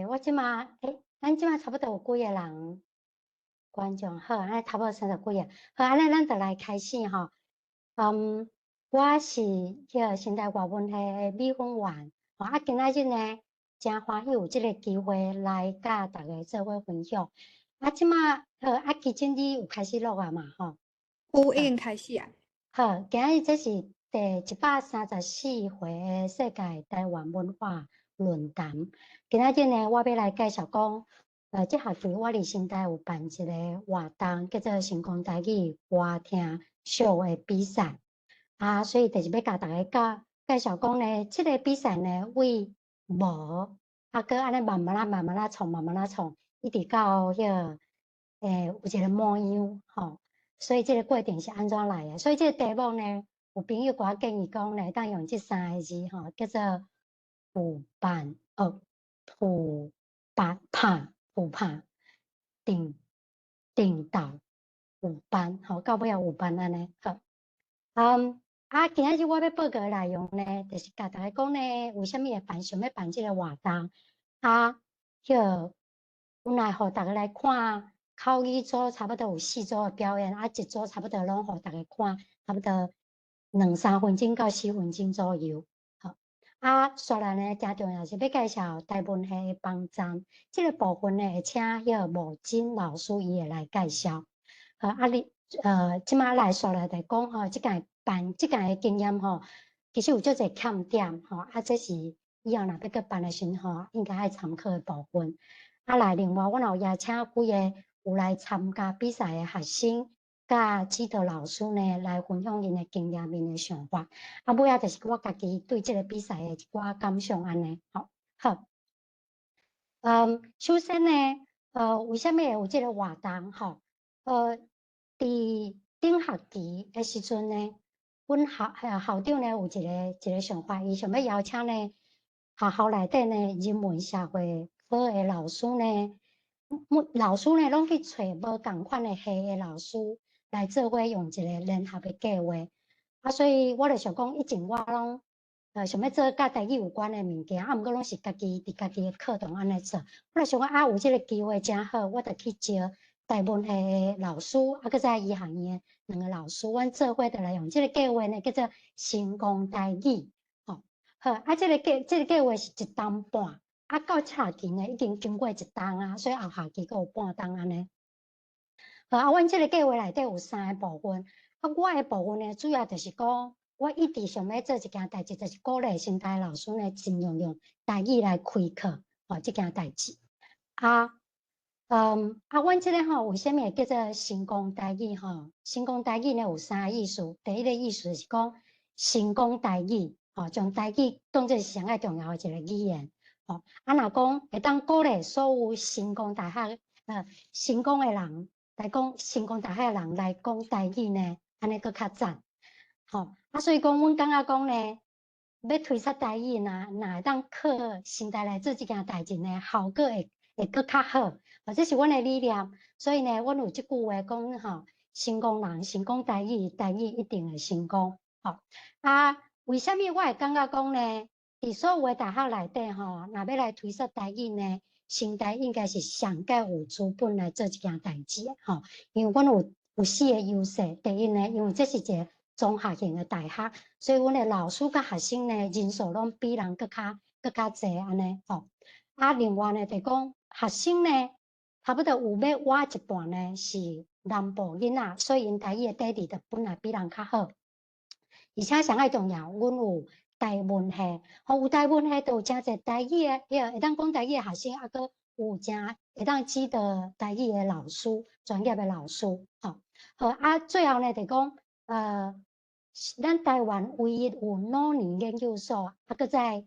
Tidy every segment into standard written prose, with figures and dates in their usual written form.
我這馬，咱這馬差不多有幾个人觀眾？好，按呢差不多30幾个。好，按呢咱就來開始吼。我是彼个成大外文系的美芬員，吼啊，今仔日呢，誠歡喜有這个機會來佮大家做伙分享。啊，這馬好，啊，其實你有開始錄啊嘛，吼？有，已經開始啊。好，今仔日這是第134回的世界台灣文化論壇。今仔日呢，我欲來介紹講，這學期我佇成大有辦一个活動，叫做成功台語歌聽秀的比賽。啊，所以就是欲共大家介紹講呢，這个比賽呢，對無，啊，閣按呢慢慢仔、慢慢仔創、慢慢仔創，一直到彼个，有一个模樣，吼。所以這个過程是按怎來的？所以這个題目呢，有朋友共我建議講呢，會當用這三个字，吼，叫做普辦，普辦拍普拍頂頂導五班，吼，到尾仔五班按呢，好。啊，今仔日我欲報告的內容呢，就是共大家講呢，為啥物會辦想欲辦這个活動，啊，彼个阮來予大家來看口語組差不多有四組的表演，啊，一組差不多攏予大家看，差不多2、3分鐘到4分鐘左右。好，啊，煞來呢，誠重要是欲介紹台文系的網站，這个部分呢，會請彼个無真老師伊會來介紹。好，啊你，這馬來煞來來講吼，這屆辦這屆的經驗吼，其實有足濟欠點吼，啊，這是以後若欲閣辦的時陣吼，應該愛參考的部分。啊，來另外，阮也有邀請幾个有來參加比賽的學生，佮指導老師呢，來分享𪜶的經驗、𪜶的想法。啊，尾仔就是我家己對這个比賽的一寡感想按呢，吼，好。首先呢，為啥物會有這个活動？吼，佇頂學期的時陣呢，阮校長呢有一個想法，伊想欲邀請呢學校內底呢人文社會科的老師呢，每老師呢攏去揣無仝款的系的老師來做伙用一个聯合的計劃。啊，所以我就想講，以前我攏想欲做佮台語有關的物件，啊，毋過攏是家己佇家己的課堂按呢做。我就想講啊，有這个機會誠好，我就去招台文系的老師，啊，閣再醫學院的兩个老師，阮做伙就來用這个計劃呢，叫做成功台語。吼，好，啊，這个計劃是一冬半，啊，到這學期呢已經經過一冬啊，所以後學期閣有半冬按呢。好，啊，阮這个計劃內底有三个部分，啊，我的部分呢，主要就是講，我一直想欲做一件代誌，就是鼓勵成大老師呢，盡量用台語來開課，吼，這件代誌。啊，啊，阮這个吼，為啥物會叫做成功台語？吼，成功台語呢有三個意思。第一个意思是講成功台語，吼，將台語當做是上愛重要的一个語言。吼，啊，若講會當鼓勵所有成功大學，成功的人來講，成功大學的人來講台語呢，按呢閣較讚。吼，啊，所以講，阮感覺講呢，欲推廣台語，若會當靠成大來做這件代誌呢，效果會閣較好。哦，這是阮的理念。所以呢，阮有這句話講吼，成功人成功台語，台語一定會成功。吼，啊，為啥物我會感覺講呢？佇所有的大學內底吼，若欲來推廣台語呢，成大應該是上蓋有資本來做這件代誌的吼。因為阮有四个優勢。第一呢，因為這是一个綜合型的大學，所以阮的老師佮學生呢，人數攏比人閣較濟按呢吼。啊，另外呢，就講學生呢，差不多有欲倚一半呢是南部囡仔，所以𪜶台語的底子就本來比人較好。而且上愛重要，阮有台文系，吼，有台文系就有誠濟台語的，彼个會當講台語的學生，啊，閣有誠會當指導台語的老師，專業的老師，吼。好，啊，最後呢，就講，咱台灣唯一有老年研究所，啊，閣再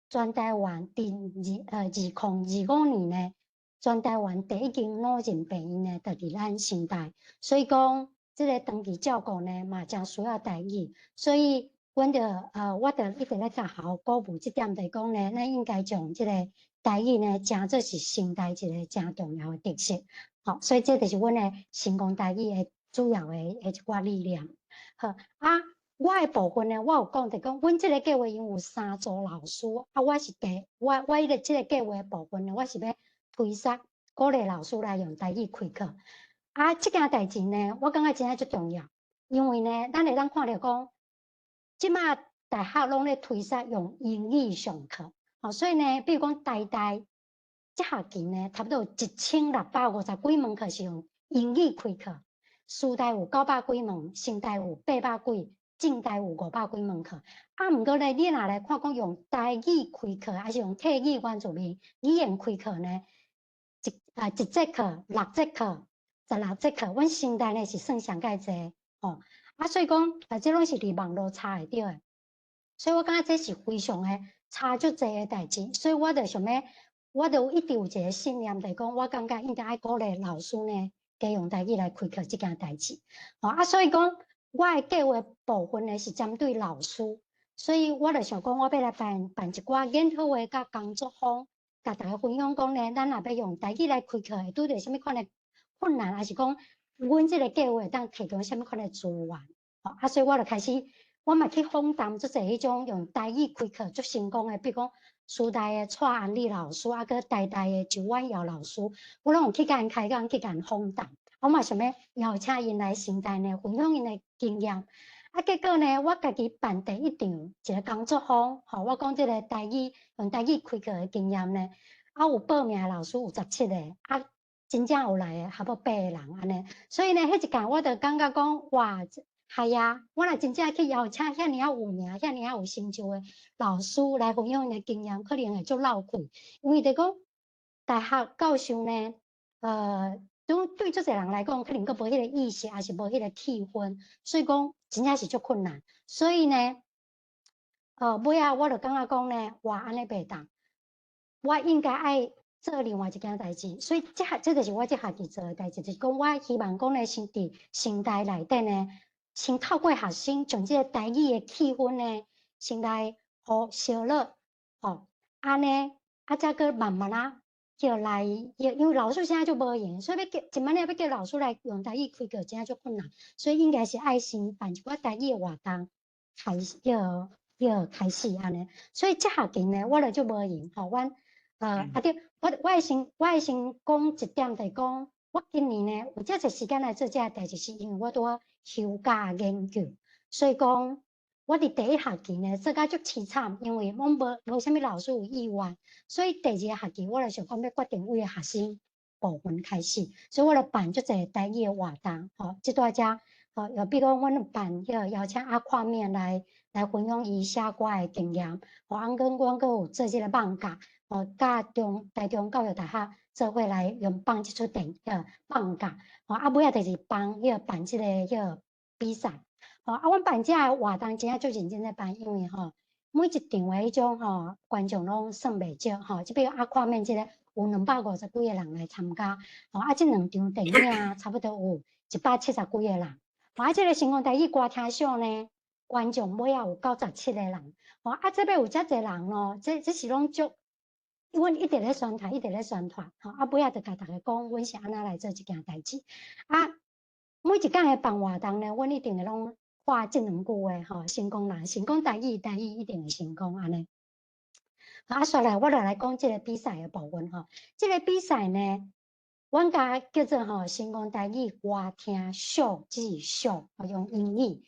全台灣佇2025年呢，全台灣第一間老人病院呢，就佇咱成大，所以講，這个長期照顧呢，嘛誠需要台語，所以我就一直咧共學校鼓舞這點，就是講呢，咱應該將這個台語呢，誠做是成大一个誠重要的特色，吼，所以這就是阮的成功台語的主要的一寡理念。好，啊，我的部分呢，我有講就講，阮這個計劃因有三組老師，啊，我是第我我彼個這個計劃的部分呢，我是欲推捒鼓勵老師來用台語開課。啊，這件代誌呢，我感覺真正足重要，因為呢，咱會當看著講，這馬大學攏咧推捒用英語上課，吼，所以呢，比如講台大這學期呢，差不多有1650幾門課是用英語開課，師大有900幾門，成大有800幾。政大有500幾門課，啊，毋過咧，你若來看講用台語開課，抑是用客語原住民語言開課呢？一節課、六節課、16節課，阮成大呢是算上蓋濟吼。啊，所以講啊，這攏是佇網路查會著的，所以我感覺這是非常的差足濟的代誌，所以我就想欲，我就一直有一個信念，就是講我感覺應該愛鼓勵老師呢，加用台語來開課這件代誌。吼啊，所以講，我的計劃部分呢是針對老師，所以我就想講，我欲來辦辦一寡研討會佮工作坊，共大家分享講呢，咱若欲用台語來開課，會拄著啥物款的困難，抑是講阮這個計劃會當提供啥物款的資源。吼啊，所以我就開始，我嘛去訪談足濟彼種用台語開課足成功的，比如講師大的蔡安麗老師，啊，閣台大的周婉瑤老師，我攏有去共𪜶開講，去共𪜶訪談。我嘛想欲邀請𪜶來成大呢，分享𪜶的經驗。啊，結果呢，我家己辦第一場一個工作坊，吼，我講這個台語用台語開課的經驗呢，啊，有報名的老師有17個，啊，真正有來的，差不多八個人按呢。所以呢，彼一屆我就感覺講，哇，係啊，我若真正去邀請遐爾仔有名、遐爾仔有成就的老師來分享𪜶的經驗，可能會足落氣。因為就講大學教授呢，對足濟人來講，可能閣無彼個意識，抑是無彼個氣氛，所以講真正是足困難。所以呢，尾仔我就感覺講呢，哇，按呢袂當，我應該愛做另外一件代誌。所以這就是我這學期做的代誌，就是講我希望講呢，先佇成大內底呢，先透過學生將這個台語的氣氛呢，先來予燒熱，吼，按呢，啊，才閣慢慢仔叫來，因為老師現在就無閒，所以欲叫一擺仔欲叫老師來用台語開課，真正足困難。所以應該是愛先辦一寡台語的活動，開始叫叫開始按呢。所以這學期呢，我就足無閒，吼，阮啊對，我會先講一點，就是講我今年呢有遮濟時間來做這個代誌，是因為我拄仔休假研究，所以講我佇第一學期呢做甲足悽慘，因為攏無啥物老師有意願，所以第二個學期我就想講欲決定為學生部分開始，所以我就辦足濟台語的活動，吼，這蹛遮，吼，又比如講，阮有辦彼個邀請阿闊面來分享伊寫歌的經驗，吼，啊，閣阮閣有做這個放假，吼，佮台中教育大學做伙來用放這齣電影放假，吼，啊，尾仔就是幫彼個辦這個彼個比賽，吼，啊，阮辦這個活動真正足認真咧辦，因為吼，每一場的彼種吼觀眾攏算袂少，吼，這擺阿闊面這個有250幾個人來參加，吼，啊，這兩場電影差不多有170幾個人，啊，這個成功台語歌聽秀呢，觀眾尾仔有97個人，吼，啊，這擺有遮濟人哦，這是攏足，阮一直咧宣傳，一直咧宣傳，吼，啊，尾仔就共大家講，阮是按怎來做這件代誌，啊，每一工的辦活動呢，阮一定會攏掛這兩句話，吼，成功人，成功台語，台語一定會成功，按呢。啊，煞來我就來講這個比賽的部分吼，這個比賽呢，阮共叫做吼成功台語歌聽秀，這是秀，用英語，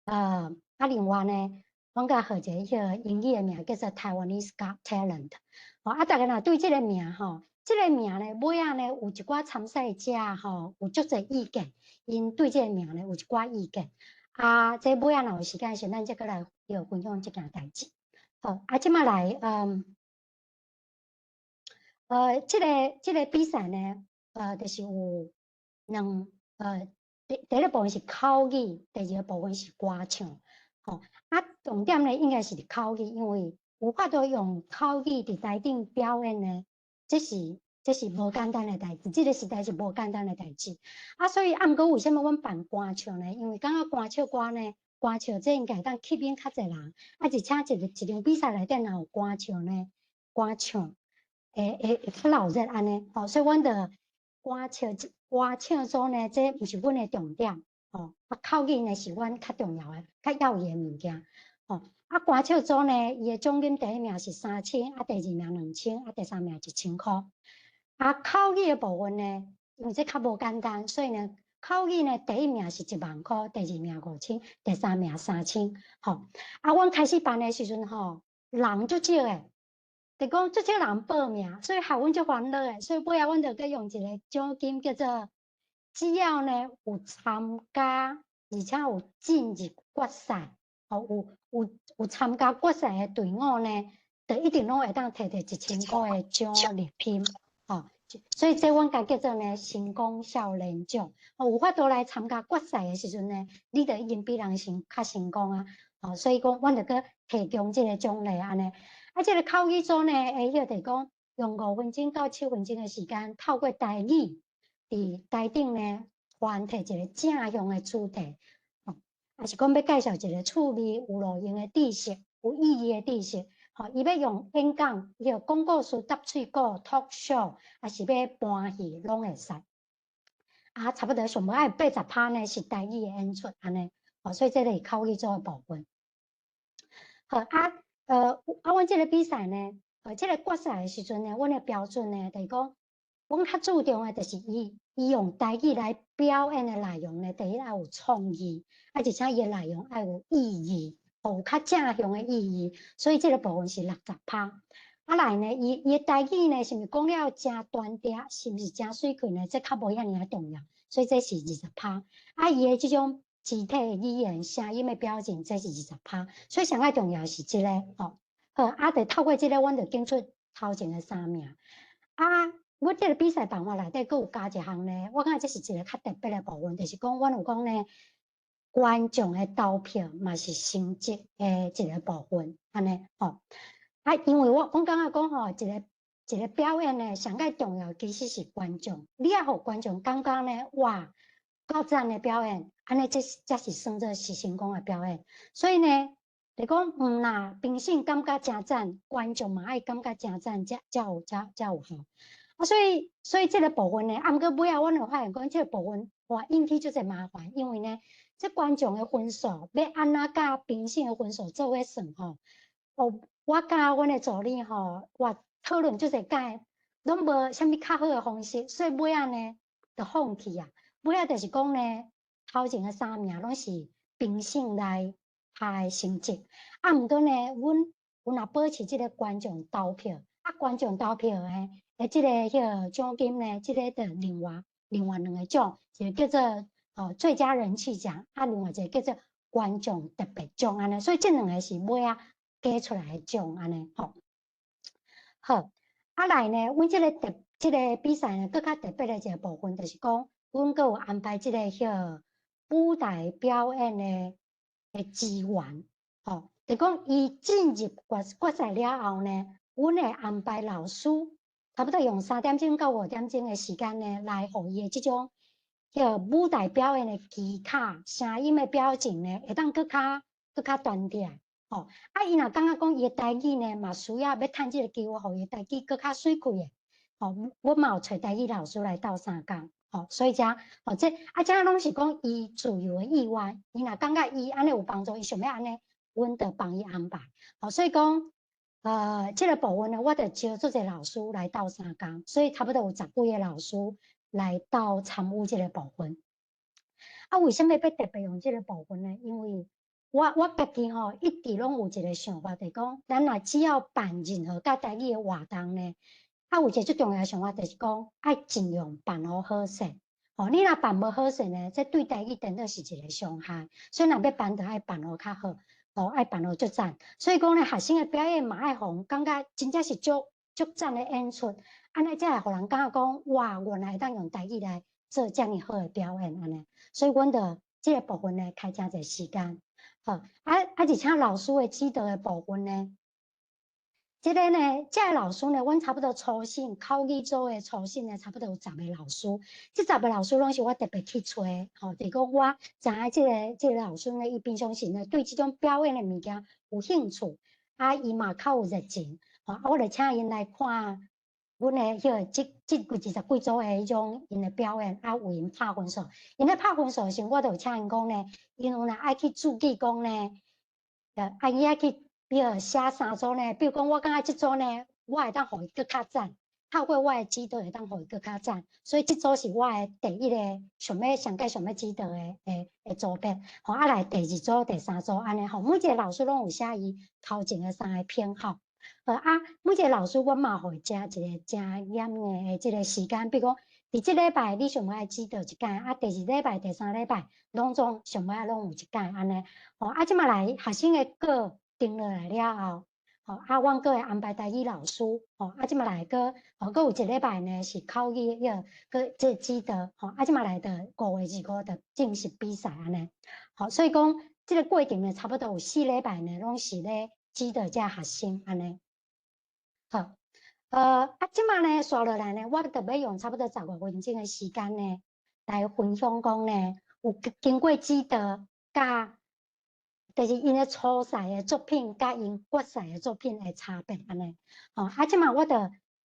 啊，另外呢，阮共號一個彼個英語的名叫做 Taiwanese Got Talent，吼，啊，大家若對這個名吼，這個名呢，尾仔呢有一寡參賽者吼，有足濟意見，𪜶對這個名呢有一寡意見，啊，這尾仔若有時間時，咱再閣來著分享這件代誌。好，啊，這馬來，這個比賽呢，就是有兩，第一個部分是口語，第二個部分是歌唱，吼，啊，重點呢應該是佇口語，因為有法度用口語佇台頂表演呢，這是無簡單的代誌，這個實在是無簡單的代誌。啊，所以啊，毋過為啥物阮辦歌唱呢？因為感覺歌唱歌呢，歌唱這應該會當吸引較濟人，啊，而且一個一場比賽內底若有歌唱呢，歌唱會較鬧熱按呢，吼，所以阮就歌唱歌唱組呢，這毋是阮的重點。吼，啊，口語呢是阮較重要的、較要的物件，吼。啊，歌手組呢，伊的獎金第一名是三千，啊，第二名2000，啊，第三名1000箍。啊，口語的部分呢，因為這較無簡單，所以呢，口語呢，第一名是1萬箍，第二名5000，第三名3000，吼。啊，阮開始辦的時陣吼，人足少的，就講足少人報名，所以害阮足煩惱的，所以尾仔阮就閣用一個獎金叫做，只要呢有參加，而且有進入決賽，吼，有參加決賽的隊伍呢，就一定攏會當摕著一千箍的獎勵品，吼。所以這阮共叫做呢成功少年獎。哦，有法度來參加決賽的時陣呢，你就已經比人先較成功啊。哦，所以講，阮就閣提供這個獎勵按呢。啊，這個口語組呢，會曉就是講用5分鐘到7分鐘的時間，透過台語佇台頂呢，傳遞一個正向的主題，哦，抑是講欲介紹一個趣味、有路用的知識、有意義的知識。吼，伊欲用演講、用講故事、搭喙鼓、talk show，抑是欲搬戲，攏會使。啊，差不多上無愛80趴呢是台語的演出按呢，哦，所以這個是口語組的部分。好啊，啊，阮這個比賽呢，這個決賽的時陣呢，阮的標準呢，就是講，阮較注重的就是伊用台語來表演的內容呢，第一愛有創意，啊，而且伊的內容愛有意義，有較正向的意義，所以這個部分是60趴。啊來呢，伊的台語呢，是毋是講了誠端嗲，是毋是誠媠氣呢？這較無遐爾仔重要，所以這是20趴。啊，伊的這種肢體語言、聲音的表情，這是二十趴。所以上愛重要是這個吼。好，啊，就透過這個，阮就揀出頭前的三名。啊，阮這個比賽辦法內底，閣有加一項呢，我感覺這是一個較特別的部分，就是講阮有講呢，觀眾的投票嘛是成績的一個部分，按呢吼。啊，因為我感覺講吼，一個一個表演呢，上蓋重要其實是觀眾，你愛予觀眾感覺呢，哇，夠讚的表演，按呢這才是算做是成功的表演。所以呢，就講毋若評審感覺誠讚，觀眾嘛愛感覺誠讚，才有效。啊，所以這個部分呢，啊，毋過尾仔阮有發現講，這個部分哇引起足濟麻煩，因為呢，這觀眾的分數欲按怎佮評審的分數做伙算吼？哦，我佮阮的助理吼，哇，討論足濟擺，攏無啥物較好的方式，所以尾仔呢，就放棄啊。尾仔就是講呢，頭前的三名攏是評審來拍的成績。啊，毋過呢，阮若保持這個觀眾投票，啊，觀眾投票的這個彼個獎金呢，這個就另外兩個獎，一個叫做哦最佳人氣獎，啊，另外一個叫做觀眾特別獎按呢。所以這兩個是尾仔加出來的獎按呢吼。好，啊來呢，阮這個這個比賽呢，閣較特別的一個部分，就是講，阮閣有安排這個彼個舞台表演的資源，吼，就講伊進入決賽了後呢，阮會安排老師，差不多用3點鐘到5點鐘的時間呢，來予伊的這種叫舞台表演的技巧、聲音的表情呢，會當閣較端點。吼，啊，伊若感覺講伊的台語呢，嘛需要欲趁這個機會，予伊的台語閣較媠氣的，吼，阮嘛有揣台語老師來鬥相共，吼，所以遮，吼，這啊，這攏是講伊自由的意願，伊若感覺伊按呢有幫助，伊想欲按呢，阮就幫伊安排，吼，所以講，這個部分呢，我就招足濟老師來鬥相共，所以差不多有十幾個老師來鬥參與這個部分。啊，為啥物欲特別用這個部分呢？因為我家己吼一直攏有一個想法，就是講，咱若只要辦任何佮台語的活動呢，啊，有一個最重要的想法就是講，愛盡量辦予好勢。吼，你若辦無好勢呢，這對台語顛倒是一個傷害。所以若欲辦，就愛辦予較好，吼，愛辦予足讚。所以講呢，學生的表演嘛愛予人感覺真正是足足讚的演出，按呢才會予人感覺講，哇，原來會當用台語來做遮爾好的表演按呢。所以阮就這個部分呢，開誠濟時間。好，啊啊，而且老師的指導的部分呢，這個呢，這個老師呢，阮差不多初審口語組的初審呢，差不多有十個老師。這十個老師攏是我特別去揣，吼，就是講我知影這個老師呢，伊平常時呢，對這種表演的物件有興趣，啊，伊嘛較有熱情，吼，啊，我就請𪜶來看。阮的彼个這這幾20幾組的彼種𪜶的表演，啊，為𪜶拍分數。𪜶咧拍分數的時陣，我就有請𪜶講呢，𪜶有若愛去注記講呢，啊，伊愛去比如寫三組呢，比如講我感覺這組呢，我會當予伊閣較讚，透過我的指導會當予伊閣較讚，所以這組是我的第一個想欲上蓋想欲指導的組別。吼，啊來第二組、第三組按呢吼，每一個老師攏有寫伊頭前的三个偏好。啊，每一個老師阮嘛予伊加一個誠嚴的這個時間，比如講，佇這禮拜你想欲愛指導一工，啊，第二禮拜、第三禮拜攏總想欲愛攏有一工按呢。吼，啊，這馬來學生的稿定落來了後，吼，啊，阮閣會安排台語老師，吼，啊，這馬來閣，吼，閣有一禮拜呢是口語，彼個閣這指導，吼，啊，這馬來就5月25就正式比賽按呢。吼，所以講這個過程呢，差不多有4禮拜呢，攏是咧指導這學生按呢。好，啊，這馬呢，紲落來呢，我就欲用差不多10外分鐘的時間呢，來分享講呢，有經過指導，佮就是𪜶的初賽的作品，佮𪜶決賽的作品的差別按呢。吼，啊，這馬我就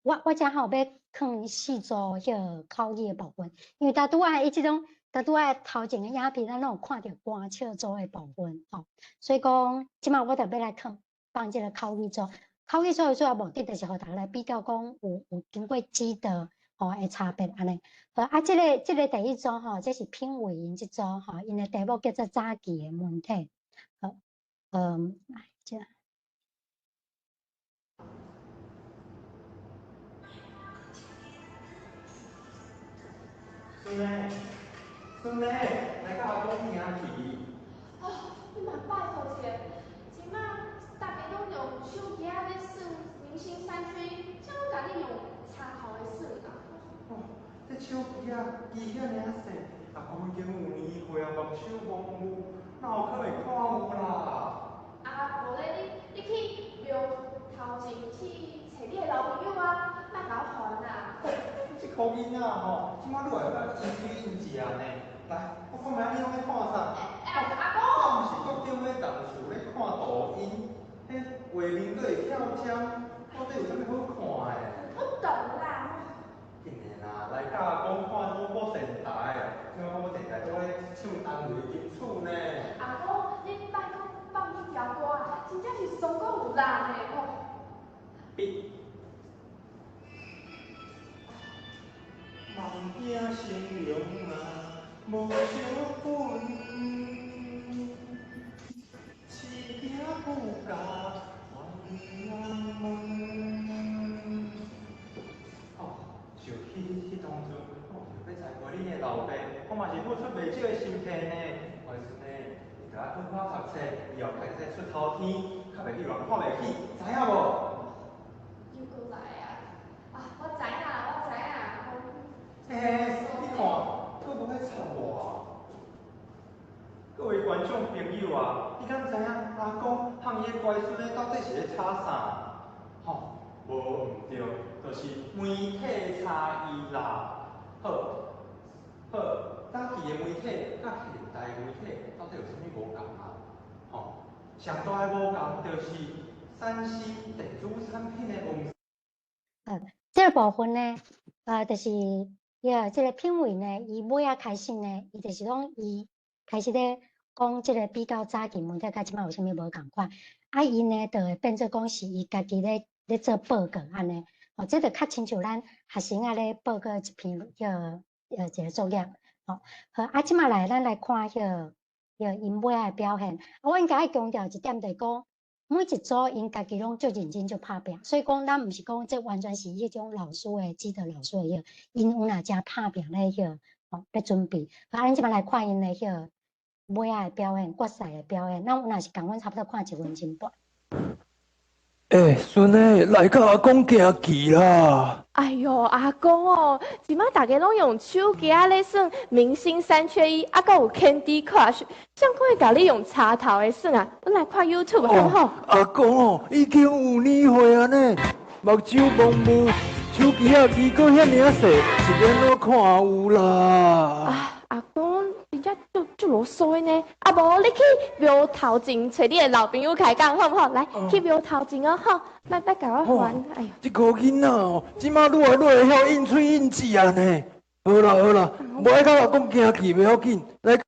我我正好欲放四組彼個口語的部分，因為拄拄仔伊這種拄拄仔頭前的影片，咱攏有看著歌唱組的部分，吼，所以講這馬我就欲來放放這個口語組。口語組的主要目的就是予大家來比較講有經過指導吼的差別按呢。好，啊，這個第一組吼，這是品味𪜶這組吼，𪜶的題目叫做早期的媒體。好，來這。孫仔，孫仔，來佮阿公行去。哦，你嘛拜託一下，這馬逐家攏用手機仔咧耍明星三缺一，啥會共你用插頭來耍啊？哦，這手機仔機遐爾仔細，阿公已經有年歲啊，目睭模糊，哪有可能看有啦？啊，無咧，你去廟頭前去揣你的老朋友啊，莫共我煩啊！這苦囡仔吼，這馬愈來愈愛陰虛陰食呢。來，我看覓你攏咧看啥？欸，阿公。我毋是國中咧同事咧看抖音，彼畫面閣會跳針，到底有啥物好看的？不懂啦。緊的啦，來佮阿公看廣播電台，聽廣播電台都咧唱同類金曲呢。阿公，你莫閣放彼條歌啊，真正是慫閣有力呢吼。別。夢境成龍啊，無相分，市井富家冤冤問。哦，想起彼當陣，我想欲栽培恁的老爸，我嘛是付出袂少的心血呢。我孫呢，你著愛好好讀冊，以後會使出頭天，較袂予人看袂起，知影無？又閣來啊！啊，我知影，我知影。嘿嘿，你看，閣無咧插我。各位觀眾朋友啊，你敢知影阿公和伊的乖孫仔到底是咧吵啥？吼，無毋對，就是媒體差異啦。好，好，早期的媒體佮現代的媒體到底有啥物無仝啊？吼，上大的無仝就是3C 電子產品的問。這個部分呢，就是。呀，這個品味呢，伊尾仔開始呢，伊就是講伊開始咧講這個比較早期媒體佮這馬有啥物無仝款，啊，伊呢就會變做講是伊家己咧做報告按呢，哦，這就較親像咱學生仔咧報告一篇彼個一個作業，吼，好，啊，這馬來咱來看彼個𪜶尾仔的表現，啊，我應該愛強調一點，就是講每一組𪜶家己攏足認真足拍拚，所以講咱毋是講這完全是彼種老師的指導老師的彼個，𪜶有若誠拍拚咧彼個吼咧準備。啊，咱這馬來看𪜶的彼個尾仔的表演，決賽的表演，咱有若是仝款差不多看1分鐘半。欸，孫仔，來佮阿公行棋啦！哎喲，阿公哦，這馬逐家攏用手機仔咧耍明星三缺一，啊，閣有 Candy Crush，誰閣會共你用插頭的耍啊？阮來看 YouTube 好無？阿公哦，已經有年歲啊呢，目睭模糊，手機仔機閣遐爾仔細，是欲按怎看有啦？啊，阿公，真正足足囉嗦的呢。啊無，你去廟頭前揣你的老朋友開講好毋好？來，去廟頭前哦，吼，莫莫共我煩，哎喲。這個囡仔哦，這馬愈來愈會曉應喙應舌啊呢。好啦好啦，無愛共阿公行去袂要緊，來。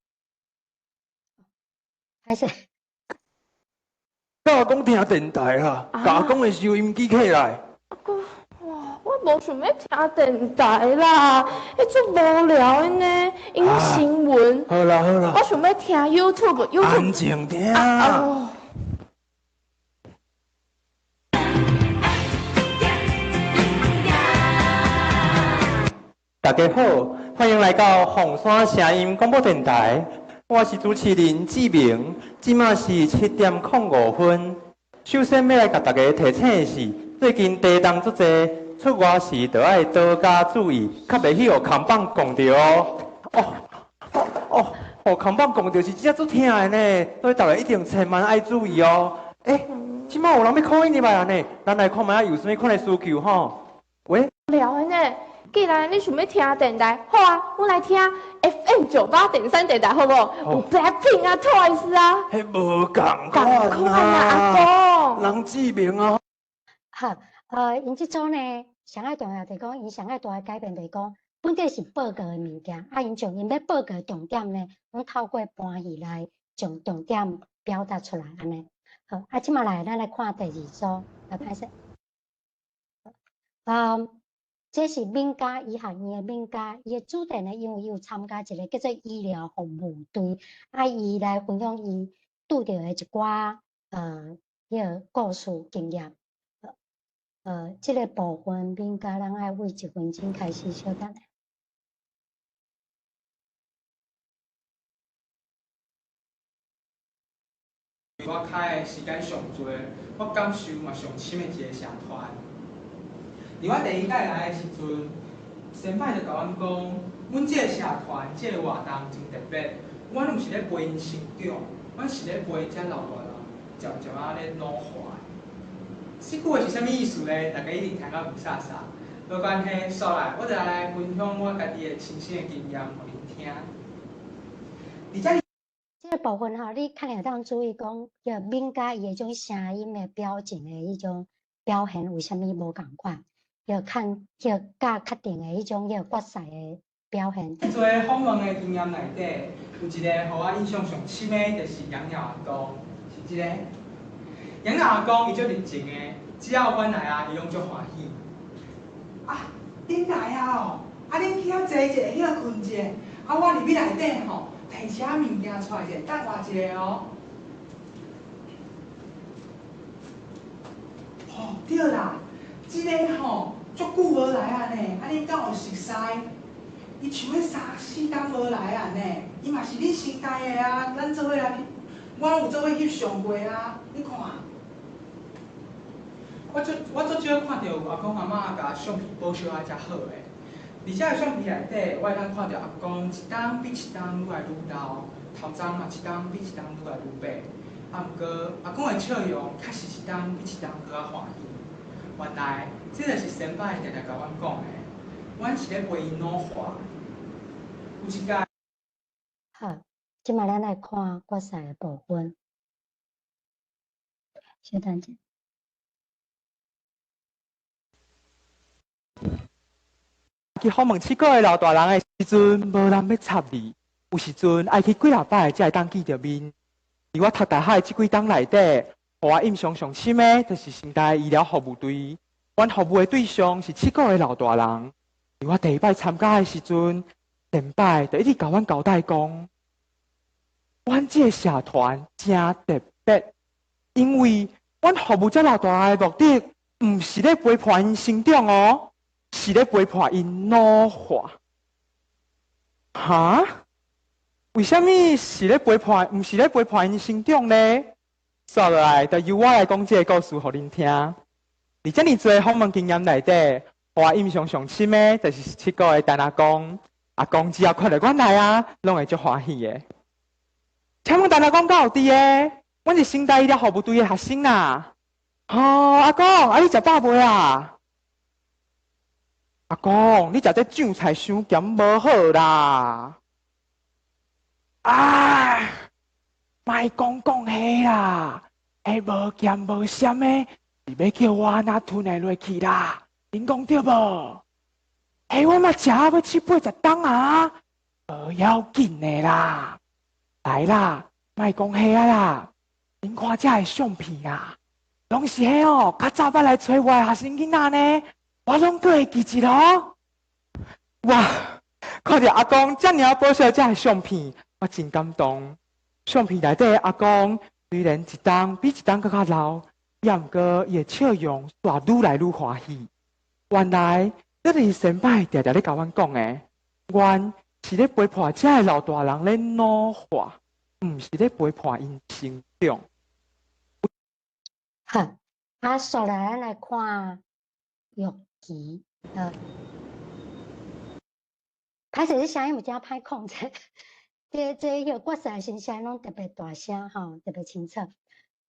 還是。共阿公聽電台啦，共阿公的收音機起來。阿公，哇，我無想欲聽電台啦，彼足無聊的呢，𪜶講新聞。好啦好啦。我想欲聽 YouTube，YouTube。安靜聽。啊。大家好，歡迎來到鳳山聲音廣播電台。我是主持人志明，這馬是7點05分。首先欲來共大家提醒的是，最近地動足濟，出外時著愛多加注意，較袂去予空放摃著哦。哦哦哦，予空放摃著是真正足疼的呢，所以大家一定千萬愛注意哦。欸，這馬有人欲 call in 入來啊呢，咱來看覓仔有啥物款的需求吼。喂？無聊的呢。既然你想欲聽電台，好啊，阮來聽 FM 98.3電台，好無？有 Blackpink 啊，Twice 啊。彼無仝款啊，阿公。人志明啊。好，𪜶這組呢，上愛重要就是講，𪜶上愛大的改變就是講，本底是報告的物件，啊，𪜶將𪜶欲報告的重點呢，攏透過搬戲來將重點表達出來，按呢。好，啊，這馬來，咱來看第二組，來歹勢。這是閩嘉醫學院的閩嘉，伊的主題呢，因為伊有參加一个叫做醫療服務隊，啊，伊來分享伊拄著的一寡彼个故事經驗。這个部分閩嘉，咱愛為一分鐘開始小等下。我開的時間上濟，我感受嘛上深的一个社團。佇我第一擺來的時陣，先擺就共阮講，阮這个社團這个活動真特別，阮毋是咧陪𪜶成長，阮是咧陪遮老大人漸漸仔咧老化。這句話是啥物意思咧？大家一定聽甲霧煞煞。無關係，煞來我就來分享我家己的親身的經驗，予恁聽。而且，這個部分吼，你較會當注意講，叫閩嘉伊的種聲音的表情的彼種表現有啥物無仝款。要看，要較確定的彼種彼個決賽的表現。這濟訪問的經驗內底，有一個予我印象上深的，就是楊鳥阿公，是這個。楊鳥阿公伊足熱情的，只要阮來啊，伊攏足歡喜。啊，恁來啊哦，啊恁去遐坐一下，歇睏一下，啊我入去內底吼，提一下物件出來者，等我一下哦。吼，對啦，這个吼。足久無來啊呢，啊恁敢有熟似？伊像彼三四冬無來啊呢，伊嘛是恁成大的啊，咱做伙來，我有做伙翕相過啊，你看。我足少看著有阿公阿嬤共相片保守啊遮好的，佇這个相片內底，我會當看著阿公一冬比一冬愈來愈老，頭鬃嘛一冬比一冬愈來愈白，啊，毋過阿公的笑容確實一冬比一冬閣較歡喜。原來，這就是先擺定定共阮講的，阮是咧陪𪜶老化。有一擺。好，這馬咱來看決賽的部分。小等者。去訪問七個的老大人的時陣，無人欲插你。有時陣愛去幾若擺才會當見著面。佇我讀大學的這幾冬內底，予我印象上深的，就是成大醫療服務隊。阮服務的對象是七個的老大人。佇我第一擺參加的時陣，前擺就一直共阮交代講，阮這個社團誠特別，因為阮服務這老大人的目的，毋是咧陪伴𪜶成長哦，是咧陪伴𪜶老化。哈？為啥物是咧陪伴，毋是咧陪伴𪜶成長呢？煞落來，就由我來講這個故事予恁聽。佇遮爾濟訪問經驗內底，予我印象上深的，就是七個的陳阿公。阿公只要看著阮來啊，攏會足歡喜的。請問陳阿公敢有佇的？阮是成大醫療服務隊的學生啦。吼，阿公，啊你食飽未啊？阿公，你食這醬菜傷鹹無好啦。啊，莫講講彼啦，彼無鹹無澀的，是欲叫我按怎吞會落去啦？恁講對無？彼我嘛食啊欲七八十冬啊，無要緊的啦。來啦，莫講彼啊啦，恁看這个相片啊，攏是彼哦，較早捌來揣我的學生囡仔呢，我攏閣會記得哦。哇！看著阿公遮爾保守這个相片，我真感動。相片內底的阿公雖然一冬比一冬閣較老，也毋過伊的笑容煞愈來愈歡喜。原來這就是先輩定定咧共阮講的，阮是咧陪伴這个老大人咧老化，毋是咧陪伴𪜶成長。好，啊，紲來咱來看玉琪，歹勢，這聲音有誠歹控制。這彼個決賽時聲攏特別大聲吼，特別清楚。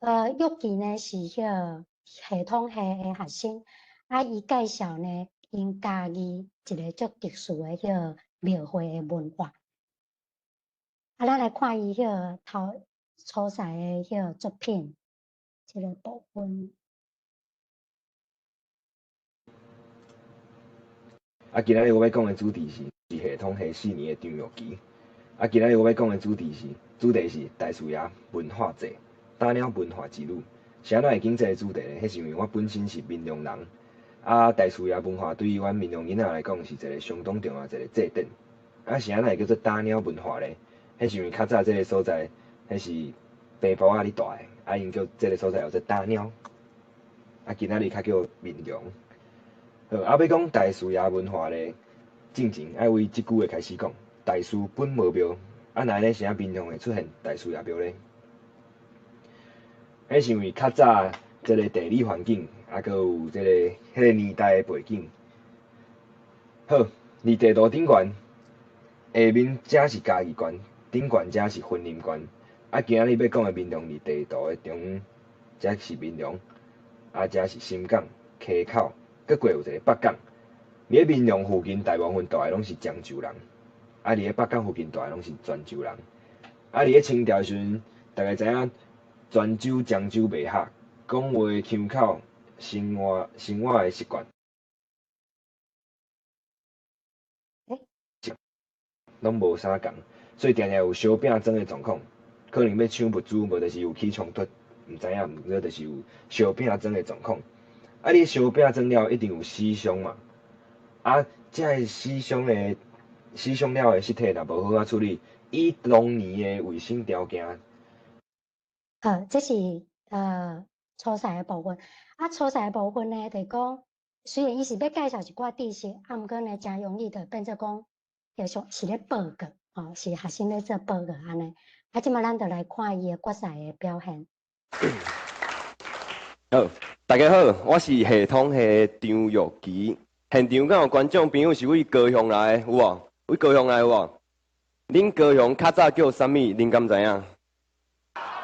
玉琪呢是彼個系統系的學生，啊，伊介紹呢，𪜶嘉義一个足特殊的彼個廟會的文化。啊，咱來看伊彼個頭初賽的彼個作品，這个部分。啊，今仔日我欲講的主題是系統系四年的張玉琪。啊，今仔日我欲講的主題是大樹爺文化節，打鳥文化之旅。是按怎會揀這个主題呢？彼是因為我本身是民雄人，啊，大樹爺文化對於阮民雄囡仔來講是一个相當重要一个祭典。啊，是按怎會叫做打鳥文化呢？彼是因為較早這个所在，彼是白包仔咧蹛的，啊，𪜶叫這个所在叫做打鳥。啊，今仔日較叫民雄。好，啊，欲講大樹爺文化咧，進前愛為這句話開始講。大樹本無廟，啊，若按呢是按怎民雄會出現大樹爺廟咧？彼是因為較早這个地理環境，啊，閣有這个彼个年代的背景。好，佇地圖頂懸，下面遮是嘉義縣，頂懸遮是雲林縣。啊，今仔日欲講的民雄佇地圖的中央，遮是民雄，啊，遮是新港、溪口，閣過有一个北港。佇咧民雄附近，大部分蹛的攏是漳州人。啊！佇咧北港附近蹛的攏是泉州人。啊！佇咧清朝的時陣，大家知影泉州、漳州袂合，講話腔口、生活的習慣，攏無啥仝，所以定定有相拚裝的狀況，可能欲搶物資，無就是有起衝突，毋知影，毋過就是有相拚裝的狀況。啊！你相拚裝了，一定有死傷嘛。啊！這个死傷了的屍體，若無好好處理，以當年的衛生條件。好，這是初賽的部分。啊，初賽的部分呢，就是講雖然伊是欲介紹一寡知識，啊，毋過呢，誠容易就變做講，就是是咧報告，吼，是學生咧做報告按呢。啊，這馬咱就來看伊的決賽的表現。好，大家好，我是系統系張玉琪。現場敢有觀眾朋友是佇高雄來的，有無？佇高雄來有無？恁高雄較早叫啥物？恁敢知影？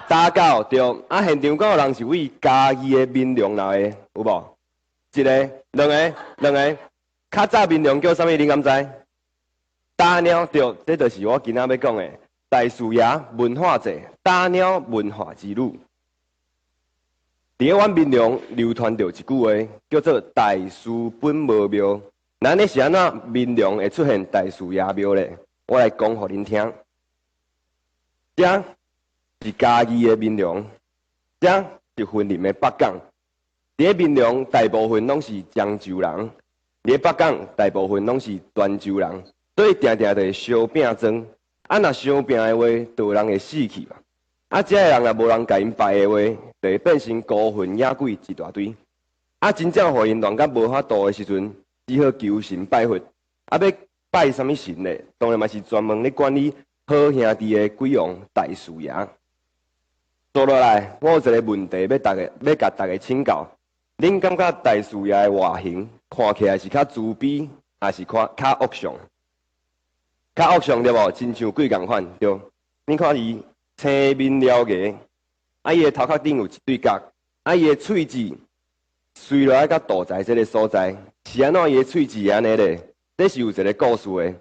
打狗對。啊，現場敢有人是佇嘉義的民雄來的，有無？一个、兩个、兩个。較早民雄叫啥物？恁敢知？打鳥對，這就是我今仔欲講的大樹爺文化節，打鳥文化之旅。佇咧阮民雄流傳著一句話，叫做“大樹本無廟”。那呢是按怎民雄會出現大樹爺廟咧？我來講予恁聽。這是嘉義的民雄，這是雲林的北港。佇咧民雄，大部分攏是漳州人；佇咧北港，大部分攏是泉州人。所以定定就會相拚裝。啊，若相拚的話，就有人會死去嘛。啊，這个人若無人共𪜶拜的話，就會變成孤魂野鬼一大堆。啊，真正予𪜶亂甲無法度的時陣，只好求神拜佛。啊，欲拜啥物神咧？當然嘛是專門咧管理好兄弟的鬼王大樹爺。紲落來，我有一个問題欲共大家請教。恁感覺大樹爺的外形看起來是較慈悲，抑是看較惡相？較惡相對無？親像鬼仝款對。恁看伊青面獠牙，啊，伊的頭殼頂有一對角，啊，伊的喙舌垂落來到肚臍這个所在，是按怎伊的喙舌會按呢咧？這是有一个故事的。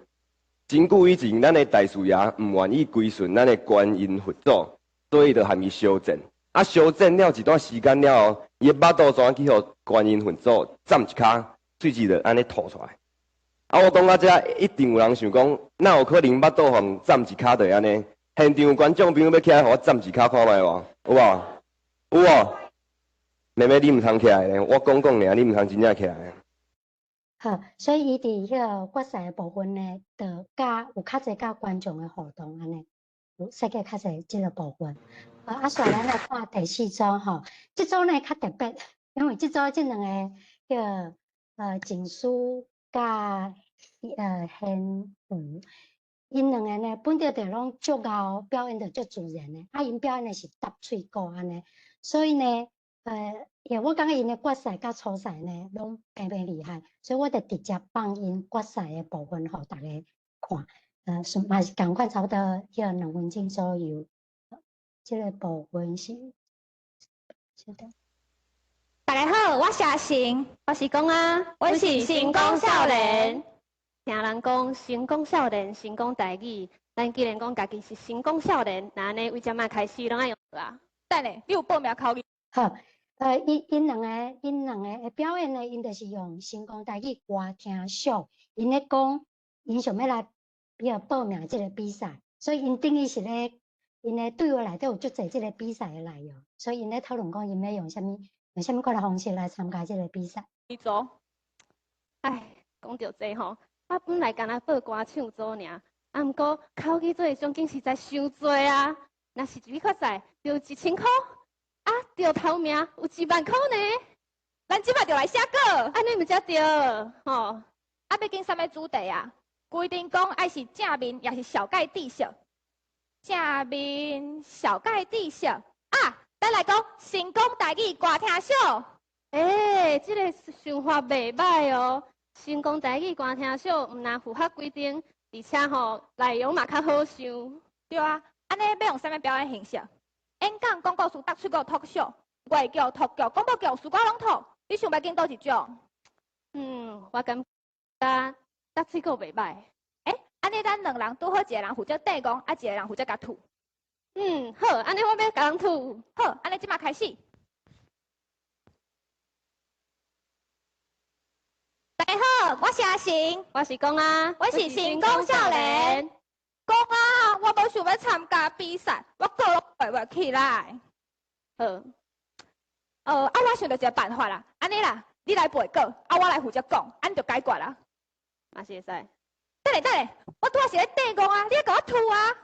真久以前，咱的大士爺毋願意歸順咱的觀音佛祖，所以就含伊相戰。啊，相戰了一段時間了後，伊的腹肚怎去予觀音佛祖斬一跤，喙舌就按呢吐出來。啊，我講到這，一定有人想講，哪有可能腹肚予斬一跤就按呢？現場觀眾朋友欲起來予我斬一跤看覓無？有無？有無？妹妹，你毋通起來咧，我講講爾，你毋通真正起來。好，所以伊佇彼個決賽的部分呢，就佮有較濟佮觀眾的互動按呢，有設計較濟這個部分。啊，煞咱來看第四組吼，這組呢較特別，因為這組這兩个叫靜思佮賢吳，𪜶兩个呢本著就攏足𠢕表演得足自然的，啊，𪜶表演的是搭喙鼓按呢，所以呢，我感覺𪜶的決賽佮初賽呢，攏平平厲害，所以我就直接放𪜶決賽的部分，予大家看。嘛是仝款，差不多彼個2分鐘左右。這个部分是，大家好，我是阿成，我是公啊，我是成功少年。聽人講成功少年，成功台語。咱既然講家己是成功少年，那按呢為這擺開始攏愛用啊？等下，你有報名考試？好，𪜶兩个的表演呢，𪜶就是用成功台語歌聽秀，𪜶咧講，𪜶想欲來彼個報名這个比賽，所以𪜶等於是咧，𪜶的對話內底有足濟這个比賽的內容，所以𪜶咧討論講𪜶欲用啥物，用啥物款的方式來參加這个比賽。你做？唉，講著這吼，我本來干焦報歌唱組爾，啊，毋過口語組的獎金實在傷濟啊！若是入去決賽，就1000箍，啊，著頭名有1萬箍呢。咱這擺就來寫稿，按呢毋才對，吼。啊，欲揀啥物主題啊？規定講愛是正面，抑是紹介知識。正面紹介知識啊！咱來講成功台語歌聽秀。欸，這个想法袂䆀哦。成功台語歌聽秀，毋但符合規定，而且吼內容嘛較好想。對啊，按呢欲用啥物表演形式？演講、講故事、搭喙鼓、talk show、話劇、讀劇、廣播劇、詩歌攏套。你想欲揀佗一種？嗯，我感覺搭喙鼓袂䆀。欸，按呢咱兩人拄好一個人負責提講，啊一個人負責共吐。嗯，好，按呢我欲共人吐。好，按呢這馬開始。大家好，我是阿成，我是公啊，我是成功少年。公啊，我無想欲參加比賽，我稿攏背袂起來。好，啊，我想著一个辦法啦，按呢啦，你來背稿，啊，我來負責講，按呢就解決啦。嘛是會使。等下等下，我拄仔是咧提講啊，你愛共我吐啊？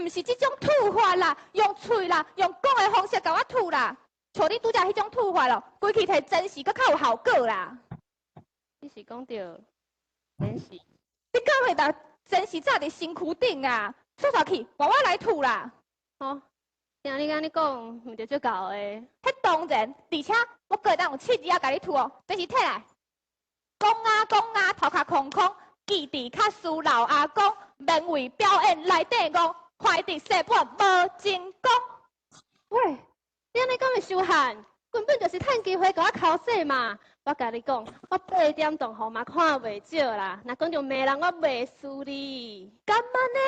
毋是這種吐法啦，用喙啦，用講的方式共我吐啦。像你拄才彼種吐法咯，規氣提真實，閣較有效果啦。你是講著真實？你敢會當真實早佇身軀頂啊？煞煞去，換我來吐啦。吼，聽你按呢講，毋著足𠢕的。彼當然，而且我閣會當用七字仔共你吐哦，這是提來。講啊講啊，頭殼空空，記佇較輸老阿公，免為表演來底戇，懷佇世本無成功。喂，你按呢講會傷漢，根本就是趁機會共我剾洗嘛！我共你講，我8點同學嘛看袂少啦。若講著罵人，我袂輸你。敢按呢？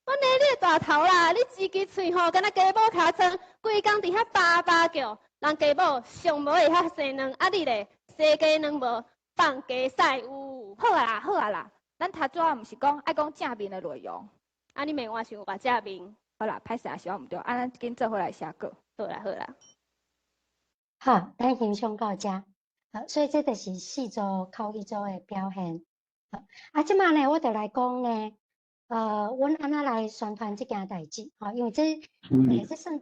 我捏你的大頭啦！你一支喙吼，敢若雞母尻川，規工佇遐叭叭叫。人雞母上無會曉生卵，啊你咧生雞卵無，放雞屎有。好啊啦，好啊啦，咱頭拄仔毋是講愛講正面的內容。啊，你罵我是有偌正面？好啦，歹勢也是我毋對，啊，咱緊做伙來寫稿。好啦，好啦。好，咱欣賞到遮。好，所以這就是四組口語組的表現。好，啊，這擺呢，我就來講呢，阮按怎來宣傳這件代誌？吼，因為這，這算，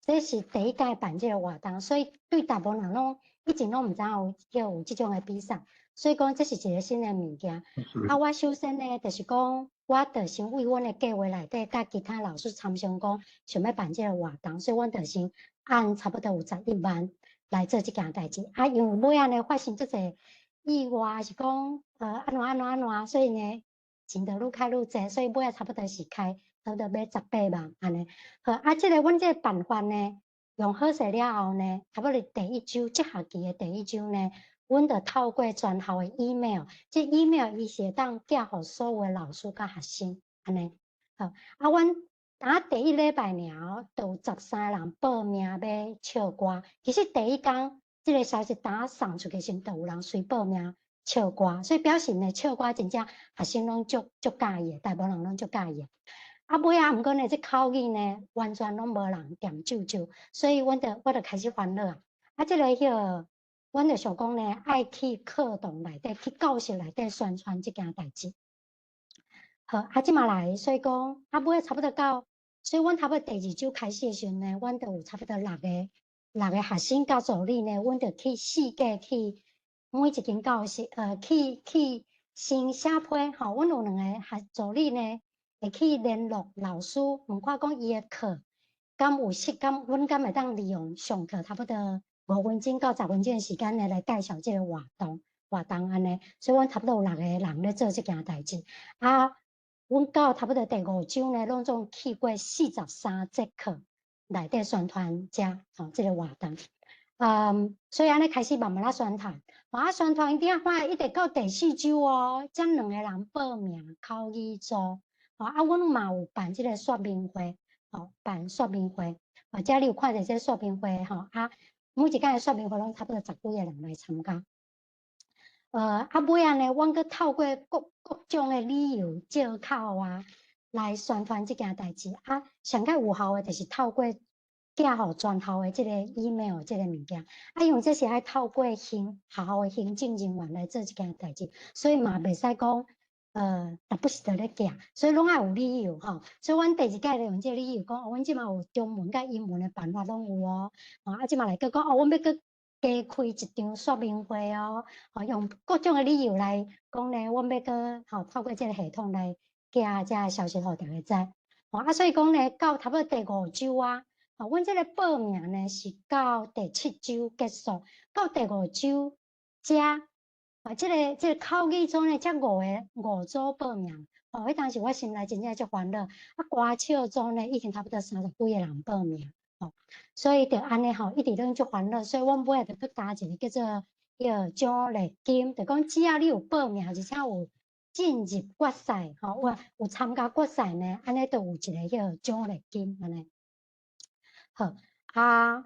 這是第一屆辦這个活動，所以對大部分人攏以前攏毋知影有叫有這種的比賽，所以講這是一个新的物件。啊，我首先呢，就是講，我就先為阮的計劃內底，佮其他老師參詳講，想欲辦這个活動，所以阮就先按差不多有11萬來做這件代誌。啊，因為尾仔呢發生足濟意外，還是講，按怎按怎按怎，所以呢，錢就愈開愈濟，所以尾仔差不多是開差不多欲18萬按呢。好，啊，這个阮這个辦法呢，用好勢了後呢，差不多第一週，這學期的第一週呢，阮就透過全校的 email，這 email 伊是會當寄予所有的老師佮學生，按呢。好，啊，阮打第一禮拜爾，就有13個人報名欲唱歌。其實第一工，這個消息打送出去時，就有人隨報名唱歌，所以表示呢，唱歌真正學生攏足足佮意的，大部分人攏足佮意的。啊，尾仔毋過呢，這口語呢，完全攏無人恬啾啾，所以阮就我就開始煩惱啊。啊，這個彼個，阮就想講呢，愛去課堂內底，去教室內底宣傳這件代誌。好，啊，這馬來，所以講，啊，尾仔差不多到，所以阮差不多第二週開始的時陣呢，阮就有差不多六個學生佮助理呢，阮就去四界去每一間教室，去先寫批，吼，阮有兩個學助理呢，會去聯絡老師，問看講伊的課，敢有適，敢阮敢會當利用上課差不多5分鐘到10分鐘的時間呢，來介紹這個活動按呢，所以阮差不多有六個人咧做這件代誌，啊。阮到差不多第五週呢，攏總去過43節課內底宣傳遮吼，這個活動。所以按呢開始慢慢仔宣傳，啊宣傳頂看一直到第四週哦，才兩個人報名口語組，吼啊，阮嘛有辦這個說明會，吼辦說明會，啊，遮你有看著這個說明會吼啊，每一屆的說明會攏差不多十幾個人來參加。啊，尾仔呢，阮閣透過各各種的理由、借口啊，來宣傳這件代誌。啊，上較有效的就是透過寄予全校的這個 email 這個物件。啊，因為這是愛透過行學校的行政人員來做這件代誌，所以嘛袂使講，逐不時就咧寄，所以攏愛有理由吼。所以阮第二屆就用這個理由講，阮這馬有中文佮英文的辦法攏有哦。啊，這馬來閣講，哦，阮欲閣加開一場說明會哦，吼，用各種的理由來講呢，阮欲閣吼透過這個系統來寄這個消息予大家知。吼啊，所以講呢，到差不多第五週啊，吼，阮這個報名呢是到第七週結束，到第五週才，啊，這個口語組呢才五個五組報名，吼，彼當時我心內真正足煩惱，啊，歌唱組呢已經差不多三十幾個人報名。吼，所以就按呢吼，一直攏足煩惱，所以阮尾仔就閣加一個叫做彼個獎勵金，就講只要你有報名，而且有進入決賽，吼，有參加決賽呢，按呢就有一個彼個獎勵金按呢。好，啊，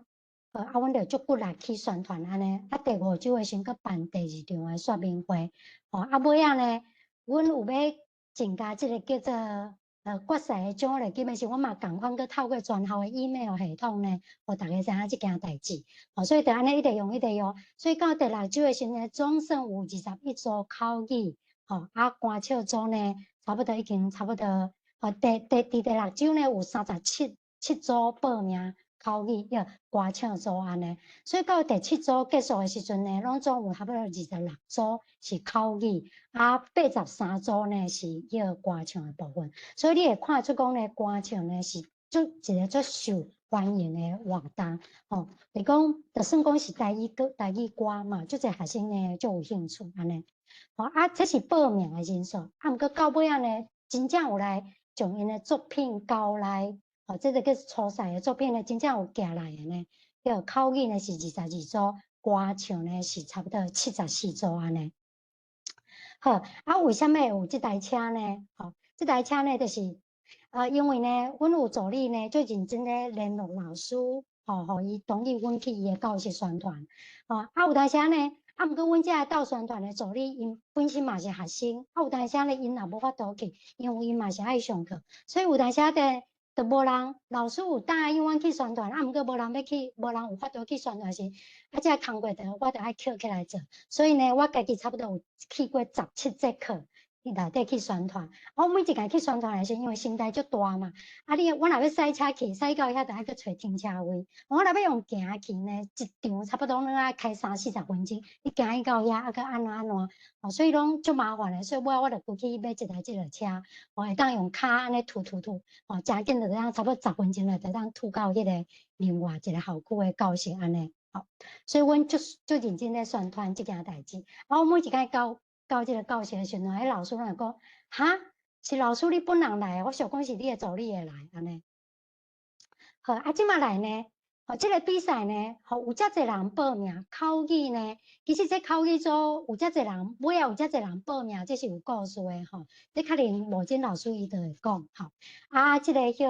好，啊，阮就足骨力去宣傳按呢，啊，第五週的時陣閣辦第二場的說明會，吼，啊，尾仔呢，阮有欲增加這個叫做決賽的獎勵金的時，我嘛仝款閣透過全校的 email 系統呢，予大家知影這件代誌。吼，所以就按呢一直用一直用，所以到第六週的時呢，總算有21組口語，吼，啊，歌唱組呢，差不多已經差不多，吼，第六週呢有37組報名口語，抑歌唱組按呢，所以到第七週結束的時陣呢，攏總有差不多26組是口語，啊，83組呢是彼個歌唱的部分。所以你會看出講呢，歌唱呢是足一個足受歡迎的活動，吼，就講就算講是台語歌、台語歌嘛，足濟學生呢足有興趣按呢。吼，啊，這是報名的人數，啊，毋過到尾仔呢，真正有來將𪜶的作品交來。哦，這個叫初賽的作品呢，真正有寄來的呢，彼個口語呢是22組，歌唱呢是差不多74組按呢。好，啊，為啥物會有這台車呢？吼，這台車呢，就是，因為呢，阮有助理呢，足認真咧聯絡老師，吼，予伊同意阮去伊的教室宣傳。吼，啊，有當時呢，啊，毋過阮這個鬥宣傳的助理，𪜶本身嘛是學生，啊，有當時呢，𪜶也無法度去，因為𪜶嘛是愛上課，所以有當時的。就無人，老師有答應阮去宣傳，啊，毋過無人欲去，無人有法度去宣傳時，啊，這個工課就我就愛抾起來做。所以呢，我家己差不多有去過17節課，內底去宣傳。我每一擺去宣傳的時，因為成台足大嘛，啊，你我若欲駛車去，駛到遐就愛閣揣停車位。我若欲用行去呢，一場差不多攏愛開三四十分鐘。你行去到遐，啊，閣按怎按怎，哦，所以攏足麻煩的。所以尾仔我就規去買一台這個車，我會當用跤按呢推推推，哦，誠緊就會當差不多十分鐘內就當推到彼個另外一個校區的教室按呢。吼，所以阮足足認真咧宣傳這件代誌。啊，我每一擺到這個教室的時陣，彼老師攏會講，哈，是老師你本人來，我想講是你的助理會來按呢。好，啊，這馬來呢，吼，這個比賽呢，吼有遮濟人報名，口語呢，其實這口語組有遮濟人，尾仔有遮濟人報名，這是有故事的吼。這可能無真老師伊就會講吼。啊，這個彼，就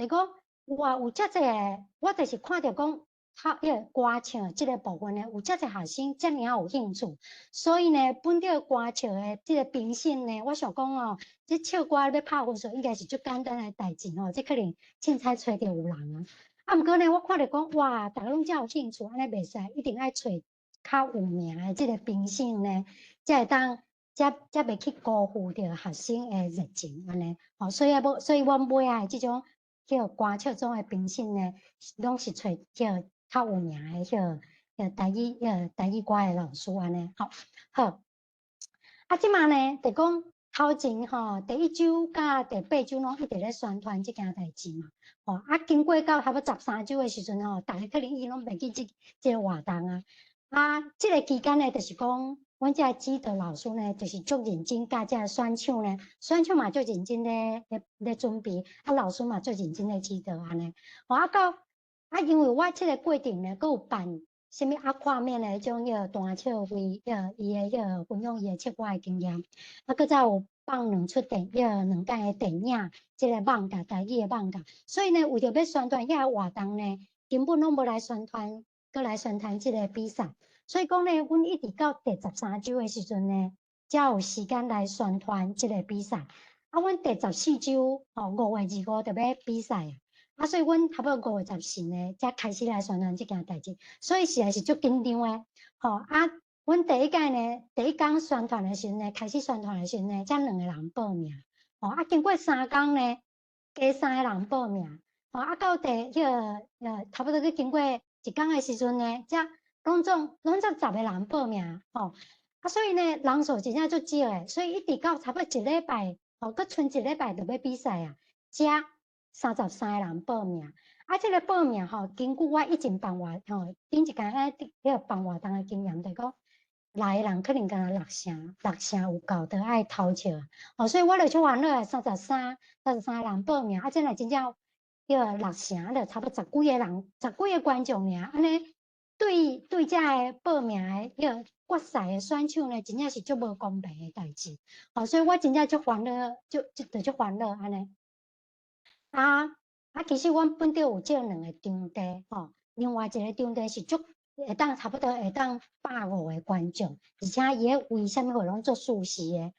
講哇，有遮濟，我就是看著講，較彼個歌唱這個部分呢，有遮濟學生遮爾仔有興趣，所以呢，本著歌唱的這個評審呢，我想講哦，這唱歌欲拍分數應該是足簡單的代誌吼，這可能凊彩揣著有人啊。啊，毋過呢，我看著講哇，逐家攏遮有興趣，按呢袂使，一定愛揣較有名的這個評審呢，才會當，才才袂去辜負著學生的熱情按呢。吼，所以啊，無，所以阮尾仔的這種叫歌唱組的評審呢，攏是揣叫較有名的彼個，彼個台語，彼個台語歌的老師按呢，吼，好。啊，這馬呢，就講頭前吼，第一週佮第八週攏一直咧宣傳這件代誌嘛，吼，啊，經過到差不多13週的時陣吼，逐家可能已經攏袂記這這個活動啊。啊，這個期間呢，就是講，阮這個指導老師呢，就是足認真佮這個選手呢，選手嘛足認真咧咧咧準備，啊，老師嘛足認真咧指導按呢。吼，啊到啊，因為我這個過程呢，閣有辦啥物啊，畫面的彼種彼個單唱會，彼個伊的彼個分享伊的唱歌的經驗，啊，閣再有放兩齣電，彼個兩屆的電影，這個網架台語的網架，所以呢，為著欲宣傳遐個活動呢，根本攏無來宣傳，閣來宣傳這個比賽，所以講呢，阮一直到第十三週的時陣呢，才有時間來宣傳這個比賽。啊，阮第十四週，吼，5月25就欲比賽啊。啊，所以阮差不多5月14呢，才開始來宣傳這件代誌，所以實在是足緊張的，吼啊！阮第一屆呢，第一工宣傳的時陣呢，開始宣傳的時陣呢，才兩個人報名，吼啊，經過三工呢，加三個人報名，吼啊，到第彼個差不多閣經過一工的時陣呢，才攏總攏總十個人報名，吼啊，所以呢，人數真正足少的，所以一直到差不多一禮拜，吼，閣賰一禮拜就欲比賽啊，才33個人報名，啊，這個報名吼，根據我以前辦活吼，頂一工喺彼個辦活動的經驗，就講來的人可能干焦六成，六成有夠，就愛偷笑，哦，所以我就足煩惱，33個人報名，啊，這若真正彼個六成，就差不多十幾個人，十幾個觀眾爾，按呢對對這個報名的彼個決賽的選手呢，真正是足無公平的代誌，哦，所以我真正足煩惱，足足就足煩惱按呢。啊啊！其實阮本著有借兩個場地吼，另外一個場地是足會當差不多會當150個觀眾，而且伊彼位啥物貨攏足舒適的，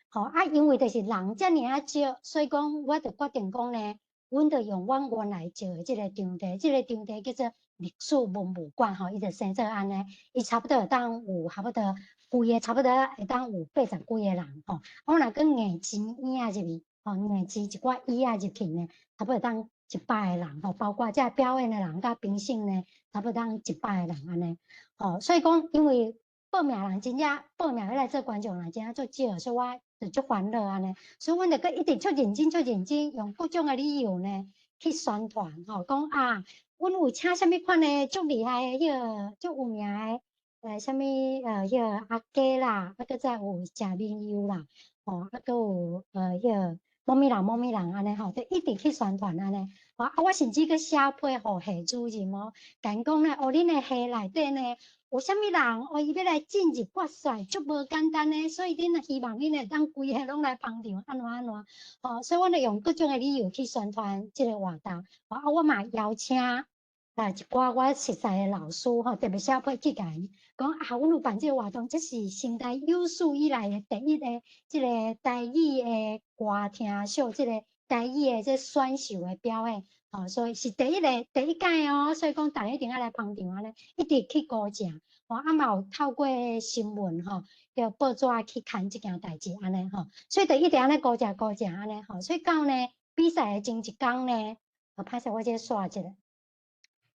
吼啊！因為就是人遮爾仔少，所以講我就決定講呢，阮就用阮原來借的這個場地，這個場地叫做歷史文物館吼，伊就生做按呢，伊差不多會當有差不多規个差不多會當有八十幾個人吼，我若閣硬擠椅仔入去。吼，硬擠一寡椅仔入去呢，差不多當100個人吼，包括這表演的人佮評審呢，差不多當100個人按呢。吼，所以講，因為報名人真正報名欲來做觀眾人真正足少，所以我就足煩惱按呢。所以阮就閣一直足認真、足認真，用各種的理由呢去宣傳吼，講啊，阮有請啥物款的足厲害的彼個足有名的，啥物彼個阿雞啦，啊閣再有謝明佑啦，吼，啊閣有彼個。某物人某物人按呢吼，就一直去宣傳按呢。啊，我甚至閣寫批予系主任哦，共𪜶講咧，哦，恁的系內底呢有啥物人哦，伊欲來進入決賽，足無簡單的，所以恁希望恁會當規个攏來捧場，按怎按怎，吼，所以阮就用各種的理由去宣傳這個活動。啊，我嘛邀請啊一寡我熟似的老師吼，特別寫批去共𪜶講啊，阮有辦這個活動，這是成大有史以來的第一個這個台語的歌聽秀，這個台語的這選秀的表演，吼，所以是第一個第一屆哦，所以講大家一定愛來捧場按呢，一直去鼓掌，吼，啊嘛有透過新聞吼，著報紙去刊這件代誌按呢吼，所以就一直按呢鼓掌鼓掌按呢吼，所以到呢比賽的前一工呢，歹勢我這刷一下。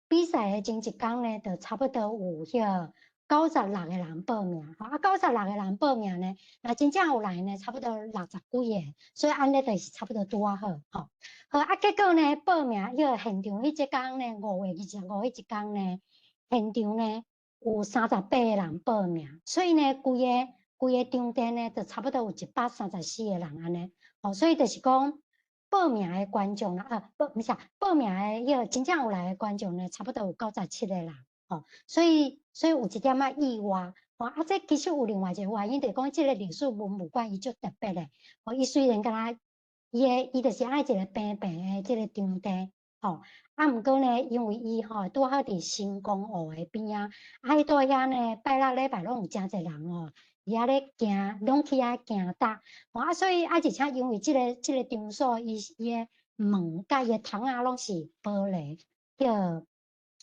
比賽的前一工呢，就差不多有彼個96個人報名，吼啊，96個人報名呢，若真正有來呢，差不多60幾個，所以按呢就是差不多拄仔好，吼。好啊，結果呢，報名彼個現場彼一工呢，5月25彼一工呢，現場呢有38個人報名，所以呢，規個規個場地呢，就差不多有134個人按呢，吼，所以就是講。報名的觀眾啦，啊，報毋是啊，報名的彼個真正有來的觀眾呢，差不多有97個人，吼，所以有一點仔意外，吼，啊，這其實有另外一個原因，就是講這個歷史文物館伊足特別的，吼，伊雖然敢若伊的伊就是愛一個平平的這個場地，吼，啊，毋過呢，因為伊吼拄好佇新光湖的邊仔，啊，彼帶遐呢，拜六禮拜攏有誠濟人吼，佇遐咧行，攏去遐行搭，吼啊，所以啊，而且因為這個場所，伊的門佮伊的窗仔攏是玻璃，叫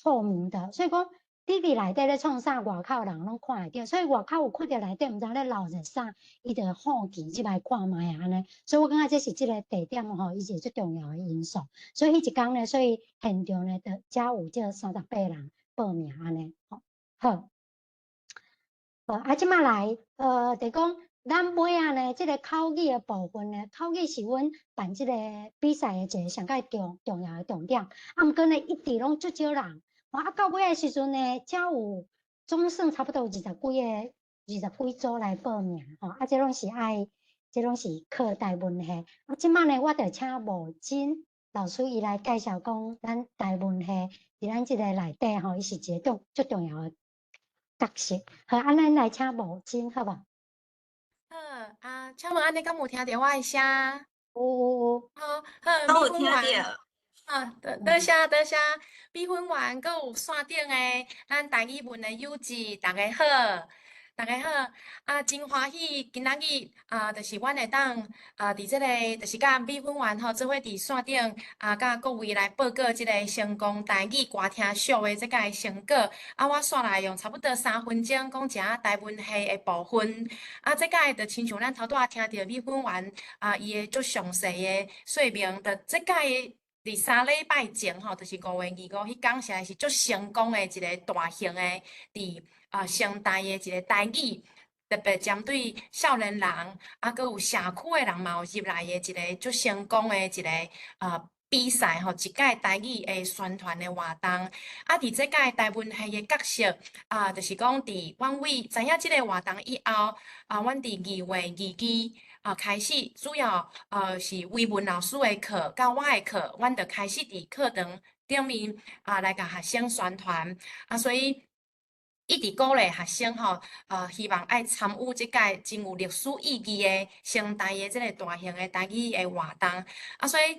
透明的，所以講你佇內底咧創啥，外口人攏看會著，所以外口有看著內底毋知咧鬧熱啥，伊就會好奇入來看覓啊按呢，所以我感覺這是這個地點吼，伊是最重要的因素。所以彼一工呢，所以現場呢，就才有這38人報名按呢，吼，好。好，啊，這馬來，就講咱尾仔呢，這個口語的部分呢，口語是阮辦這個比賽的一個上蓋重要的重點。啊，毋過呢，一直攏足少人，啊，到尾的時陣呢，才有總算差不多有二十幾個、20幾組來報名，吼，啊，這攏是靠台文系。啊，這馬呢，我就請吳真老師伊來介紹講，咱台文系佇咱這個內底吼，伊是一個足重要的角色。好，按呢來請吳真，好無？好啊，請問按呢敢有聽著我的聲？有有有。好，好，都有聽著。啊，多謝多謝，美粉員，閣有線頂的咱台語文的友姊，大家好，大家好。啊，真歡喜今仔日啊，就是阮會當啊，佇這個就是佮美粉員吼做伙佇線頂啊，佮各位來報告這個成功台語歌聽秀的這個成果。啊，我煞來用差不多3分鐘講一下台文系的部分。啊，這擺就親像咱頭拄仔聽著美粉員啊，伊的足詳細的說明，就這擺佇3禮拜前吼，就是5月25彼工，實在是足成功的一個大型的佇啊成大的一個台語，特別針對少年人，啊，閣有社區的人嘛有入來的一個足成功的一個比賽吼，一屆台語的宣傳的活動。啊，佇這屆台文系的角色啊，就是講佇阮為知影這個活動以後，啊，阮佇2月22開始主要是維文老師的課，佮我的課，阮就開始佇課堂頂面啊來共學生宣傳啊，所以一直鼓勵學生吼，希望愛參與這屆真有歷史意義的成大的這個大型的台語的活動啊，所以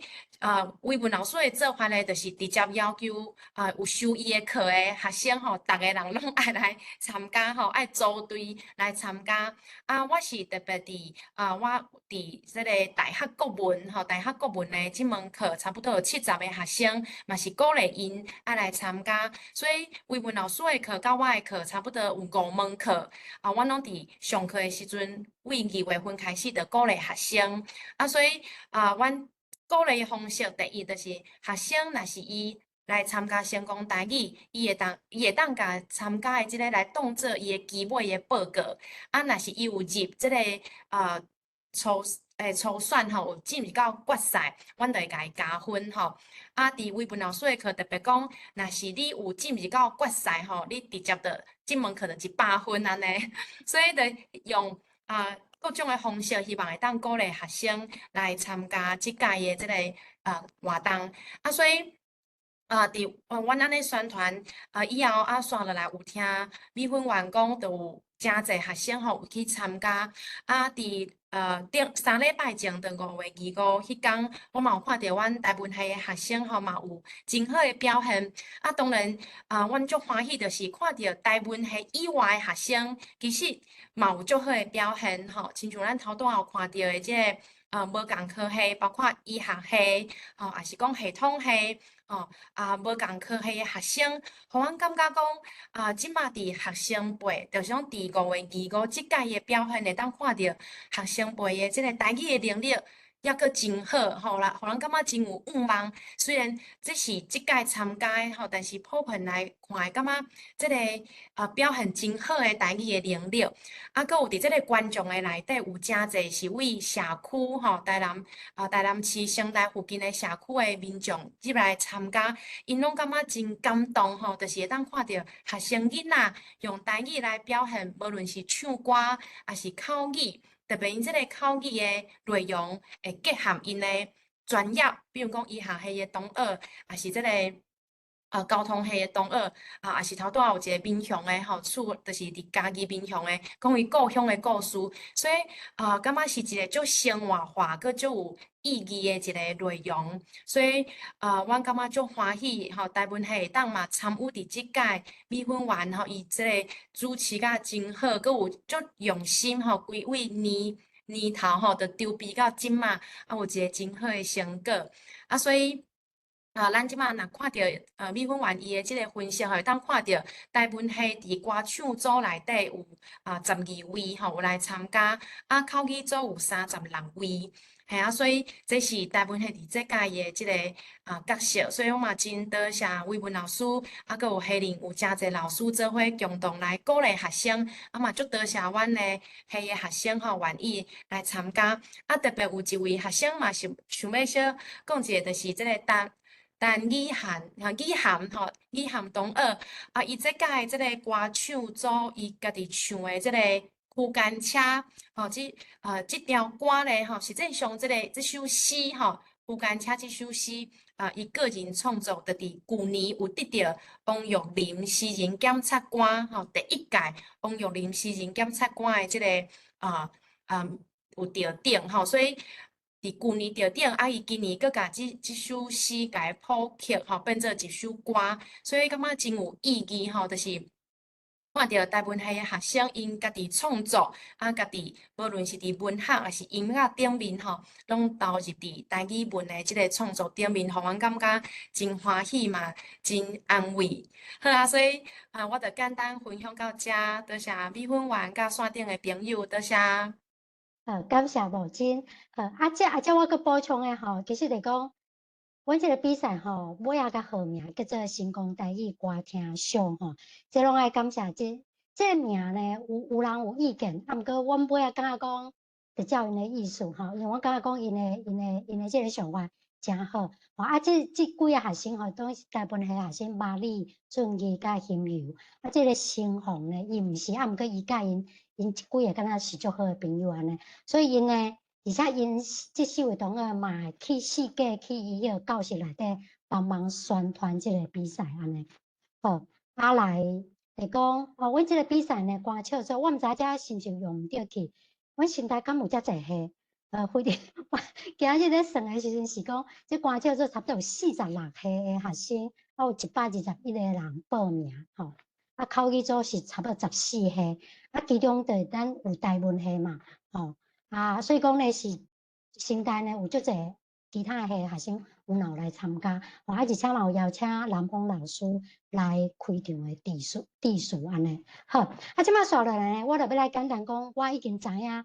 維文老師的做法呢，就是直接要求啊有修伊的課的學生吼，逐个人攏愛來參加吼，愛組隊來參加。啊，我是特別佇啊，我佇這個大學國文吼，大學國文的這門課，差不多有70個學生，嘛是鼓勵𪜶愛來參加。所以維文老師的課佮我的課，差不多有五門課啊，阮攏佇上課的時陣，為2月份開始就鼓勵學生。啊，所以啊，阮鼓勵的方式，第一就是學生若是伊來參加成功台語，伊會當共參加的這個來當做伊的期尾的報告。啊，若是伊有入這個初選吼，有進入到決賽，阮就會共伊加分吼。啊，佇維文老師的課特別講，若是你有進入到決賽吼，你直接就這門課就100分按呢。所以就用啊各種的方式，希望會當鼓勵學生來參加這屆的這個活動。啊，所以啊，佇阮按呢宣傳啊以後啊，煞落來有聽美粉員講，就有誠濟學生吼有去參加。啊，佇頂3禮拜前，佇5月25彼工，我嘛有看著阮台文系的學生吼嘛有真好的表現。啊，當然啊，阮足歡喜，就是看著台文系以外的學生，其實嘛有足好的表現吼。親像咱頭拄仔有看著的這個無仝科系，包括醫學系，吼，抑是講系統系，吼，啊，無仝科系的學生，予阮感覺講，啊，這馬佇學生輩，就是講佇5月25這屆的表現，會當看著學生輩的這個台語的能力，猶閣真好，吼啦，予人感覺真有向望。雖然這是這屆參加的吼，但是普遍來看，會感覺這個表現真好的台語的能力。啊，閣有佇這個觀眾的內底有誠濟是為社區吼，台南市成大附近的社區的民眾入來參加，𪜶攏感覺真感動吼，就是會當看著學生囡仔用台語來表現，無論是唱歌抑是口語。特別𪜶這個口語的內容會結合𪜶的專業，比如講醫學系的同學，抑是這個交通系的同學，啊，抑是頭拄仔有一個民雄的吼，厝就是佇嘉義民雄的，講伊故鄉的故事，所以啊，感覺是一個足生活化，閣足有意義的一個內容。所以啊，阮感覺足歡喜吼，台文系會當嘛參與佇這屆米粉丸吼，伊這個主持甲真好，閣有足用心吼，規位年年頭吼，就籌備到這馬，啊，有一個真好的成果，啊，所以。啊，咱這馬若看著米粉丸伊的這個分析吼，會當看著台文系佇歌唱組內底有12位吼有來參加，啊，口語組有36位，嘿啊，所以這是台文系佇這屆的這個角色，所以我嘛真多謝維文老師，啊，閣有系裡有誠濟老師做伙共同來鼓勵學生，啊嘛足多謝阮的系的學生吼願意來參加，啊，特別有一位學生嘛是想欲小講一下，就是這個陳雨涵，吼雨涵吼，雨涵同學，啊，伊這屆這個歌唱組，伊家己唱的這個區間車，吼，這條歌咧，吼，實際上這個這首詩吼，區間車這首詩，啊，伊個人創作，就佇舊年有得著王玉林詩人檢察官，吼，第一屆王玉林詩人檢察官的這個有得獎，吼，所以。佇舊年得獎，啊，伊今年閣共這首詩共譜曲吼，變做一首歌，所以感覺真有意義吼，就是看著台文系的學生𪜶家己創作，啊，家己無論是佇文學抑是音樂頂面吼，攏投入佇台語文的這個創作頂面，予阮感覺真歡喜嘛，真安慰。好啊，所以啊，我就簡單分享到遮，多謝米粉丸佮線頂的朋友，多謝。好，感謝無真。好，啊，這我閣補充的吼，其實就講，阮這個比賽吼，尾仔共號名叫做星光台語歌廳賞吼，這攏愛感謝這個名呢，有人有意見，啊，毋過阮尾仔感覺講，就照𪜶的意思吼，因為我感覺講𪜶的這個想法誠好。吼，啊，這幾個學生吼，攏是大部分的學生，馬里、俊義佮興游。啊，這個新紅呢，伊毋是，啊，毋過伊佮𪜶這幾個敢若是足好的朋友按呢，所以𪜶呢，而且𪜶這四位同學嘛會去四界去伊彼個教室內底幫忙宣傳這個比賽按呢。好，啊來就講，哦，阮這個比賽呢，歌唱組，我毋知這是毋是用著去，阮新台敢有遮濟系？非得我今日咧算的時陣是講，這歌唱組差不多有46系的學生，啊有121個人報名，吼。啊，口語組是差不多14系，啊，其中就咱有台文系嘛，吼，啊，所以講咧是新大呢有足濟其他系學生有有來參加，吼，啊，而且嘛有邀請南峰老師來開場的致辭按呢。好，啊，這馬紲落來呢，我就欲來簡單講，我已經知影，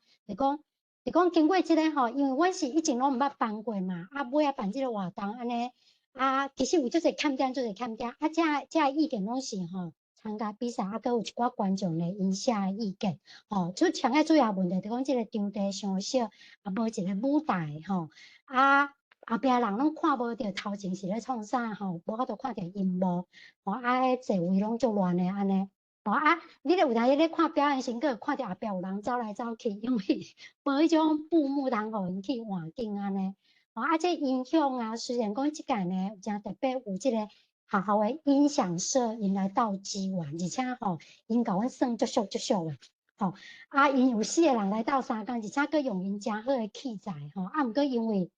就講經過這個吼，因為阮是以前攏毋捌辦過嘛，啊，尾仔辦這個活動按呢，啊，其實有足濟欠點，足濟欠點，啊，這意見攏是吼。參加比賽啊，閣有一寡觀眾咧，𪜶寫的意見，吼，就上個主要問題就講這個場地傷小，啊，無一個舞台，吼，啊，後壁人攏看無著頭前是咧創啥，吼，無法度看著螢幕，吼，啊，彼座位攏足亂的按呢，吼啊，你咧有當時咧看表演時，閣會看著後壁有人走來走去，因為無彼種布幕通予𪜶去換景按呢，吼，啊，這音響啊，雖然講這屆呢有誠特別有這個。學校的音響社𪜶來鬥支援，而且吼，𪜶共阮算足俗足俗的，吼，啊，𪜶有四個人來鬥相共，而且閣用𪜶誠好的器材，吼，啊，毋過因為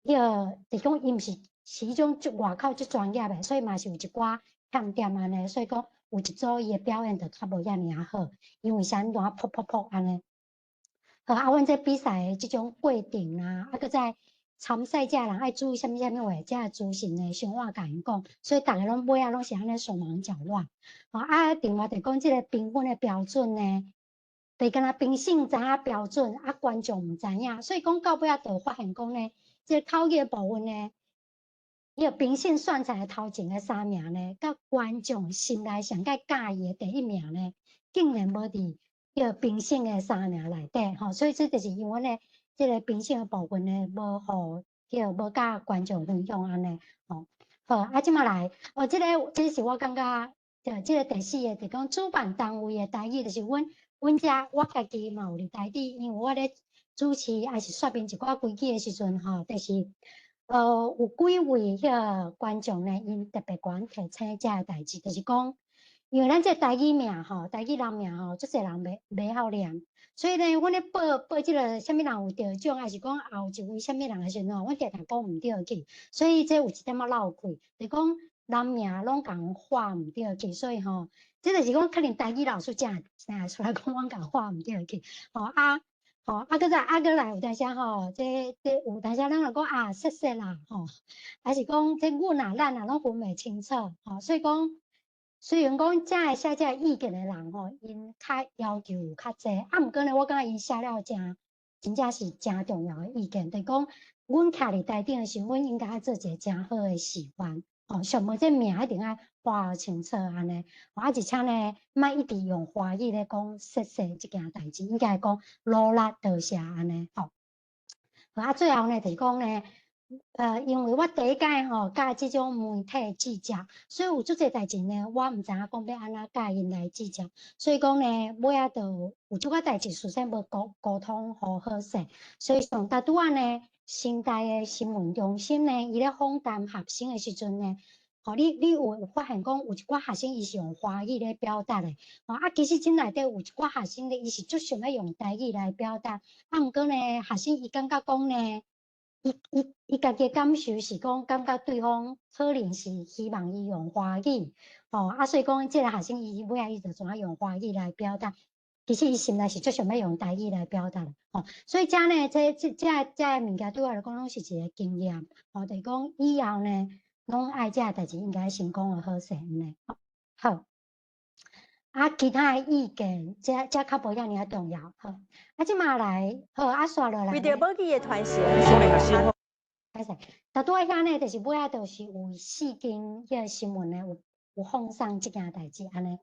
彼個就是講伊毋是彼種足外口足專業的，所以嘛是有一寡欠點按呢，所以講有一組伊的表演就較無遐爾仔好，因為啥物亂噗噗噗按呢。好，啊，阮這比賽的這種過程啊，啊，閣再。參賽者人愛注意啥物啥物話，這資訊呢，先我共𪜶講，所以逐个攏尾仔攏是按呢手忙腳亂。吼啊，另外就講這個評分的標準呢，就敢若評審知影標準，啊觀眾毋知影，所以講到尾仔就發現講呢，這個口語的部分呢，彼個評審選出來頭前的三名呢，佮觀眾心內上較佮意的第一名呢，竟然無佇彼個評審的三名內底，吼，所以這就是因為呢。這個評審的部分呢，無予叫無佮觀眾分享按呢，吼，好，啊，這馬來，哦，這個這是我感覺，就這個第四個，就講主辦單位的台語，就是阮遮我家己嘛有佇台底，因為我咧主持抑是說明一寡規矩的時陣，吼，就是。有幾位彼个觀眾呢，𪜶特別共阮提醒這个代誌，就是講，因為咱這個台語名吼，台語人名吼，足濟人袂曉念，所以呢，阮咧報報這个啥物人有得獎，抑是講後一位啥物人的時陣吼，阮定定講毋對去，所以這有一點仔落氣，就講人名攏共畫毋對去，所以吼，這就是講可能台語老師才會出來講，阮共畫毋對去，吼啊。吼，啊，閣再啊，閣來有當時吼，這有當時咱就講啊，謝謝啦，吼，還是講這阮啊、咱啊，攏分袂清楚，吼，所以講，雖然講遮个寫這个意見的人吼，𪜶較要求有較濟，啊，毋過呢，我感覺𪜶寫了誠，真正是誠重要的意見，就是講，阮徛佇台頂的時，阮應該愛做一个誠好的示範，吼，上無這名一定愛畫清楚按呢，啊，而且呢，莫一直用華語咧講謝謝這件代誌，應該講努力多謝按呢，吼。啊，最後呢，就是講呢，因為我第一屆吼教這種媒體記者，所以有足濟代誌呢，我毋知影講欲按怎教𪜶來記者，所以講呢，尾仔就有足寡代誌事先無溝通好好勢，所以上拄拄仔呢，成大的新聞中心呢，伊咧訪談學生的時陣呢，吼，你有發現講有一寡學生伊是用華語咧表達的，吼啊，其實這內底有一寡學生咧，伊是足想欲用台語來表達，啊，毋過呢，學生伊感覺講呢，伊家己的感受是講，感覺對方可能是希望伊用華語，吼啊，所以講這个學生伊尾仔伊就怎啊用華語來表達，其實伊心內是足想欲用台語來表達的，吼，所以這呢，這物件對我來講攏是一個經驗，吼，就是講以後呢，攏愛這个代誌應該先講予好勢按呢，好。啊，其他的意見，這較無遐爾仔重要，好。啊，這馬來，好，啊，紲落來。為著母語的傳承，歹勢，拄拄仔遐呢，就是尾仔，就是有四間彼个新聞呢，有放送這件代誌按呢。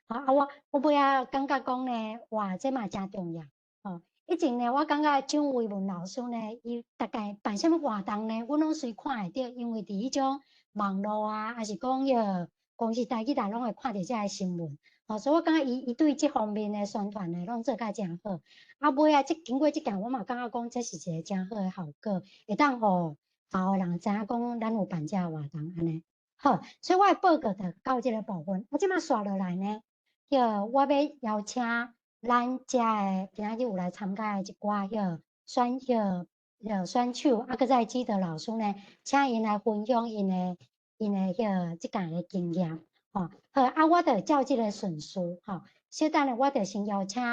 好，啊，我尾仔感覺講呢，哇，這嘛誠重要，吼。以前呢，我感覺蔣維文老師呢，伊逐擺辦啥物活動呢，阮攏隨看會著，因為佇彼種網路啊，抑是講彼个公視台語台攏會看著這个新聞。吼，所以我感覺伊對這方面的宣傳呢，攏做甲誠好。啊，尾仔這經過這件，我嘛感覺講這是一個誠好的效果，會當予後的人知影講咱有辦這个活動按呢。好，所以我的報告就到這个部分。啊，這馬紲落來呢，彼我欲邀請咱遮的今仔日有來參加的一寡彼選彼選手，啊，閣再指導老師呢，請𪜶來分享𪜶的彼這屆的經驗。吼，好，啊，我就照這个順序，吼，小等下我就先邀請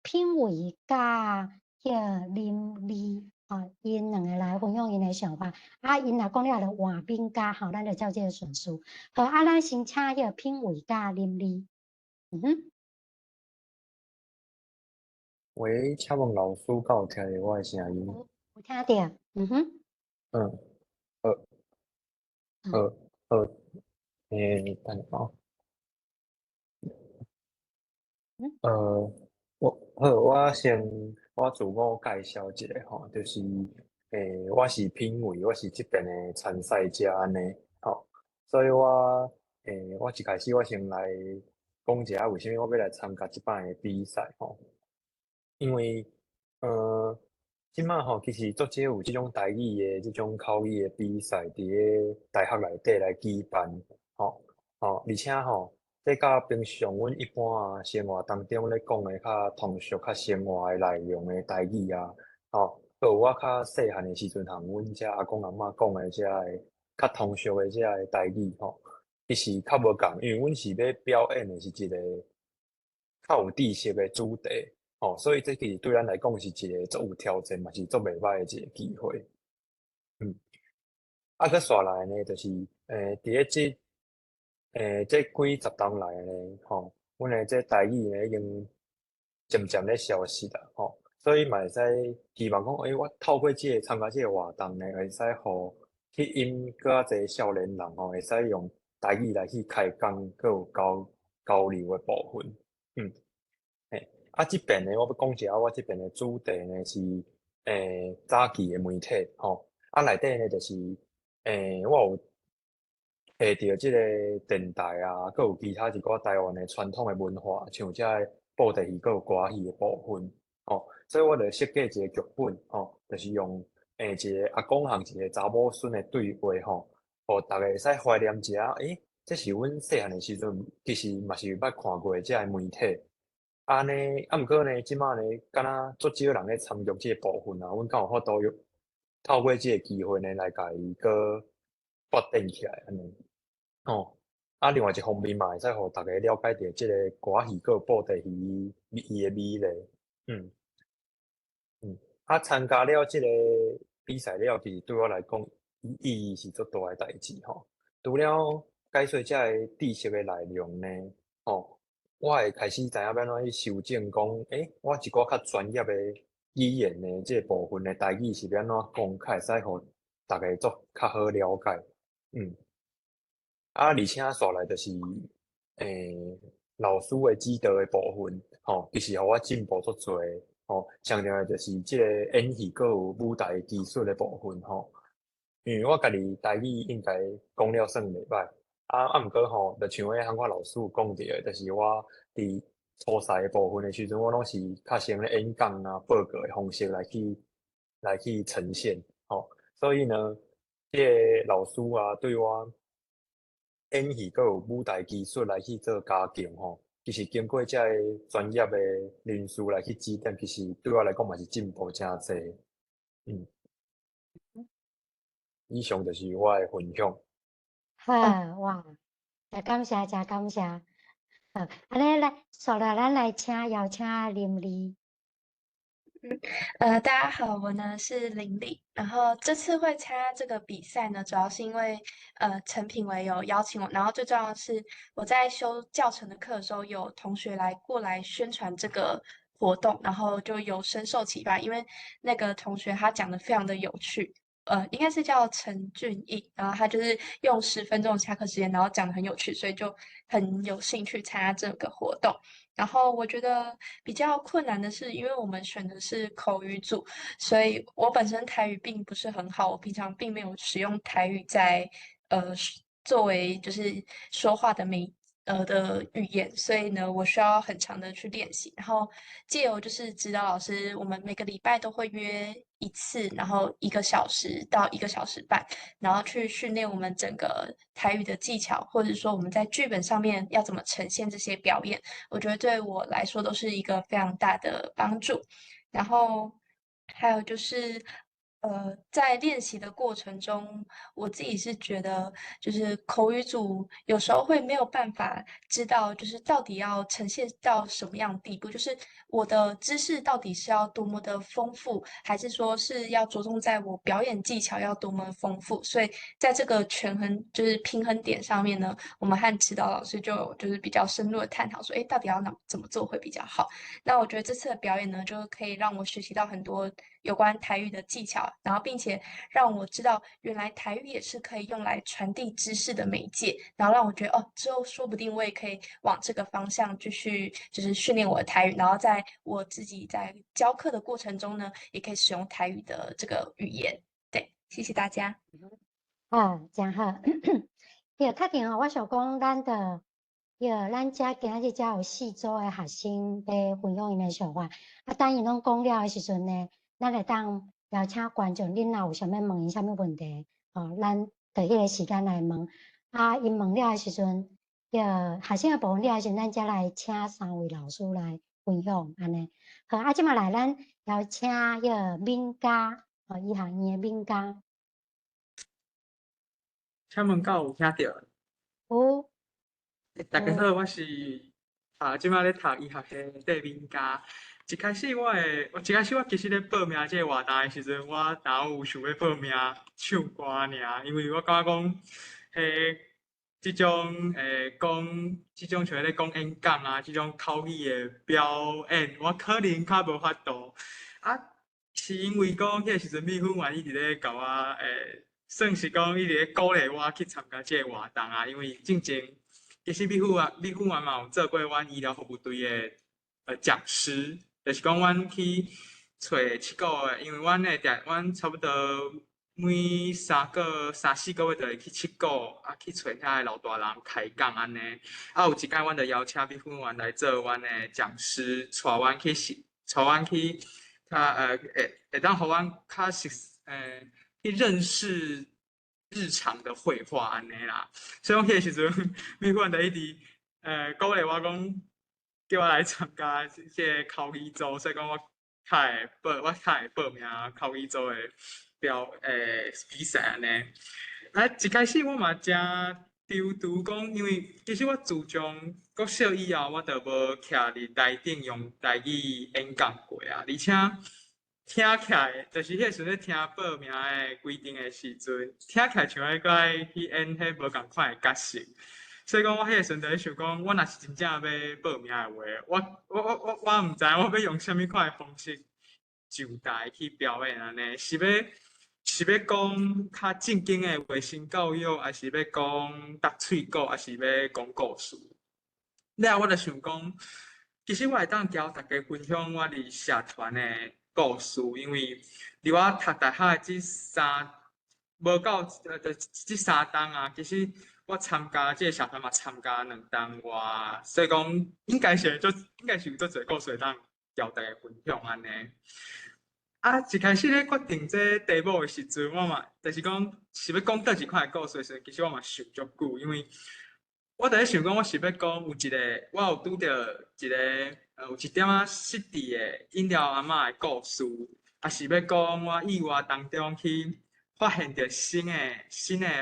品維佮彼个林麗，吼，𪜶兩个來分享𪜶的想法。啊，𪜶若講了就換賓家，吼，咱就照這个順序。好，啊，咱先請彼個品維佮林麗。嗯哼。喂，請問老師敢有聽著我的聲音？有聽著，嗯哼。嗯，好，好，好。等下哦。我好，我先我自我介紹一下吼，就是，我是品維，我是這邊的參賽者按呢，吼，所以我，我一開始我先來講一下為啥物我欲來參加這擺的比賽吼，因為，這馬吼其實足少有這種台語的這種口語的比賽佇咧大學內底來舉辦，吼，吼，而且吼，這佮平常阮一般啊生活當中咧講的較通俗、較生活的內容的台語啊，吼，閣有我較細漢的時陣，和阮遮阿公阿嬤講的這个較通俗的這个台語吼，其實較無仝，因為阮是欲表演的是一個較有知識的主題，吼，所以這其實對咱來講是一個足有挑戰，嘛是足袂䆀的一個機會。啊，閣紲來呢，就是，佇咧這。這幾十冬來呢，吼，阮的這台語呢已經漸漸咧消失啦，吼，所以嘛會使希望講，我透過這个參加這个活動呢，會使予吸引閣較濟少年人吼，會使用台語來去開講，閣有交流的部分，嘿，啊，這邊呢，我欲講一下，我這邊的主題呢是，早期的媒體，吼，啊，內底呢就是，我有摕著這個電台啊，閣有其他一寡台灣的傳統的文化，像這个布袋戲閣有歌仔戲的部分，吼，所以我就設計一個劇本，吼，就是用一个阿公和一个查某孙的对话吼，予逐家会使怀念一下，欸，这是阮细汉的时阵，其实嘛是捌看过这个媒体。按呢，啊，毋过呢，这摆呢，敢若足少人咧参与这个部分啊，阮敢有法度用透过这个机会呢，来共伊阁发展起来按呢。吼，啊，另外一方面嘛，会使予逐家了解著这个歌仔戏阁有布袋戏伊的美丽。啊，参加了这个比赛了，其实对我来讲，意义是足大的代志吼。除了解说这个知识的内容呢，吼，我会开始知影欲按怎去修正，讲，欸，我一寡较专业的语言的这个部分的台语是欲按怎讲，较会使予逐家做较好了解。啊，而且煞来就是，老师的指导的部分，吼，其实予我进步足济，吼，上重要就是这个演戏阁有舞台技术的部分，吼。因为我家己台语应该讲了算袂䆀，啊，毋过吼，就像彼喊我老师有讲著的，就是我伫初赛的部分的时阵，我拢是较先咧演讲啊、报告的方式来去呈现，吼。所以呢，这个老师啊，对我演戏阁有舞台技术来去做加强吼，其实经过这个专业的人士来去指点，其实对我来讲嘛是进步诚济。以上就是我的分享。好哇，诚感谢，诚感谢。好，按呢来，煞来咱来请邀请林丽。大家好，我呢是林丽。然后这次会参加这个比赛呢，主要是因为陈品维有邀请我，然后最重要的是我在修教程的课的时候，有同学来过来宣传这个活动，然后就有深受启发，因为那个同学他讲的非常的有趣。应该是叫陈俊义，然后他就是用10分钟的下课时间，然后讲的很有趣，所以就很有兴趣参加这个活动。然后我觉得比较困难的是，因为我们选的是口语组，所以我本身台语并不是很好，我平常并没有使用台语在作为就是说话的媒的语言，所以呢，我需要很长的去练习。然后借由就是指导老师，我们每个礼拜都会约一次，然后1个小时到1个小时半，然后去训练我们整个台语的技巧，或者说我们在剧本上面要怎么呈现这些表演，我觉得对我来说都是一个非常大的帮助。然后还有就是，在练习的过程中，我自己是觉得，就是口语组有时候会没有办法知道，就是到底要呈现到什么样的地步，就是我的知识到底是要多么的丰富，还是说是要着重在我表演技巧要多么丰富？所以在这个权衡，就是平衡点上面呢，我们和指导老师就有就是比较深入的探讨，说，诶，到底要怎么做会比较好？那我觉得这次的表演呢，就可以让我学习到很多有关台语的技巧，然后并且让我知道原来台语也是可以用来传递知识的媒介，然后让我觉得哦，之后说不定我也可以往这个方向继续就是训练我的台语，然后在我自己在教课的过程中呢，也可以使用台语的这个语言。对，谢谢大家。啊，真好。对，确定吼，我想讲咱的，对，咱遮今仔日遮有四组的学生欲分享𪜶的想法。啊，等𪜶拢讲了的时阵呢，咱会当邀请观众，恁若有啥物问𪜶啥物问题，吼，咱佇彼个时间来问。啊，𪜶问了的时阵，对，学生的部分了的时阵，咱才来请三位老师来分享，按呢。好，啊，这马来咱邀请彼个敏嘉，吼，医学院的敏嘉。请问敢有听著？有。大家好，我是啊，这马咧读医学系的戴敏嘉。一开始我其实咧报名这个活动的时阵，我哪有想欲报名唱歌尔，因为我感觉讲，彼这种讲，这种像咧讲演讲啊，这种口语的表演，我可能较无法度。啊，是因为讲彼个时阵美粉员伊伫咧共我算是讲伊伫咧鼓励我去参加这个活动啊，因为进前其实美粉员嘛有做过阮医疗服务队的讲师。就是讲，阮去揣七个月，因为阮的定，阮差不多每三四个月就会去七股，啊，去揣遐个老大人开讲按呢。啊，有一摆阮就邀请美粉员来做阮的讲师，𤆬阮去是，𤆬阮去，较会会当予阮较熟去認識日常的會話按呢啦。所以講彼个時陣，美粉就一直鼓勵我講，叫我來參加這个口語組，所以講我較會報，我較會報名口語組的比賽按呢。啊，一開始我嘛誠躊躇講，因為其實我自從國小以後，我就無徛佇台頂用台語演講過啊，而且聽起來，就是彼個時陣咧聽報名的規定的時陣，聽起來像欲閣愛去演彼無仝款的角色。所以講，我彼個時陣就咧想講，我若是真正欲報名的話，我毋知我欲用啥物款的方式上台去表演按呢，是欲講較正經的衛生教育，抑是欲講搭喙鼓，抑是欲講故事？了後我就想講，其實我會當共大家分享我佇社團的故事，因為佇我讀大學的這三無夠這3冬啊，其實我參加這个社團嘛，參加2冬外，所以講應該是有足濟故事會當共大家分享按呢。啊，一開始咧決定這題目的時陣，我嘛就是講是欲講佗一款的故事的時陣，其實我嘛想足久，因為我佇咧想講，我是欲講有一個，我有拄著一個有一點仔失智的飲料阿嬤的故事，抑是欲講我意外當中去發現著新的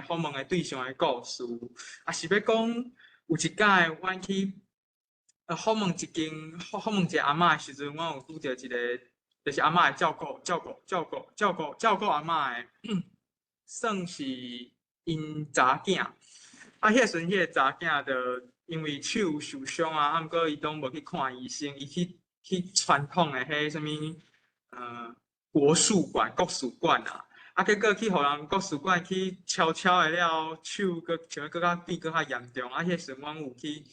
訪問的對象的故事，抑是欲講有一擺阮去訪問一个阿嬤的時陣，阮有拄著一個就是阿嬤的照顧照顧照顧照顧照顧阿嬤的，算是𪜶查囝。啊，彼个時陣，彼个查囝就因為手受傷啊，啊，毋過伊攏無去看醫生，伊去傳統的彼啥物國術館啊，啊，結果去予人國術館去敲敲的了，手閣像閣較變閣較嚴重。啊，彼個時陣阮有去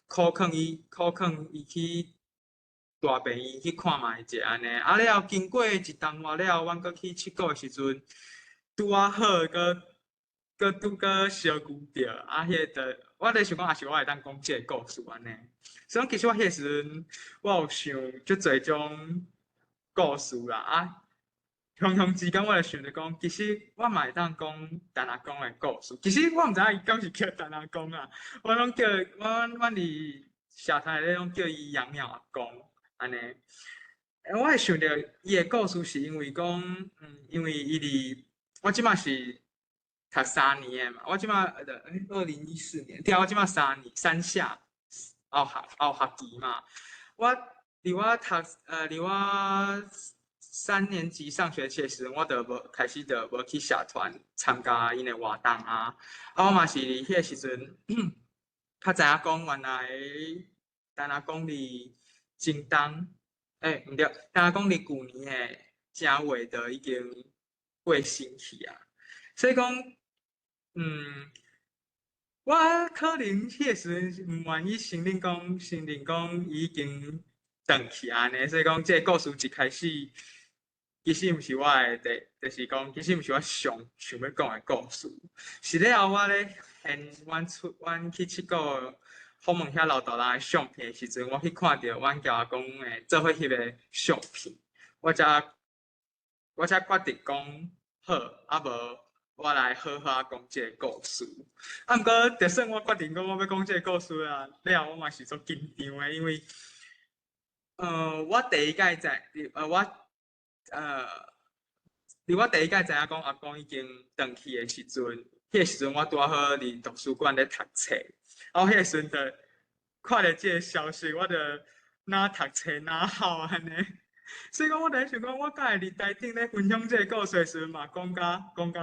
苦勸伊，苦勸伊去大病院去看覓者按呢。啊，了後經過一冬外了後，阮閣去七股的時陣，拄仔好閣拄閣相遇著，啊，彼个就我咧想講，抑是我會當講這个故事按呢。所以講其實我彼个時陣，我有想足濟種故事啦，啊，雄雄之間我就想著講，其實我嘛會當講陳阿公的故事。其實我毋知影伊敢是叫陳阿公啊，我攏叫阮佇社團內底攏叫伊楊鳥阿公按呢。我會想著伊的故事，是因為講，因為伊佇我這馬是讀三年的嘛，我這馬2014年，對啊，我這馬三年三下後學期嘛。我佇我3年級上學期的時陣，我就無開始就無去社團參加𪜶的活動啊。啊，我嘛是佇彼個時陣，較知影講原來陳阿公佇前冬，毋對，陳阿公佇舊年的正月就已經過身去啊。所以講，我可能彼個時陣毋願意承認講伊已經轉去按呢，所以講這个故事一開始，其實毋是我的第，就是講其實毋是我上想欲講的故事。是了後我咧現阮去七股訪問遐老大人的相片的時陣，我去看著阮共阿公的做伙翕的相片，我才決定講好，啊無我來好好仔講這个故事。啊，毋過就算我決定講我欲講這个故事啊，了後我嘛是足緊張的，因為，我第一擺知，我，佇我第一擺知影講阿公已經轉去的時陣，彼个時陣我拄仔好佇圖書館咧讀冊，啊，我彼个時陣就看著這个消息，我就若讀冊若哭按呢。所以講，我佇咧想講，我敢會佇台頂咧分享這个故事的時陣嘛，講甲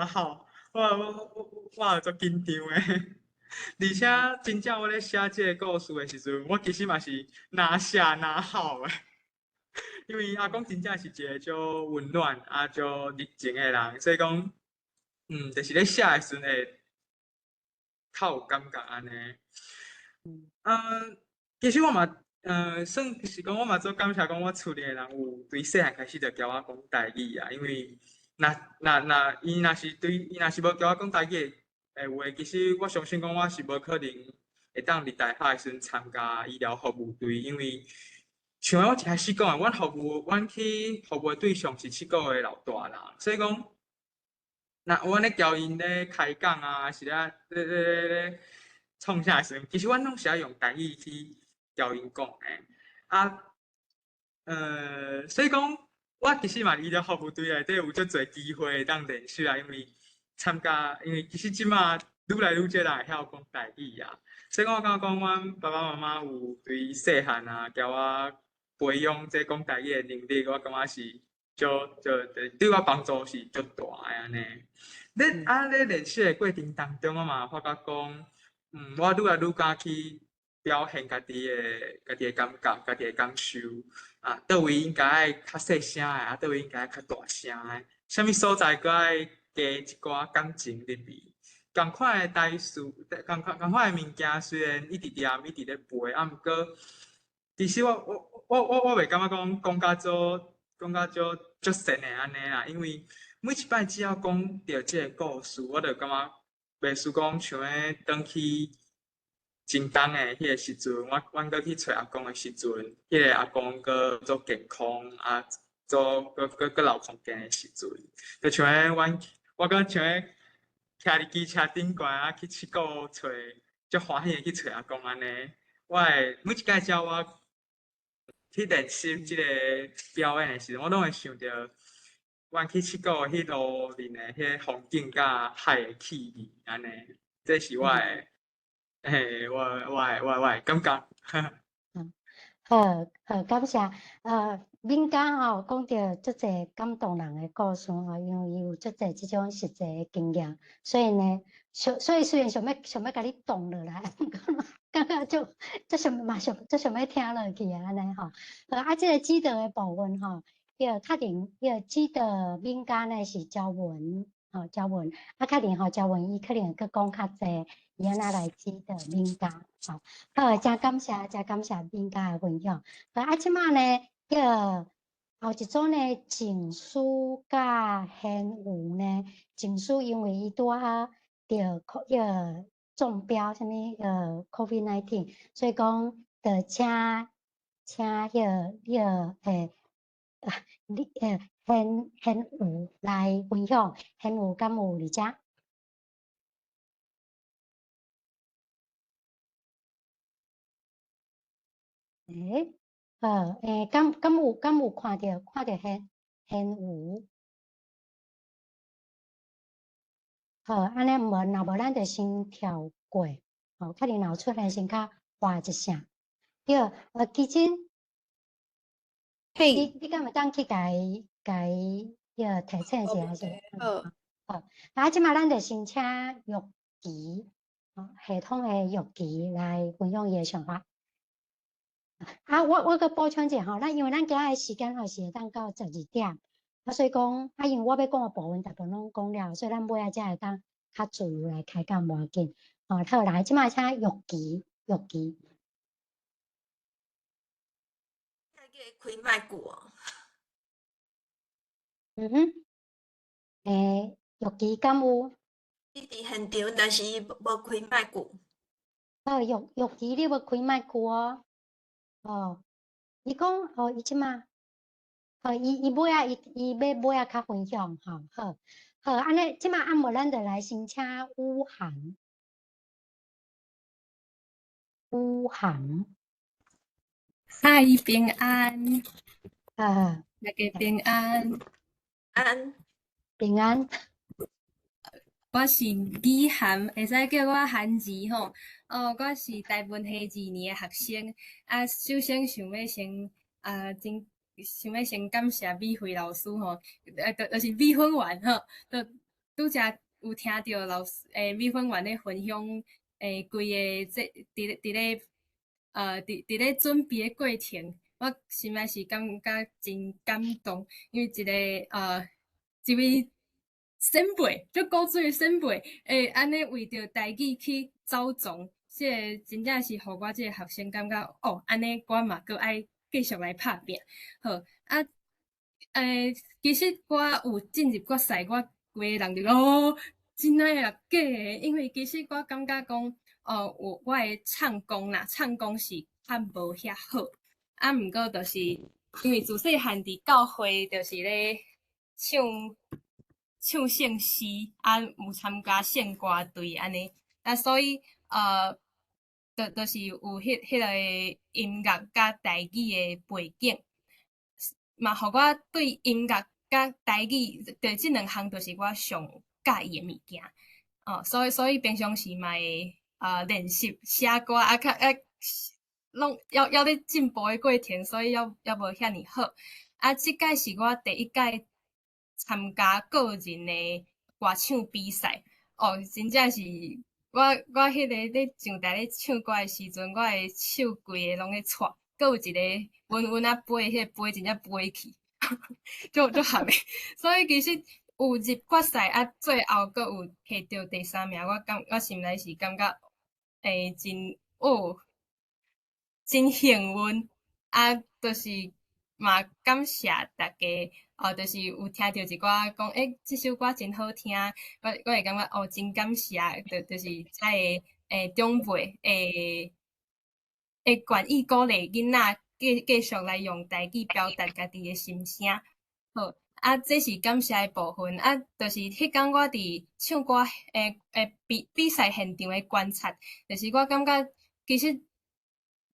哭，我也足緊張的。而且真正我咧寫這个故事的時陣，我其實嘛是若寫若哭的，因為阿公真正是一个足溫暖啊足熱情的人，所以講，就是咧寫的時陣會較有感覺按呢。其實我嘛，算是講我嘛足感謝講，我厝裡的人有對細漢開始就教我講台語啊，因為若伊若是無教我講台語的話，其實我相信講我是無可能會當佇大學的時陣參加醫療服務隊，因為像我一開始講的，阮去服務的對象是七股的老大人，所以講若有按呢教𪜶咧开讲啊，是咧咧咧咧咧创啥的时阵，其实阮拢是爱用台语去教𪜶讲的。啊，所以讲，我其实嘛伫咧服务队内底有足济机会会当练习啊，因为参加，因为其实这马愈来愈少人会晓讲台语啊，所以讲我感觉讲，阮爸爸妈妈有对细汉啊，共我培养这讲台语的能力，我感觉是足足对我帮助是足大的按呢。咧啊咧练习的过程当中，我嘛发觉讲，我愈来愈敢去表现家己的家己的感觉、家己的感受啊，佗位应该爱较细声的，啊，佗位应该爱较大声的，啥物所在阁爱加一寡感情入去。仝款的台词，仝款仝款的物件，虽然一直念，一直咧背，啊，毋过其实我袂感觉讲讲甲做讲甲足足神的按呢啦，因为每一摆只要讲著这个故事，我就感觉袂输讲像咧转去前冬的彼个时阵，阮阁去揣阿公的时阵，彼个阿公阁足健康啊，足阁阁阁流空间的时阵，就像咧阮我阁像咧徛伫机车顶悬啊，去七股揣，足欢喜的去揣阿公按呢。我会每一摆只要我去练习这个表演的时阵，我拢会想著阮去七股彼路面的彼个风景佮海的气味按呢，这是我的，嘿，我的感觉。好，好，感谢。敏嘉吼讲著足济感动人的故事吼，因为伊有足济这种实际的经验，所以呢，所以虽然想欲想欲共你挡落来，感觉足足想嘛想足想欲听落去啊，按呢吼。好，啊，这个指导的部分吼，著确定，著指导敏嘉呢是焦文，吼焦文，啊，确定吼焦文伊可能阁讲较济，伊按怎来指导敏嘉，吼。好，真感谢，真感谢敏嘉的分享。好，啊，这马呢，叫后一组呢，静思佮贤武呢，静思因为伊拄仔著彼个中标啥物COVID-19，所以讲著请请彼个彼个欸，你贤贤武来分享，贤武敢有伫遮？欸，好，欸，敢有看著贤贤武？好，按呢无，若无咱就先跳过，吼，可能若有出现先较快一声。对，其实，嘿，你敢会当去共伊，共伊，彼个提醒一下是？好。好，啊，这马咱就先请玉琪，系统的玉琪来分享伊的想法。啊，我阁补充一下吼，咱因为咱今仔的时间吼是会当到12点，啊，所以讲，啊，因为我欲讲的部分大部分拢讲了，所以咱尾仔才会当较自由来开讲，无要紧。吼，好，来，这马请玉琪，玉琪。开麦克哦。嗯哼。欸，玉琪敢有？伊伫现场，但是伊无开麦克。哦，玉琪，你无开麦克哦。哦，伊讲哦，伊这马，哦，伊尾仔，伊欲尾仔较分享吼，好，好，按呢，这马啊无咱就来先请雨涵，雨涵，嗨，平安，啊，大家平安，安，平安。我是雨涵，会使叫我涵儿吼。哦，我是台文系2年的学生。啊，首先想欲先啊，真想欲先感谢美惠老师吼，就是美粉员吼，就拄才有听著老师美粉员咧分享规个这伫咧准备的过程，我心内是感觉真感动，因为一位前辈，足古锥的前辈，会按呢为著台语去走傱，这个真正是予我这个学生感觉，哦，按呢我嘛阁爱继续来拍拚。好，啊，其实我有进入决赛，我规个人就哦，真的啊假的？因为其实我感觉讲，哦，我的唱功啦，唱功是较无遐好，啊，毋过就是因为自细汉伫教会，就是咧唱。唱圣诗，啊，有参加圣歌队按呢，啊，所以就是有彼个音乐佮台语的背景，嘛，予我对音乐佮台语，对這兩項，就是我上佮意的物件。哦，所以平常時嘛會練習寫歌啊，較啊，攏猶咧進步的過程，所以猶無遐爾好。啊，這擺是我第一擺參加個人的歌唱比賽，哦，真正是我彼個咧上台咧唱歌的時陣，我的手規个攏咧掣，閣有一个溫溫仔杯，彼個杯真正飛去，足足含的。所以其實有入決賽啊，最後閣有摕著第三名，我心內是感覺真哦，真幸運啊，就是嘛感謝大家，哦，就是有聽著一寡講，這首歌真好聽，我會感覺哦，真感謝，就是才會長輩會願意鼓勵囡仔繼續來用台語表達家己的心聲。好，啊，這是感謝的部分，啊，就是彼工我佇唱歌比賽現場的觀察，就是我感覺其實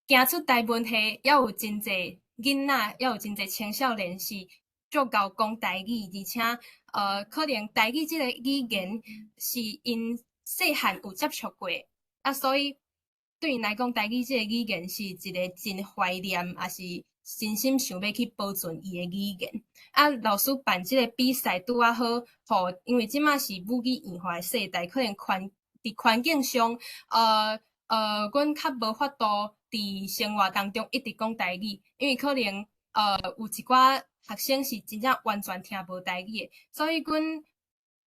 行出台文系，猶有真濟囡仔，猶有真濟青少年是足𠢕講台語，而且可能台語這个語言是𪜶細漢有接觸過，啊，所以對𪜶來講，台語這个語言是一个真懷念，也是真心想欲去保存伊的語言。啊，老師辦這个比賽拄仔好，予因為這馬是母語異化的世代，可能佇環境上，阮較無法度佇生活當中一直講台語，因為可能有一寡學生是真正完全聽無台語的，所以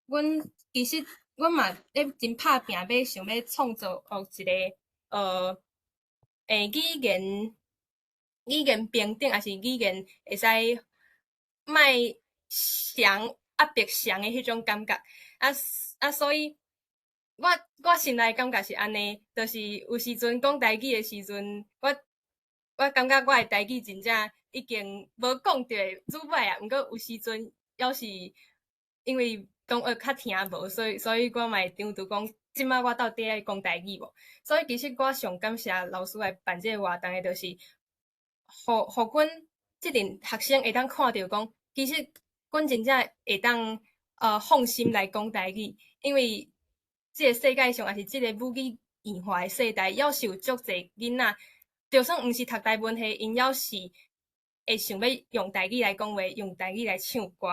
阮其實阮嘛咧真拍拚，欲想欲創造一个語言平等，抑是語言會使莫雙壓迫雙的彼種感覺。啊，所以我心內感覺是按呢，就是有時陣講台語的時陣，我感覺我的台語真正已經無講著會愈歹啊。毋過有時陣猶是因為同學較聽無，所以我嘛會張拄講，這擺我到底愛講台語無？所以其實我上感謝老師來辦這個活動的，就是予阮這陣學生會當看著講，其實阮真正會當放心來講台語，因為這個世界上，抑是這個母語異化的世代，猶是有足濟囡仔，就算毋是讀台文系，𪜶猶是會想欲用台語來講話，用台語來唱歌。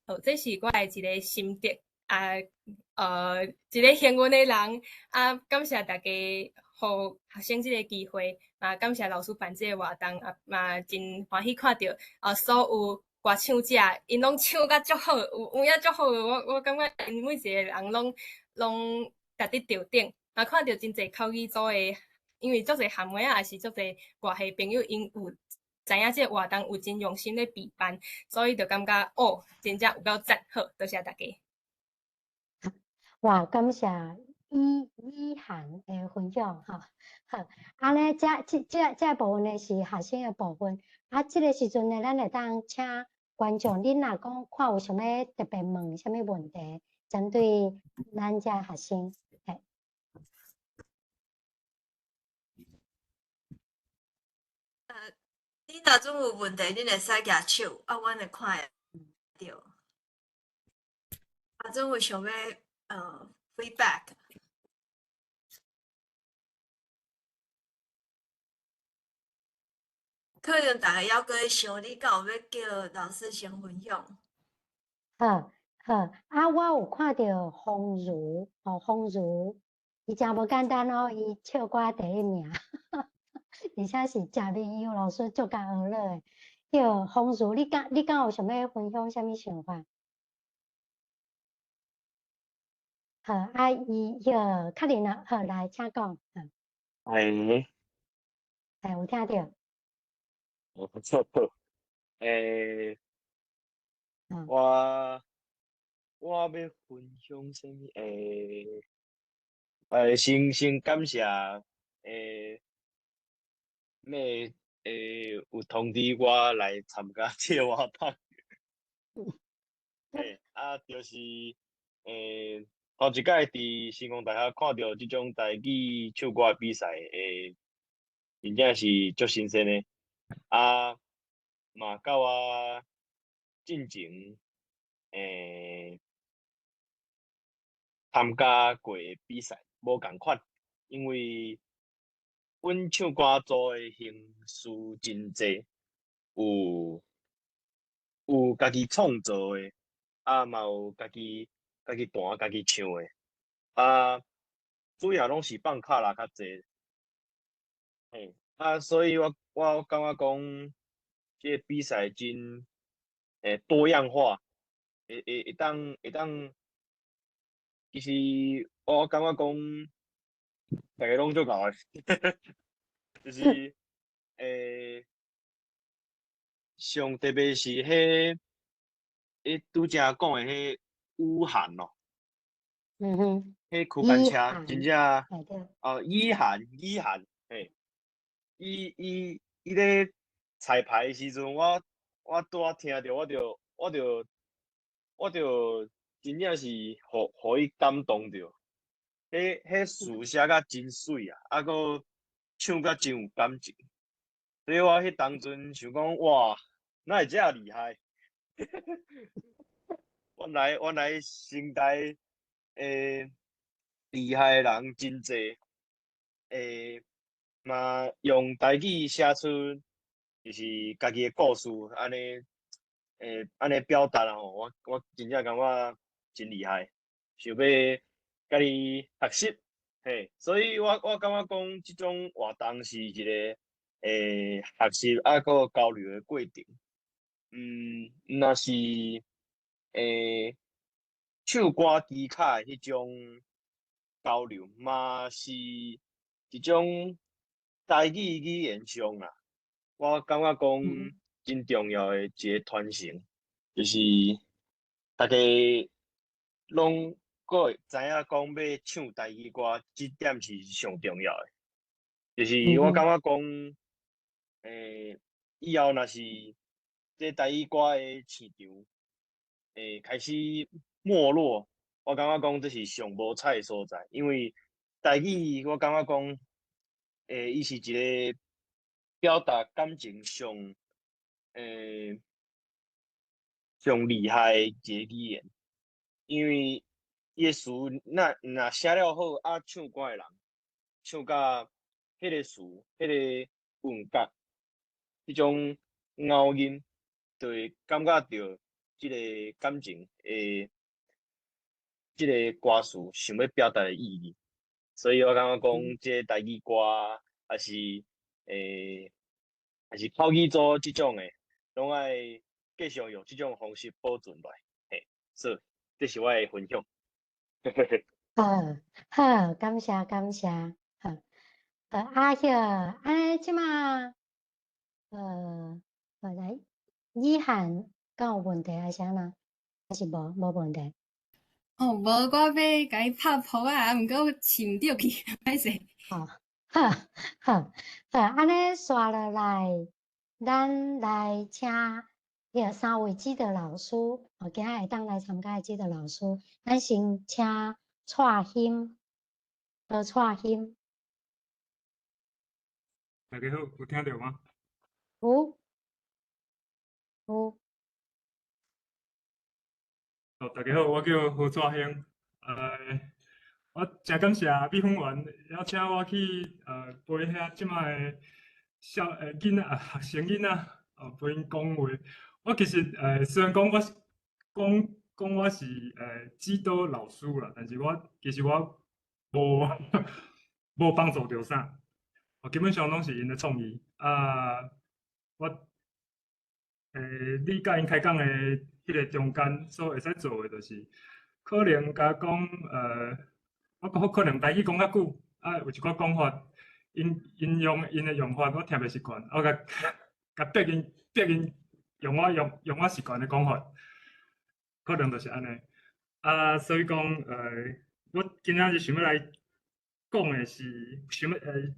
好，這是我的一个心得啊，一个幸運的人啊，感謝大家予學生這个機會，嘛感謝老師辦這个活動啊，嘛真歡喜看著所有歌唱者，𪜶攏唱甲足好，有影足好，我感覺𪜶每一个人攏搦佇頭頂，嘛看著真濟口語組的，因為足濟含妹仔，抑是足濟外系朋友，𪜶有知影這个活動有真用心咧備辦，所以就感覺哦，真正有夠讚，好，多謝大家。哇，感謝以涵的分享吼，好，按呢，這部分呢是學生的部分，啊，這个時陣呢，咱會當請觀眾，恁若講看有啥物特別問啥物問題，針對咱遮學生，嘿。恁若總有問題，恁會使舉手，啊，阮會看會著。啊，總有想欲feedback。可能大家猶閣咧想，你敢有欲叫老師先分享？好，好，啊，我有看著風如，吼，風如，伊誠無簡單哦，伊唱歌第一名，而且是誠明佑老師足共學樂的。叫風如，你敢有想欲分享啥物想法？好，啊，伊彼個確認了，好，來，請講。哎。哎，有聽著？我不錯，我欲分享啥物？先感謝，咩，有通知我來參加這個活動。啊，就是頭一擺佇成功大學看著這種台語唱歌的比賽，真正是足新鮮的。啊，嘛佮我進前參加過的比賽無仝款，因為阮唱歌組的形式真濟，有家己創作的，啊嘛有家己彈、家己唱的，啊，主要攏是放卡拉較濟。嘿，啊，所以我感覺講，這個比賽真多樣化，會當，其實我感覺講，逐个攏足𠢕的，就是上特別是彼拄才講的彼雨涵哦，彼區間車真正，哦，雨涵雨涵，嘿，伊咧彩排的時陣，我拄仔聽著，我就真正是予伊感動著。彼詞寫甲真媠啊，啊閣唱甲真有感情，所以我彼當陣想講，哇，哪會遮厲害？原來成大厲害的人真濟，嘛用台語寫出就是家己的故事，按呢表達吼，我真正感覺真厲害，想欲共伊學習，嘿，所以我感覺講這種活動是一個學習啊閣交流的過程。若是唱歌技巧的彼種交流，嘛是一種台語語言上啦，我感覺講真重要的一個傳承，就是大家攏閣會知影講欲唱台語歌，這點是上重要的。就是我感覺講，以後若是這台語歌的市場開始沒落，我感覺講這是上無彩的所在，因為台語我感覺講，伊是一個表達感情上厲害的一個語言，因為伊的詞若寫了好，啊，唱歌的人唱甲彼個詞、彼個韻腳、彼種咬音，就會感覺著這個感情的這個歌詞想欲表達的意義。所以我感覺講，這個台語歌，抑是口語組這種的，攏愛繼續用這種方式保存落來。嘿，所以這是我的分享。好，好，感謝感謝，好，啊，彼按呢這馬，來，以涵敢有問題抑是按怎？抑是無問題？哦，無，我欲共伊拍噗仔，啊，毋過飼毋著去，歹勢。好，好，好，好，按呢紲落來，咱來請彼個三位指導老師，哦，今仔會當來參加的指導老師，咱先請蔡興，何蔡興。大家好，有聽著嗎？有，有。哦，大家好，我叫何蔡興。我誠感謝美粉員邀請我去陪遐這擺的少囡仔啊，學生囡仔哦，陪𪜶講話。我其實雖然講我是講講我是指導老師啦，但是我其實我無幫助著啥，我基本上攏是𪜶的創意啊。我你佮𪜶開講的彼個中間所會使做的，就是可能共講我可能台語講較久，啊，有一寡講法，𪜶的用法我聽袂習慣，我共逼𪜶用我習慣的講法，可能就是按呢。啊，所以講，我今仔日想欲來講的是，想欲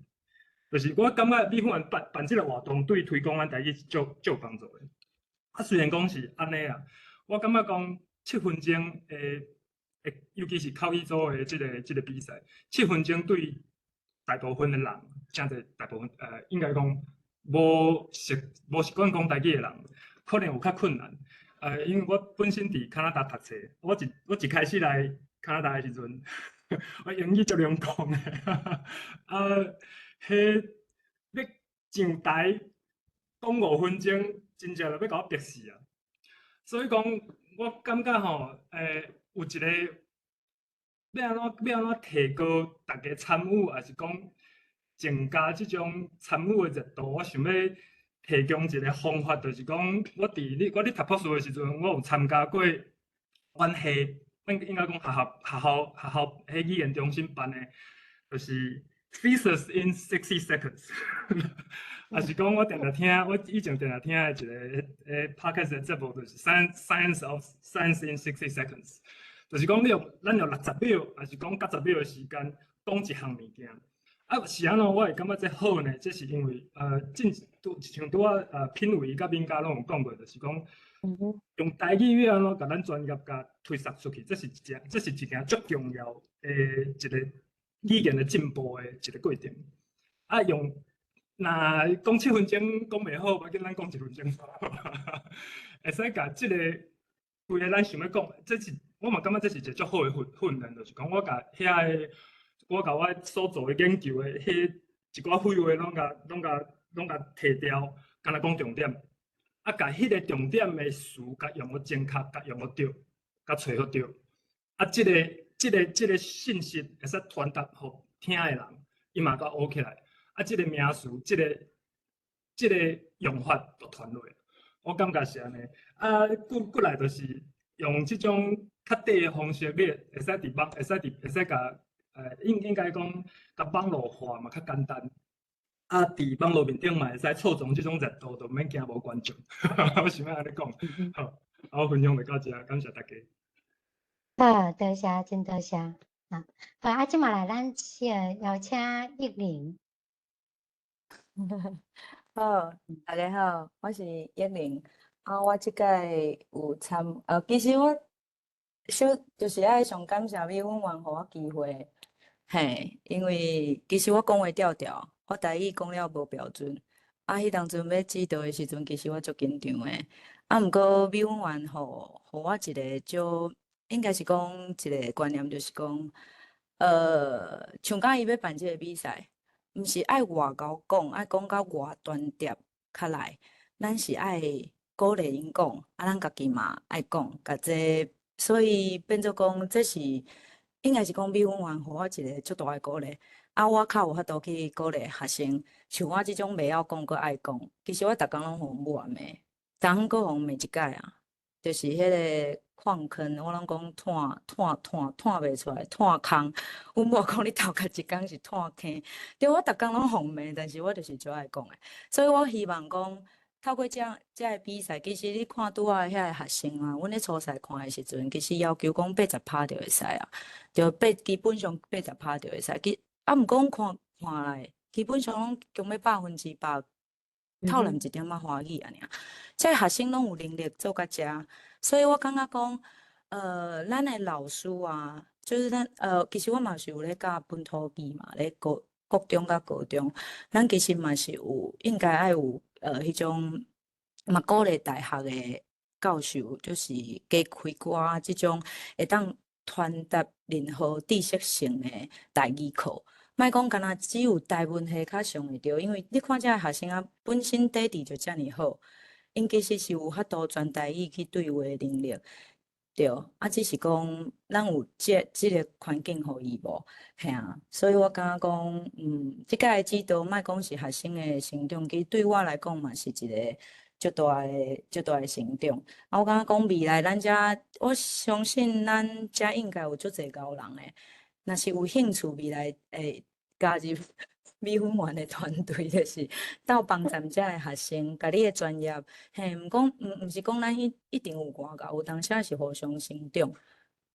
就是我感覺美粉員辦這个活動，對推廣咱台語是足有幫助的。啊，雖然講是按呢啦，我感覺講，七分鐘的，尤其是口語組的這個比賽，七分鐘對大部分的人，誠濟大部分應該講無習慣講台語的人，可能有較困難。因為我本身佇加拿大讀冊，我一開始來加拿大的時陣，我英語足兩講的，啊，彼欲上台講5分鐘，真正就欲共我逼死啊！所以講，我感覺吼，有一個欲按怎提高大家參與，抑是講增加這種參與的熱度，我想欲提供一個方法，就是講，我佇讀博士的時陣，我有參加過阮系，應該講學校彼語言中心辦的，就是 Thesis in 60 seconds，抑是講我定定聽，我以前定定聽的一個podcast 的節目，就是 Science of Science in sixty seconds，就是講咱用60秒，抑是講90秒的時間講一項物件。啊，是按怎我會感覺這好呢？這是因為進拄像拄仔品維佮敏嘉攏有講過，就是講用台語欲按怎共咱專業共推捒出去，這是一件足重要的一個語言的進步的一個過程。啊，用若講七分鐘講袂好，無要緊，咱講一分鐘，會使共這個規个咱想欲講，這是我嘛感覺這是一個足好的訓練，就是講我共我所做的研究的彼一寡廢話，攏共提掉，干焦講重點。啊，共彼個重點的詞，共用予正確，共用予對，共揣予對。啊，這個信息會使傳達予聽的人，伊嘛共學起來。啊，這個名詞，這個用法就傳落。我感覺是按呢。啊，閣來就是用這種較短的方式，你會使共應該講，共網路化嘛較簡單。啊，佇網路面頂嘛會使促成這種熱度，就毋免驚無觀眾。我想欲按呢講。好，我分享就到遮，感謝大家。好，多謝，真多謝。啊，好，啊，這馬來咱是邀請玉玲。好，大家好，我是玉玲。啊，我這屆有參，其實我小就是愛上感謝美粉員予我機會，嘿，因為其實我講話調調，我台語講了無標準，啊，彼當陣欲指導的時陣，其實我足緊張的，啊，毋過美粉員予我一個足，應該是講一個觀念，就是講，像敢伊欲辦這個比賽，毋是愛偌𠢕講，愛講甲偌專業較來，咱是愛鼓勵𪜶講，啊，咱家己嘛愛講，共這，所以變做講，這是應該是講美粉員予我一個足大的鼓勵，啊，我較有法度去鼓勵學生，像我這種袂曉講，閣愛講，其實我逐工攏予阮母罵，逐昏閣予阮罵一擺啊，就是彼個礦坑，我攏講炭炭炭炭袂出來，炭空。阮某講你頭殼一工是炭坑，對，我逐工攏予阮罵，但是我就是足愛講的，所以我希望講透過這個比賽，其實你看拄仔遐個學生啊，阮咧初賽看的時陣，其實要求講80%就會使啊，就八基本上80%就會使。其啊，毋過阮看看來，基本上攏強欲100%，透攏一點仔歡喜按呢爾。這個學生攏有能力做到遮，所以我感覺講，咱的老師啊，就是咱其實我嘛是有咧教本土語嘛，咧國中佮高中，咱其實嘛是有應該愛有彼種嘛鼓勵大學的教授，就是加開寡這種會當傳達任何知識性的台語課。莫講干焦只有台文系較上會著，因為你看這个學生啊，本身底子就遮爾好，𪜶其實是有法度全台語去對話的能力，對。啊，只是講咱有這個環境予伊無？嘿啊，所以我感覺講，這屆的指導莫講是學生的成長，其實對我來講嘛是一個足大的成長。啊，我感覺講未來咱遮，我相信咱遮應該有足濟𠢕人的，若是有興趣未來會加入美粉員的團隊，就是鬥幫助遮的學生，共你的專業，嘿，毋講毋是講咱一定有偌𠢕，有當時是互相成長，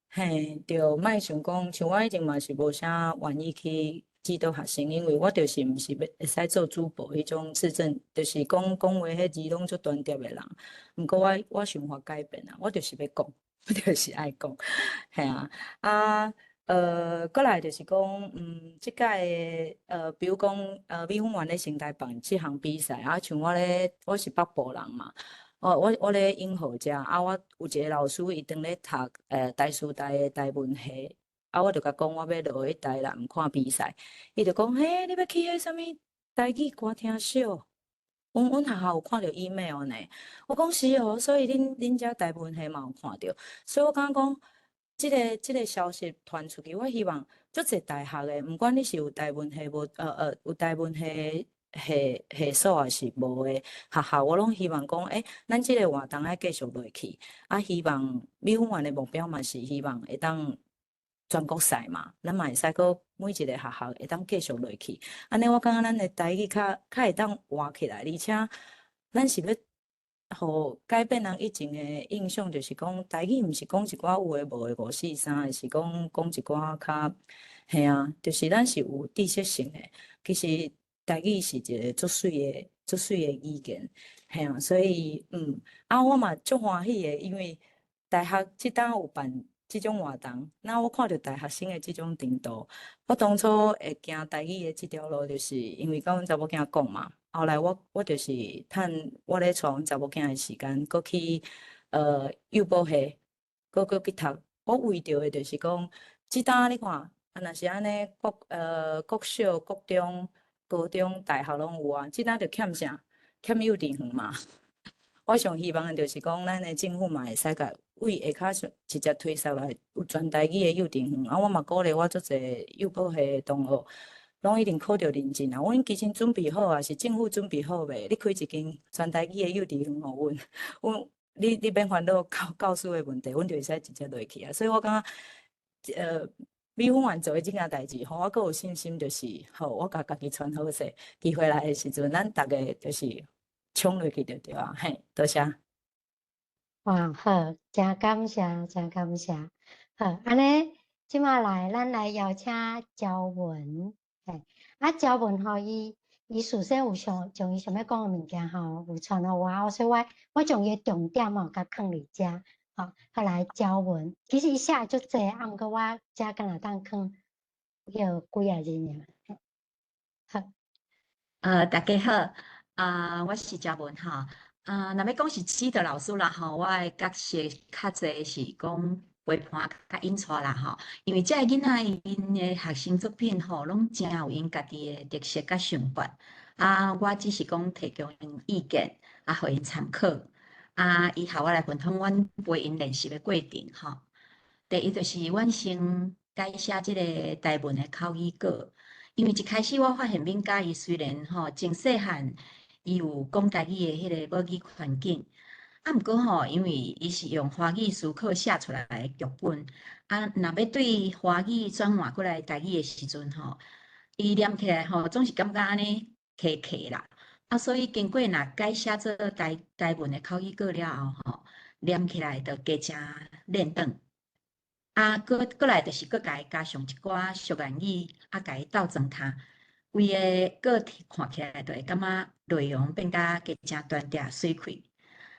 嘿，對，莫想講，像我以前嘛是無啥願意去指導學生，因為我就是毋是欲會使做主播彼種字正，就是講講話彼字攏足端碟的人。毋過我想法改變啊，我就是欲講，我就是愛講，嘿啊，啊，過來就是講，這屆的比如講，美粉員咧先來辦這項比賽，啊，像我咧，我是北部人嘛。哦，我咧永和遮，啊，我有一個老師，伊當咧讀台師大的台文系，啊，我就共講我欲落去台南看比賽，伊就講，嘿，你欲去彼啥物台語歌聽秀？阮學校有看著 email 呢。我講是哦，所以恁遮台文系嘛有看著，所以我感覺講，這個消息傳出去，我希望足濟大學的，毋管你是有台文系無，有台文系系所抑是無的學校，我攏希望講，咱這個活動愛繼續落去，啊，希望美粉員的目標嘛是希望會當全國賽嘛，咱嘛會使閣每一個學校會當繼續落去，按呢我感覺咱的台語較會當活起來，而且咱是欲予改變人以前的印象，就是講台語毋是講一寡有的無的五四三，是講講一寡較嘿啊，就是咱是有知識性的，其實。台語是一個足媠的、足媠的語言，嘿啊，所以啊，我嘛足歡喜的，因為大學這冬有辦這種活動，那我看著大學生的這種程度，我當初會行台語的這條路，就是因為佮阮查某囝講嘛。後來我就是趁我咧帶阮查某囝的時間，閣去幼保系，閣去讀。我為著的就是講，這冬你看，啊，若是按呢國小、國中、高中、大學攏有啊，這冬就欠啥？欠幼稚園嘛。我上希望的就是講，咱的政府嘛會使共為下跤直接推捒來有全台語的幼稚園。啊，我嘛鼓勵我足濟幼保系的同學，攏已經考著認證啊。阮其實準備好啊，是政府準備好未？你開一間全台語的幼稚園予阮，阮你免煩惱教師的問題，阮就會使直接落去啊。所以我感覺，美粉員做的這件代誌，予我閣有信心，就是好，我共家己傳好勢，機會來的時陣，咱逐家就是衝落去就對啊。嘿，多謝。哇，好，誠感謝，誠感謝。好，按呢，這馬來，咱來邀請焦文。嘿，啊，焦文吼，伊事先有想將伊想欲講的物件吼，有傳予我，所以我將伊的重點吼，共囥佇遮。好，好來焦文，其實伊寫足濟，啊，毋過我遮敢若當囥彼個幾仔字爾。好，大家好，啊，我是焦文吼，啊，若欲講是指導老師啦吼，我的角色較濟是講陪伴佮引帶啦吼，因為這个囡仔𪜶的學生作品吼，攏誠有𪜶家己的特色佮想法，啊，我只是講提供𪜶意見，啊，予𪜶參考。啊，以下我來分享阮陪𪜶練習的過程吼。第一就是阮先改寫這个台文的口語稿，因為一開始我發現敏嘉伊雖然吼從細漢伊有講台語的彼個母語環境，啊，毋過吼，因為伊是用華語思考寫出來的劇本，啊，若欲對華語轉換過來台語的時陣吼，伊念起來吼總是感覺按呢卡卡啦。啊，所以經過若改寫做台文的口語稿了後吼，念起來就加誠輪轉。啊，閣來就是閣共伊加上一寡俗諺語，啊，共伊鬥裝跤，規个稿看起來就會感覺內容變甲加誠端正媠氣。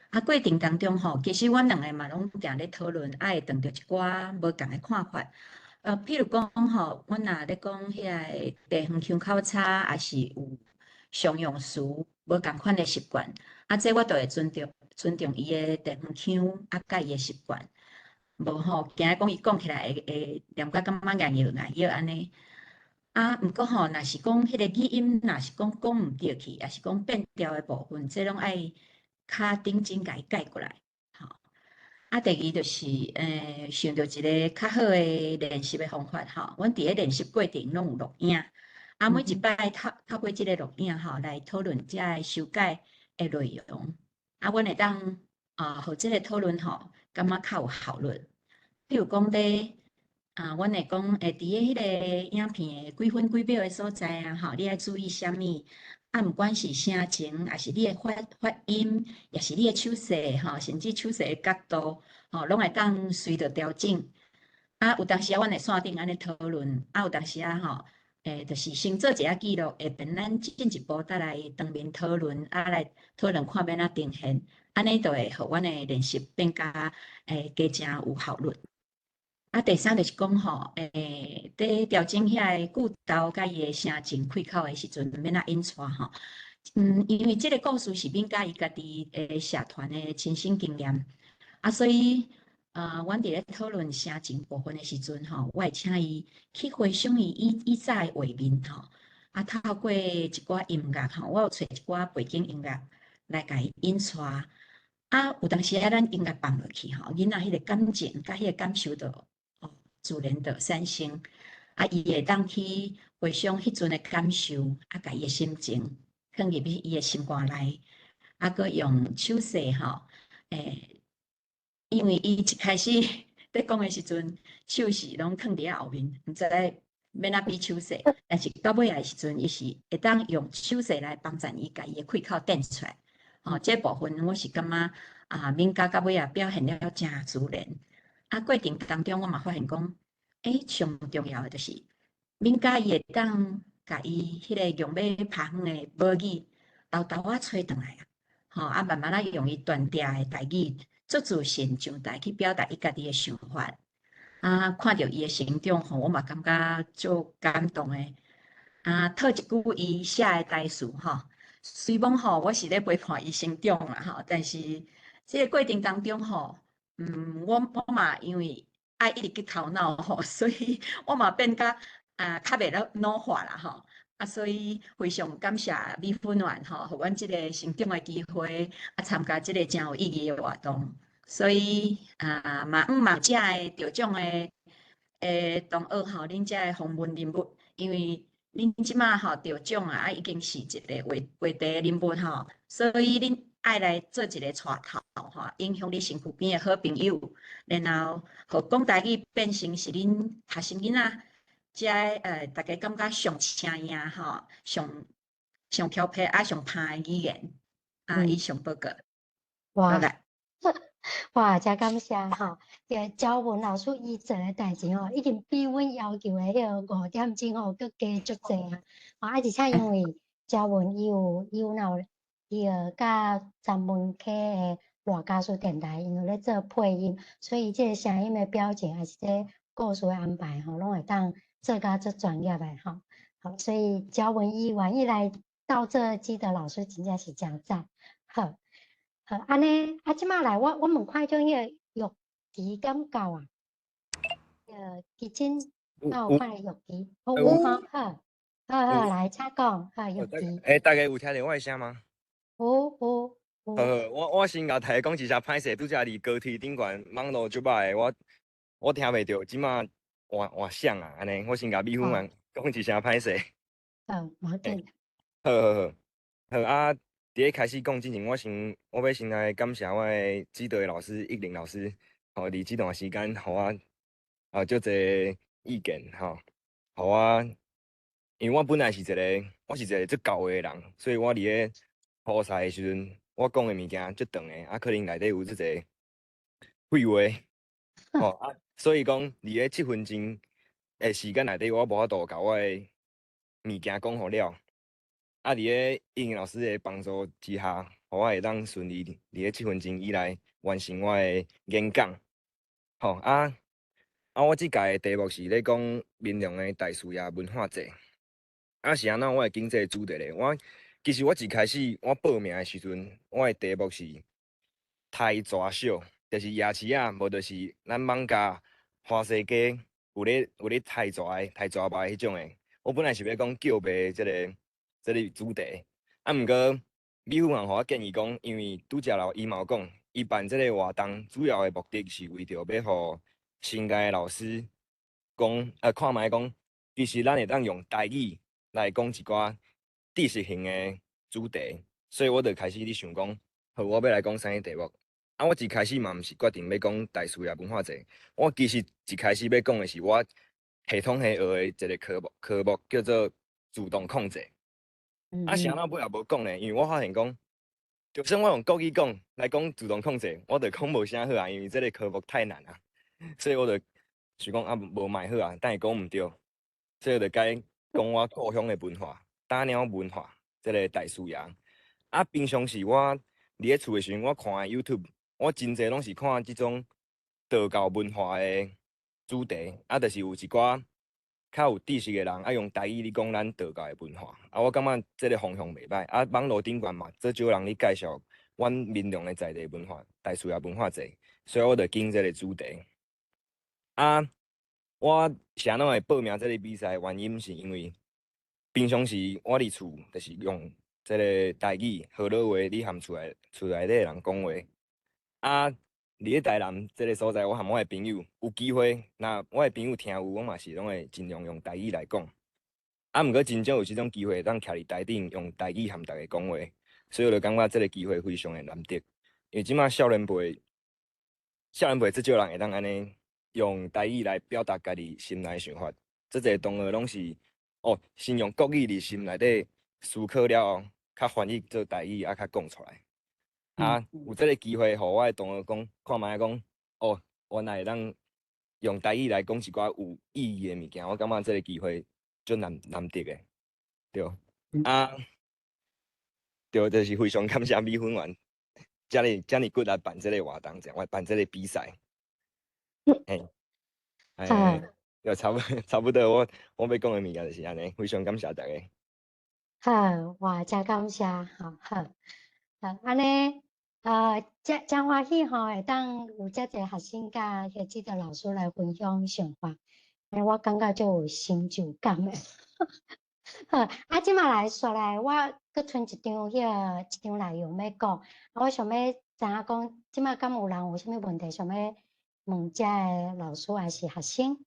啊，過程當中吼，其實阮兩个嘛攏定咧討論，啊會碰著一寡無仝的看法。譬如講吼，阮若咧講彼个地方腔口差，抑是有常用詞無仝款的習慣，啊，這我都會尊重伊的地方腔，啊，佮伊的習慣。無吼，驚講伊講起來會念甲感覺硬搖硬搖按呢。啊，毋過吼，若是講彼個語音，若是講講毋對去，抑是講變調的部分，這攏愛較認真共伊改過來。吼，啊，第二就是，想著一个較好的練習的方法吼。阮佇咧練習過程攏有錄影，啊，每一擺透過這个錄影吼來討論這个修改的內容。啊，阮會當啊，予這个討論吼，感覺較有效率。譬如講咧，啊，阮會講，佇咧彼个影片的幾分幾秒的所在啊，吼，你愛注意啥物？啊，毋管是聲情，抑是你的發音，抑是你的手勢，吼，甚至手勢的角度，吼，攏會當隨著調整。啊，有當時啊，阮會線頂按呢討論，啊，有當時啊，吼，就是先做一下記錄，會便咱進一步再來當面討論，啊來討論看欲按怎呈現，按呢就會予阮的練習變較加誠有效率。啊，第三就是講吼，佇調整遐个句頭佮伊的聲情開口的時陣，欲按怎引帶吼。因為這个故事是敏嘉伊家己的社團的親身經驗，啊，所以阮佇咧討論聲情部分的時陣吼，我會請伊去回想伊以早的畫面吼，啊，透過一寡音樂吼，我有揣一寡背景音樂來共伊引帶。啊，有當時啊，咱音樂放落去吼，囡仔彼个感情佮彼个感受就自然就產生。啊，伊會當去回想彼陣的感受，啊，共伊的心情放入去伊的心肝內，啊，閣用手勢吼，因為伊一開始佇講的時陣，手是攏囥佇遐後面，毋知欲按怎比手勢，但是到尾仔的時陣，伊是會當用手勢來幫助伊共伊的開口展出來。吼，這部分我是感覺啊，敏嘉到尾仔表現了誠自然。啊，過程當中我嘛發現講，上重要的就是敏嘉伊會當共伊彼个用欲拍遠的母語沓沓仔揣轉來啊，吼啊，慢慢仔用伊當地的台語，足自信上台去表達伊家己的想法。啊，看著伊的成長吼，我嘛感覺足感動的。啊，套一句伊寫的台詞吼，雖罔吼我是咧陪伴伊成長啦吼，但是這个過程當中吼，我嘛因為愛一直激頭腦吼，所以我嘛變甲啊較袂咧腦化啦吼。啊，所以非常感謝美粉員吼，予阮這个成長的機會，啊，參加這个誠有意義的活動。所以啊，嘛向望遮的得獎的同學吼，恁遮的風雲人物，因為恁這馬吼得獎啊，已經是一个話題人物吼，所以恁愛來做一个帶頭吼，影響你身軀邊的好朋友，然後予講台語變成是恁學生囡仔遮大家感覺上請贏吼，上上調皮啊，上歹的語言啊，以上報告。哇！哇，誠感謝吼！這个焦文老師伊做的代誌吼，已經比阮要求的彼个5點鐘吼，閣加足濟啊！啊，而且因為焦文伊有若有伊會佮三文溪的賴家師電台，𪜶有咧做配音，所以這个聲音的表情，還是這故事的安排吼，攏會當做甲足專業的吼。好，所以焦文伊願意來到這指導老師，真正是誠讚。好。好，按呢，啊，這馬來，我問看種彼个玉琪敢夠啊？基金，敢有看玉琪？有吼，好，好好來，請講，好，玉琪。大家有聽著我的聲嗎？有有有。好，我先共大家講一聲歹勢，拄才佇高鐵頂懸網路足歹的，我聽袂著，這馬換換響啊，按呢，我先共美粉員講一聲歹勢。好，無要緊。好好好，好啊。佇咧開始講之前，我欲先來感謝我的指導的老師玉玲老師，吼，佇這段時間，予我足濟意見，吼，予我，因為我本來是一個，我是一個足厚的人，所以我佇咧初賽的時陣，我講的物件足長的，啊，可能內底有足濟廢話，吼啊，所以講佇咧7分鐘的時間內底，我無法度共我的物件講予了。啊！佇咧玉玲老師的幫助之下，予我會當順利佇咧七分鐘以內完成我的演講。吼啊啊！我這屆的題目是咧講民雄的大樹爺文化節。啊，是按怎我會揀這个主題咧？我其實我一開始我報名的時陣，我的題目是刣蛇秀，就是夜市仔，無就是咱艋舺花西街有咧刣蛇的、刣蛇肉彼種的。我本來是欲講叫賣這个主題，啊，毋過美粉員予我建議講，因為拄才老伊嘛有講，伊辦這个活動主要的目的是為著欲予新界的老師講，看覓講，其實咱會當用台語來講一寡知識型的主題，所以我就開始咧想講，好，我欲來講啥物題目？啊，我一開始嘛毋是決定欲講大樹爺文化節，我其實一開始欲講的是我系統系學的一個科目叫做自動控制。啊，是按怎尾也無講咧？因為我發現講，就算我用國語講來講自動控制，我就講無啥好啊，因為這個科目太難啊，所以我就想講啊，無賣好啊，等下講毋著，所以我就改讲我故乡的文化，打鸟文化，这个大师爷。啊，平常时我伫咧厝的时阵，我看 YouTube，我真济拢是看这种道教文化的主题，啊，就是有一寡较有知识的人，啊，用台语咧讲咱道教的文化。啊，我感觉这个方向袂䆀。啊，网路顶悬嘛，足少人咧介绍阮民雄的在地文化、大师爷文化济，所以我就拣这个主题。啊，我是按怎会报名这个比赛？原因是因为平常时我伫厝就是用这个台语、河洛话咧和厝内底的人讲话。啊，伫咧台南这个所在，我和我的朋友有机会，若我的朋友听有，我嘛是拢会尽量用台语来讲。啊，毋过真少有这种机会，当徛伫台顶用台语和大家讲话，所以我就感觉这个机会非常的难得。因为这马少年辈，少年辈足少人会当按呢用台语来表达家己心内想法。足济同学拢是哦，先用国语伫心内底思考了后，较翻译做台语，啊，较讲出来。啊，有这个机会，予我的同学讲，看觅讲，哦，原来会当用台语来讲一寡有意义的物件，我感觉这个机会足难得的，对。啊，对，就是非常感谢米粉丸，遮尔遮尔骨力办这个活动，这样办这个比赛。嘿，哎，就差不多，我欲讲的物件就是按呢，非常感谢大家。好，哇，真感谢，好好，好，按呢，真真欢喜吼，会当有遮济学生佮彼指导老师来分享想法，欸，我感觉足有成就感的。好，啊，这马来煞来，我阁賰一张彼个一张内容欲讲，啊，我想欲知影讲，这马敢有人有啥物问题想欲问遮的老师抑是学生？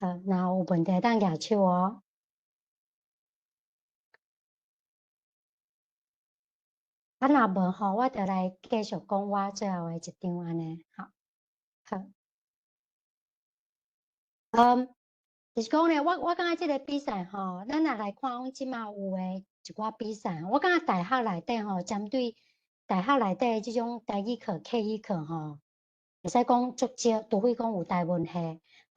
好，若有问题会当举手哦。啊，若无吼，我就来继续讲我最后的一张按呢，好，好。就是讲咧，我感觉这个比赛吼，咱若来看讲这马有的一寡比赛，我感觉大学内底吼，针对大学内底这种台语课、客语课吼，会使讲足少，除非讲有台文系，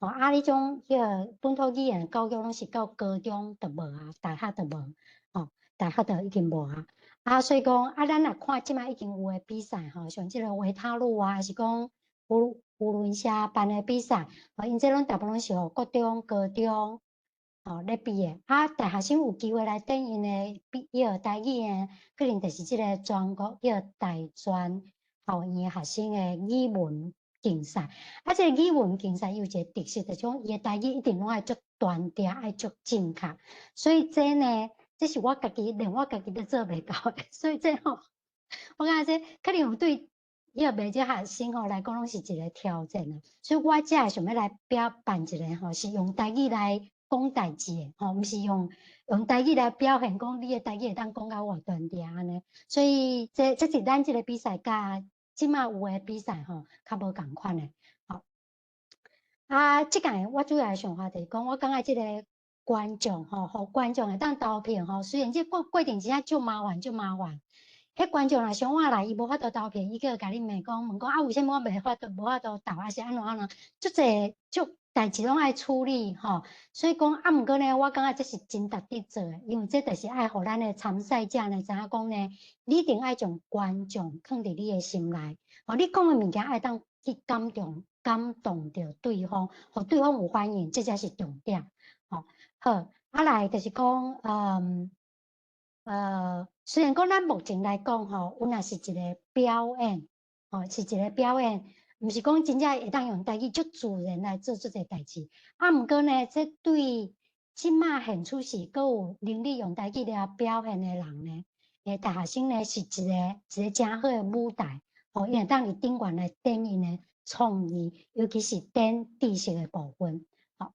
吼啊，彼种彼个本土语言教育拢是到高中就无啊，大学就无，吼，大学就已经无啊。啊，所以讲啊，咱若看这马已经有的比赛吼，像这个维他露啊，抑是讲扶轮社办的比赛，吼，𪜶这拢大部分拢是予国中、高中吼咧比的。啊，大学生有机会来展𪜶的比彼个台语的，可能就是这个全国彼个大专校院学生的语文竞赛。啊，这个语文竞赛有一个特色，就是讲伊的台语一定拢爱足端正，爱足正确。所以这呢，这是我家己，连我家己都做袂到的。所以这吼，我感觉这可能有对彼个袂少学生吼来讲，拢是一个挑战啊。所以我才会想欲来表办一个吼，是用台语来讲代志的吼，毋是用台语来表现讲你的台语会当讲甲偌端正按呢。所以这是咱这个比赛佮这马有的比赛吼，较无仝款的。吼，啊，这届我主要的想法就是讲，我感觉这个观众吼，予观众会当投票吼，虽然这过程真正足麻烦，足麻烦。彼观众若上晚来，伊无法度投票，伊阁共你骂讲，问讲啊，为啥物我袂法度，无法度投，抑是按怎按怎，足济足代志拢爱处理吼。所以讲啊，毋过呢，我感觉这是真值得做的，因为这就是爱予咱的参赛者呢知影讲呢，你一定爱将观众囥伫你的心内，吼，你讲的物件爱当去感动著对方，予对方有反应，这才是重点，吼。好，啊来就是讲，虽然讲咱目前来讲吼，阮也是一个表演，吼，是一个表演，毋是讲真正会当用台语足自然来做这个代志。啊，毋过呢，这对这马现处是阁有能力用台语来表现的人呢，大学生呢是一个真好的舞台，吼，伊会当伫顶悬来展𪜶的创意，尤其是展知识的部分。吼，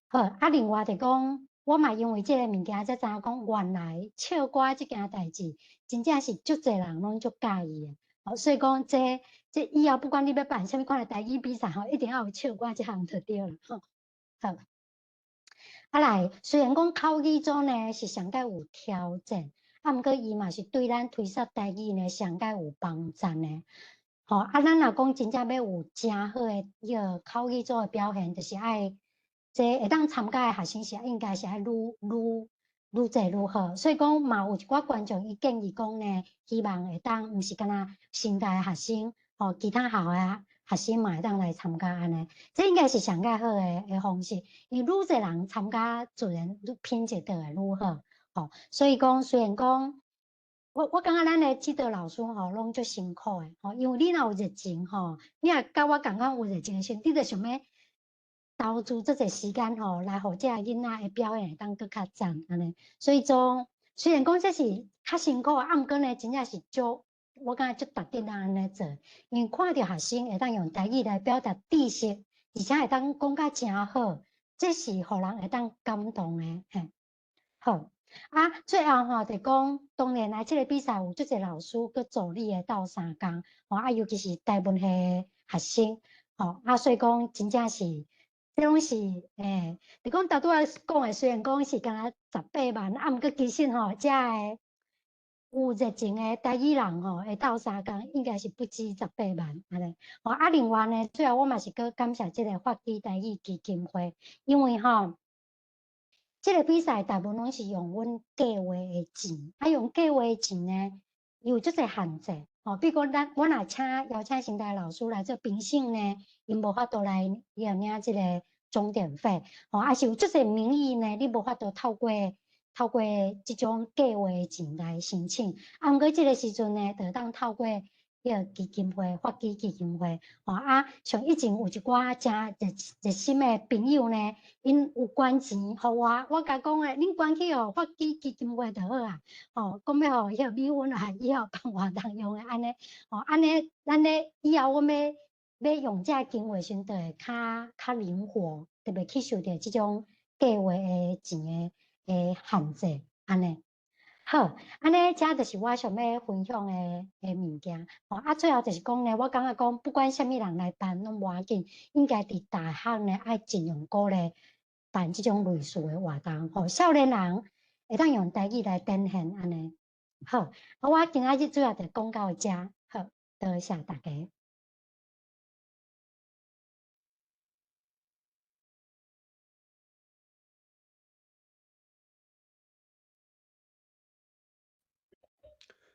好，啊，另外就讲，我嘛因为这个物件才知影讲，原来唱歌这件代志，真正是足济人拢足佮意的。吼，所以讲这以后不管你欲办啥物款的台语比赛吼，一定要有唱歌这项就对了。吼，好。啊来，虽然讲口语组呢是上盖有挑战，啊，毋过伊嘛是对咱推广台语呢上盖有帮助的。吼，啊，咱若讲真正欲有诚好的彼个口语组的表现，就是爱這會當參加的學生是應該是愛愈愈愈濟愈好，所以講嘛有一寡觀眾伊建議講呢，希望會當毋是干焦成大的學生，吼，其他校的學生嘛會當來參加按呢，這應該是上較好的方式，因為愈濟人參加，自然愈品質就會愈好，吼，所以講雖然講，我感覺咱的指導老師吼攏足辛苦的，吼，因為你若有熱情吼，你若佮我仝款有熱情的時陣，你就想欲投資這濟時間吼，來予這个囡仔的表現會當閣較讚按呢。所以講，雖然講這是較辛苦，啊，毋過呢，真正是足，我感覺足值得按呢做。因為看著學生會當用台語來表達知識，而且會當講甲誠好，這是予人會當感動的。嘿，好，啊，最後吼就講，當然啊，這个比賽有足濟老師閣助理的鬥相共，吼啊，尤其是台文系的學生，吼啊，所以講真正是。這攏是，欸，就講頭拄仔講的，雖然講是敢若18萬，啊，毋過其實吼，遮个有熱情的台語人吼，會鬥相共，應該是不止十八萬按呢。吼，啊，另外呢，最後我嘛是閣感謝這个發起台語基金會，因為吼，這个比賽大部分攏是用阮計畫的錢，啊，用計畫的錢呢，伊有足濟限制。吼，比如講咱，我若請邀請成大老師來做評審呢，𪜶無法度來伊領這個鐘點費，吼，啊是有足濟名義呢，你無法度透過這種計畫的錢來申請。啊，毋過這個時陣呢，就會當透過彼個基金會，發起基金會，吼，啊，像以前有一寡誠熱心的朋友呢，𪜶有捐錢予我，我共講的，恁捐去予發起基金會就好啊，吼，講欲予彼個米粉啊，以後辦活動用的按呢，吼，按呢，咱咧以後阮欲用這個經費時陣，就會較靈活，特別去受著這種計畫的錢的限制，按呢。好，按呢，這就是我想欲分享的物件。吼，啊，最後就是講呢，我感覺講，不管啥物人來辦，攏無要緊，應該佇大學呢，愛盡量鼓勵辦這種類似的活動，予少年人會當用台語來展現按呢。好，啊，我今仔日主要就講到遮，好，多謝大家。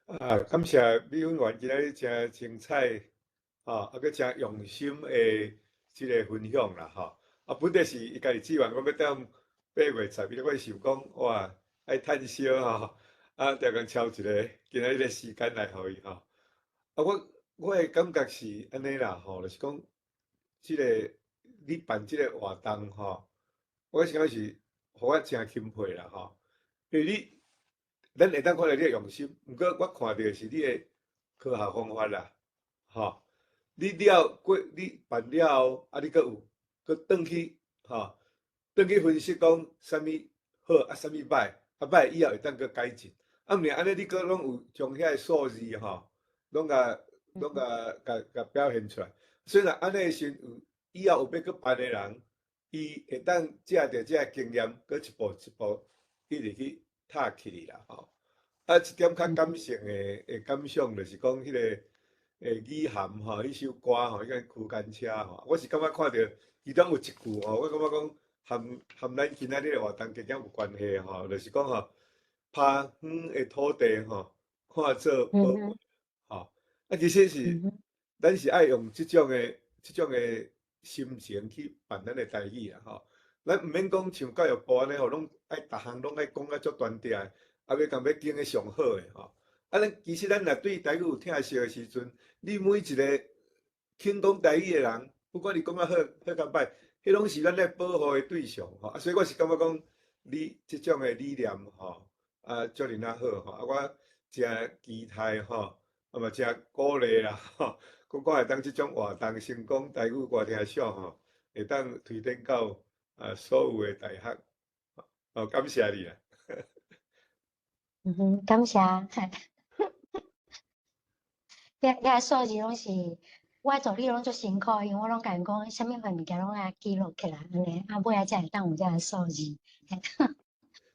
啊，感謝美粉員今仔日誠精彩，吼，啊，閣誠用心的這个分享啦，吼。啊，本底是伊家己志願講欲踮8月10日，我想講哇，愛趁燒吼，啊，定共抽一个今仔日的時間來予伊吼。啊，我的感覺是按呢啦，吼，就是講，這个你辦這个活動吼，我是感覺是，予我誠欽佩啦，吼，因為你。咱會當看著你的用心，毋過我看著的是你的科學方法啦，吼！你了過，你辦了後，啊，你閣有閣轉去，吼，轉去分析講啥物好啊，啥物歹，啊歹以後會當閣改進。啊，毋是按呢，你閣攏有將遐个數字吼，攏共攏共共共表現出來。所以若按呢的時陣，以後有欲閣辦的人，伊會當藉著這个經驗，閣一步一步一直去。拍起去啦吼，啊，一點較感性的感想就是講彼个語涵吼，彼首歌吼，彼个區間車吼，我是感覺看著其中有一句吼，我感覺講含含咱今仔日的活動加減有關係吼，就是講吼，拍遠的土地吼，看做寶貝吼，啊，其實是咱是愛用這種的心情去辦咱的台語啦吼。咱毋免講像教育部按呢吼，攏愛逐項攏愛講甲足端正的，啊，欲共欲拣的上好的吼。啊，咱其實咱若對台語有疼惜的時陣，你每一个肯講台語的人，不管你講較好好較歹，彼攏是咱咧保護的對象吼。啊，所以我是感覺講，你這種的理念吼，啊，遮爾仔好吼，啊，我誠期待吼，啊嘛誠鼓勵啦吼，講看會當這種活動成功，台語歌聽賞吼，會當推展到啊所有的大學。哦，感謝你啦。嗯哼，感謝。遐遐數字攏是我助理攏足辛苦，因為我攏共𪜶講，啥物款物件攏愛記錄起來，按呢，啊尾仔才會當有這个數字。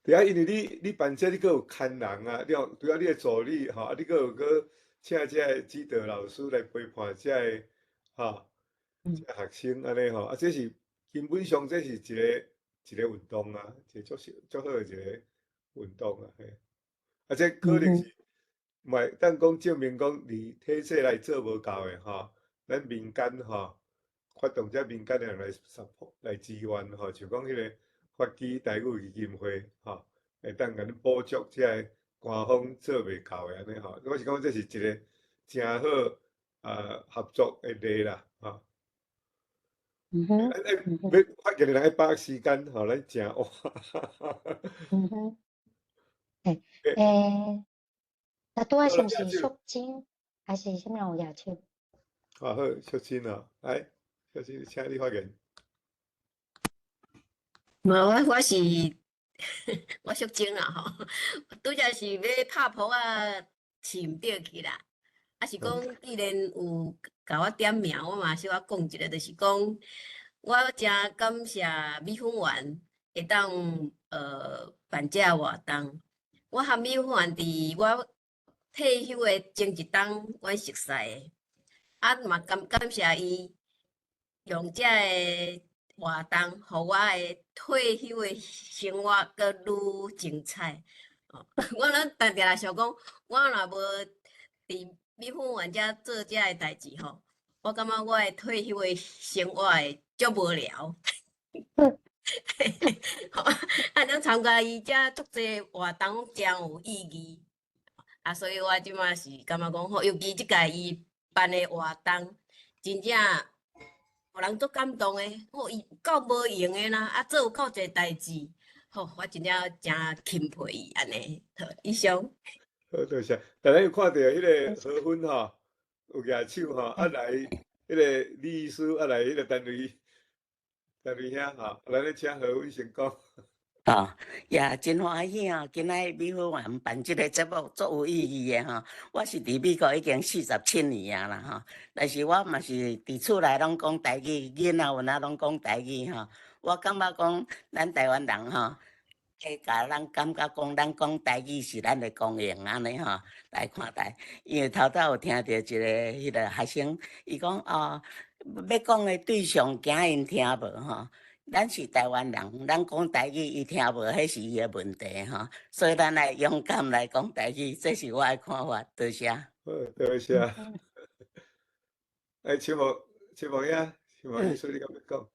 對啊，因為你辦這個，你閣有牽人啊，你有除了你的助理吼，啊，你閣有閣請這个指導老師來陪伴這个吼，這个學生按呢吼，啊，這是根本上這是一個運動啊，一個足足好的一個運動啊，嘿。啊，這可能是嘛會當講證明講，佇體制內做無夠的吼，咱民間吼，發動這民間的人來 support 來支援吼，像講彼個發起台語基金會吼，會當共恁補足這个官方做袂夠的按呢吼。我是感覺這是一個誠好啊合作的例啦，吼。欸，欲發言的人愛把握時間吼，咱誠晚。欸，欸，那拄仔是毋是淑珍，還是啥物人有舉手？啊好，淑珍哦，來，淑珍，請你發言。無，我是我淑珍啦吼，拄才是欲拍噗仔飼毋著去啦。啊是講，既然有共我點名，我嘛小可講一下，就是講，我誠感謝米粉丸會當辦這个活動。我和米粉丸佇我退休的前一冬，阮熟似的，啊嘛感謝伊用這个活動，予我的退休的生活閣愈精彩。哦，我攏定定來想講，我若無佇米粉丸遮做這个代誌吼，我感覺我的退休的生活會足無聊。啊，咱參加伊遮足濟活動，攏誠有意義。啊，所以我這馬是感覺講吼，尤其這屆伊辦的活動，真正予人足感動的。吼，伊夠無閒的啦，啊，做有夠濟代誌，吼，我真正誠欽佩伊按呢。好，以上。好，多謝。逐家有看著彼个何芬吼，有舉手吼，啊來，彼个李醫師，啊來，彼个陳瑞，陳瑞兄吼，咱咧請何芬先講。哦，也真歡喜吼！今仔日美粉丸辦這个節目，足有意義的吼。我是佇美國已經47年啊啦吼，但是我嘛是佇厝內攏講台語，囡仔有哪攏講台語吼。我感覺講咱台灣人吼，會共咱感覺講咱講台語是咱的光榮按呢吼來看待。因為頭拄有聽著一个彼个學生，伊講哦，欲講的對象驚𪜶聽無吼。咱是台灣人，咱講台語伊聽無，彼是伊的問題吼。所以咱愛勇敢來講台語，這是我的看法。多謝。好，多謝。哎，秋木，秋木兄，秋木醫師，你敢欲講？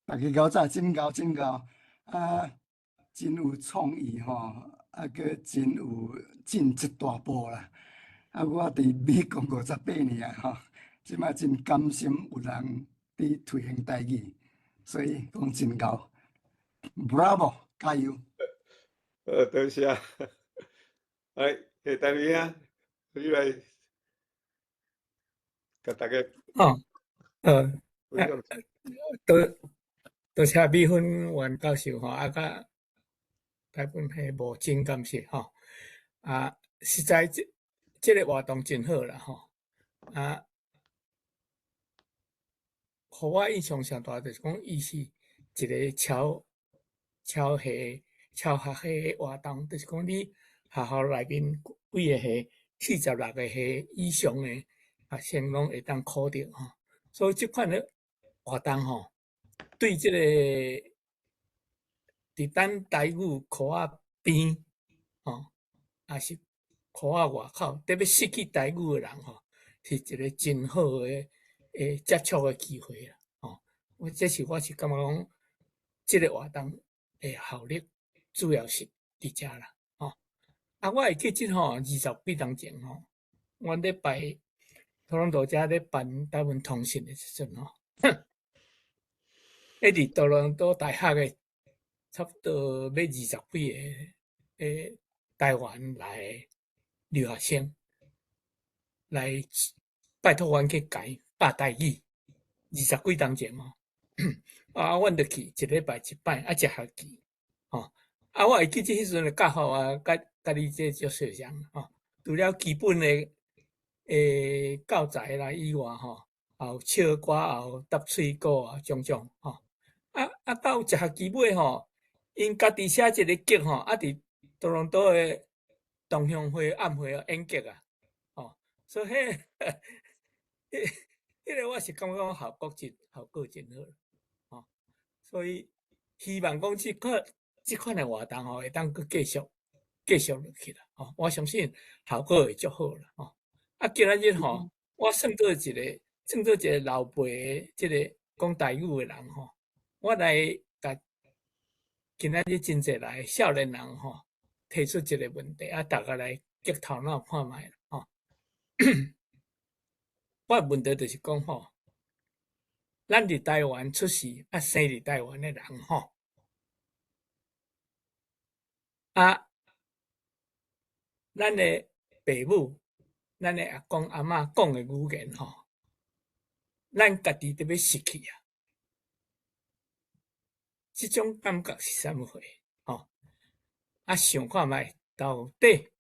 大家𠢕早，真𠢕真𠢕啊！真有創意吼，啊，閣真有進一大步啦。啊，我佇美國58年啊吼，這擺真甘心有人佇推行台語，所以講真𠢕，Bravo，加油！多謝。來，謝大明啊，你來，共大家。哦，多謝米粉丸教授吼，啊，佮台本彼無真感謝吼。啊，實在這個活動真好啦吼。啊，予我印象上大就是講，伊是一個超系超學系的活動，就是講你學校內面幾个系，46个系以上的學生攏會當考著吼。所以這款的活動吼，對這個佇咱台語科仔邊吼，抑是科仔外口，特欲失去台語的人吼，是一個真好的接觸的機會啦，吼。我這是我是感覺講，這個活動的效力主要是佇遮啦，吼。啊，我會記得吼，20幾冬前吼，阮咧拜多倫多遮咧辦台灣通信的時陣吼，咧佇多倫多大學的差不多欲20幾个台灣來的留學生，來拜託阮去共𪜶教台語，20幾冬前吼，啊，阮就去一禮拜一擺，啊，一學期，吼，啊，我會記得彼陣的教法啊，佮你這足相像吼，除了基本的教材啦以外吼，也有唱歌，也有搭喙鼓啊，種種吼。啊啊，到一學期尾吼，𪜶家己寫一個劇吼，啊，佇多倫多的同鄉會晚會演劇啊，吼，所以彼個我是感覺講效果真好，吼。所以希望講這款的活動吼，會當閣繼續落去啦，吼！我相信效果會足好啦，吼！啊，今仔日吼，我算做一個老輩的這个講台語的人吼，我來共今仔日真濟來少年人吼，提出一個問題，啊，大家來激頭腦看覓啦，吼！我的問題就是講吼，咱佇台灣出世，啊，生佇台灣的人吼，啊，咱的爸母、咱的阿公阿嬤講的語言吼，咱家己著欲失去啊！這種感覺是啥物貨？吼，啊，想看覓，到底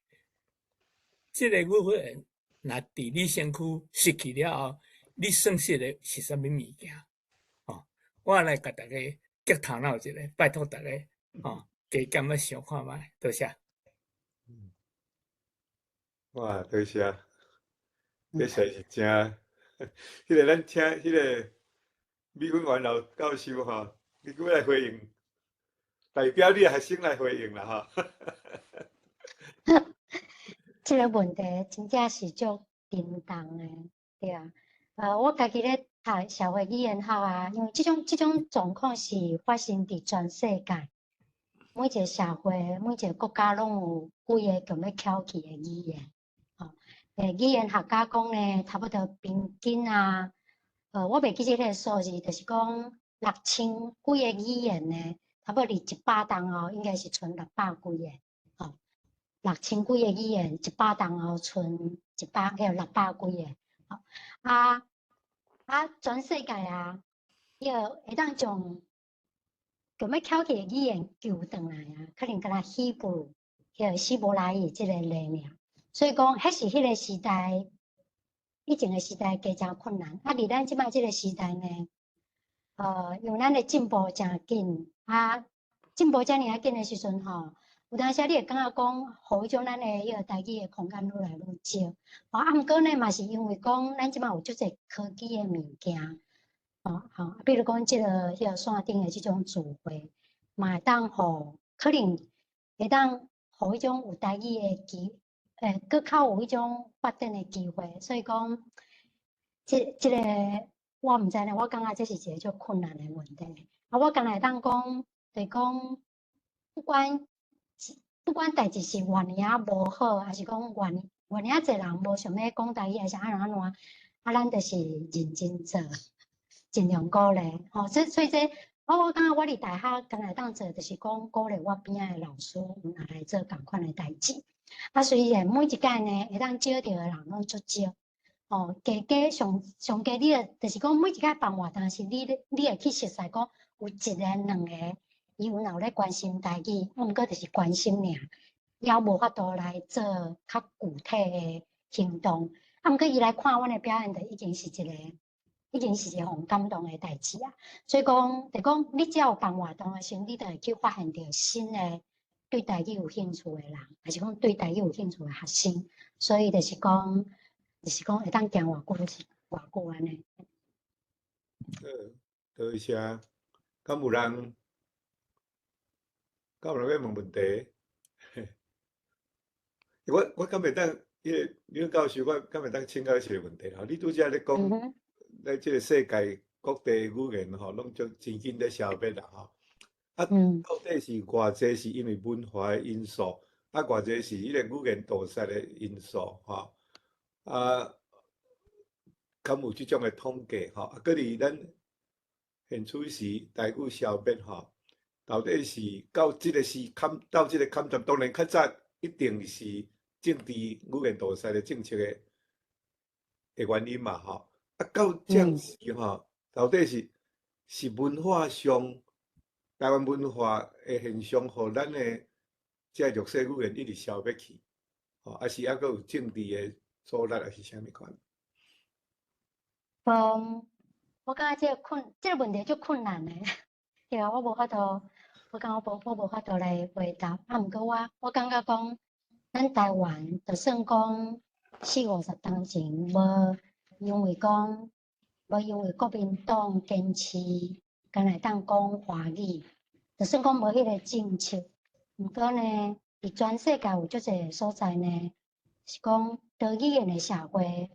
這个語言若佇你身軀失去了後，你喪失的是啥物物件？吼，我來共大家激頭腦一下，拜託大家，吼，加減仔想看覓，多謝。哇，多謝，這實在是真，彼个咱請彼个美粉員老教授吼，你閣欲來回應，代表你的學生來回應啦吼。這个問題真正是足沉重的，對啊。我家己咧讀社會語言學啊，因為這種狀況是發生佇全世界，每一个社會、每一个國家攏有幾个強欲翹起的語言。吼，語言學家講呢，差不多平均啊，我袂記這个數字，就是講6000幾个語言呢，差不多佇100冬後應該是賰600幾个，吼，6000幾個語言，100冬後賰一百，迄600幾个，吼，啊啊，全世界啊，彼个會當將強欲翹起的語言救轉來啊，可能敢若希伯，彼个希伯來語這个例爾。所以講，彼是彼个時代，以前的時代加誠困難。啊，佇咱這擺這个時代呢，因為咱的進步誠緊，啊，進步遮爾仔緊的時陣吼，有當時你會感覺講，予彼種咱的彼个台語的空間愈來愈少。啊，毋過呢，嘛是因為講，咱這擺有足濟科技的物件，吼吼，比如講這个彼个線頂的這種聚會，嘛會當予可能會當予彼種有台語的機。閣較有彼種發展的機會，所以講，這个我毋知呢，我感覺這是一個足困難的問題。啊，我敢若會當講，就是講，不管代誌是偌爾仔無好，還是講偌爾仔濟人無想欲講台語，還是按怎按怎，啊，咱就是認真做，盡量鼓勵。吼，所以這我感覺我佇大學敢若會當做，就是講鼓勵我邊仔的老師，有來做仝款的代誌。啊，雖然每一屆呢，會當招著的人攏足少，吼，加加上上加，你會就是講每一屆辦活動時，你會去熟似講有一个、兩个，伊有若有咧關心台語，啊，毋過就是關心爾，猶無法度來做較具體的行動。啊，毋過伊來看阮的表演，就已經是一個予感動的代誌啊。所以講，就講你只要有辦活動的時陣，你就會去發現著新的對台語有興趣的人，還是講對台語有興趣的學生。所以就是講會當行偌久就是偌久按呢。好，多謝。敢有人欲問問題？我敢會當，彼个呂教授，我敢會當請教一個問題吼？你拄才咧講，咧這个世界各地語言吼，攏足真緊咧消滅啦吼。啊，到底是偌濟是因為文化的因素，啊，偌濟是彼個語言屠殺的因素吼？啊，敢有這種的統計吼？啊，閣佇咱現此時台語消滅吼，到底是到這个時坎，到這个坎站，當然較早一定是政治語言屠殺的政策的原因嘛吼。啊，到這時吼，到底是文化上台灣文化的現象，予咱的這弱勢語言一直消滅去，吼，還是猶閣有政治的阻力，還是啥物款？我感覺這个問題足困難的，對啊，我無法度，我感覺我無法度來回答。啊，毋過我感覺講，咱台灣就算講四五十冬前無因為講，無因為國民黨堅持敢會當講華語，就算講無彼个政策，毋過呢，佇全世界有足濟所在呢，是講多語言的社會，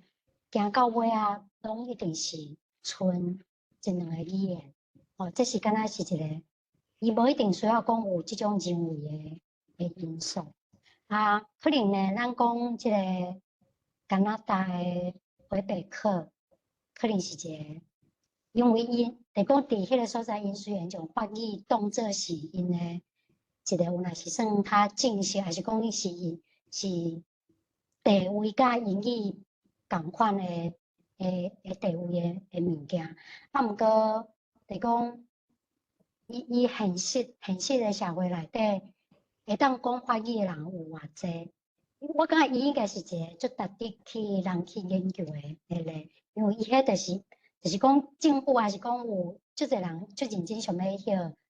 行到尾仔，攏一定是賰一兩個語言。哦，這是敢若是一個，伊無一定需要講有這種人為的因素。啊，可能呢，咱講這个加拿大的魁北克，可能是一個，因為𪜶，就講佇彼个所在，𪜶雖然將法語當做是𪜶的一個，有若是算較正式，抑是講伊是是地位佮英語仝款的地位的物件。啊，毋過，就講伊現實的社會內底，會當講法語的人有偌濟？我感覺伊應該是一個足值得去人去研究的例，因為伊彼就是講政府抑是講有足濟人足認真想欲彼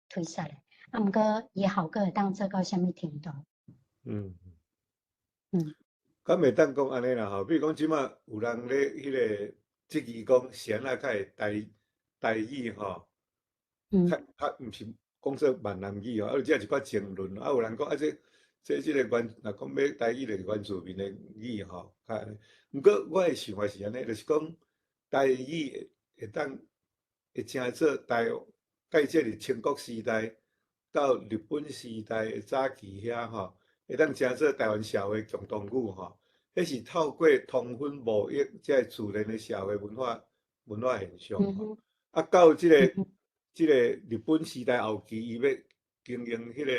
推捒的，啊，毋過伊的效果會當做到啥物程度？敢會當講按呢啦吼，比如講這馬有人咧彼个質疑講，是按怎才會台語吼，較毋是講做閩南語吼，啊，有遮一寡爭論，啊，有人講啊，這個原若講欲台語就是原住民的語吼，較按呢。毋過我的想法是按呢，就是講台語會當會成做台，蓋這佇清國時代到日本時代的早期遐吼，會當成做台灣社會共同語吼，彼是透過通婚貿易這个自然的社會文化現象吼。啊，到這個日本時代後期，伊欲經營彼个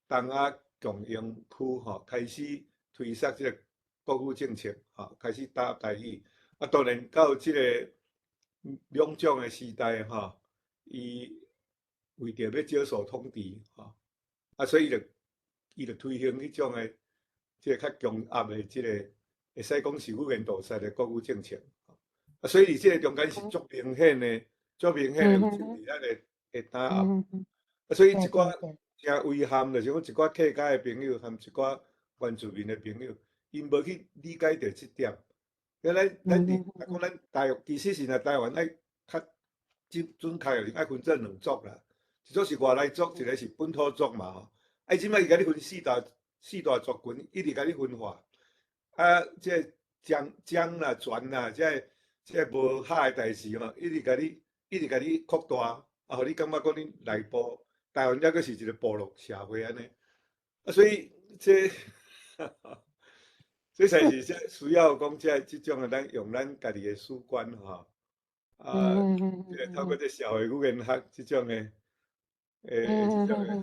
東亞共榮區吼，開始推捒這個國語政策吼，開始打台語。啊，當然到這個兩蔣的時代吼，伊為著欲少數統治吼，啊，所以伊就推行彼種的這个較強壓的這個，會使講是語言屠殺的國語政策。啊，所以佇這个中間是足明顯的，足明顯的有政治咱的打壓。啊，所以一寡誠遺憾，就是講一寡客家的朋友和一寡原住民的朋友，𪜶無去理解著這點。咱咱佇講咱台，其實是若台灣愛較準準確的，愛分做兩族啦，一族是外來族，一个是本土族嘛吼。啊，這擺伊共你分四大族群，一直共你分化。啊，這個漳漳啦、泉啦，這個無合的代誌吼，一直共你擴大，啊，予你感覺講你內部台灣猶閣是一個部落社會按呢。啊，所以這才是這需要講這種的，咱用咱家己的主觀吼，啊，這個透過這社會語言學這種的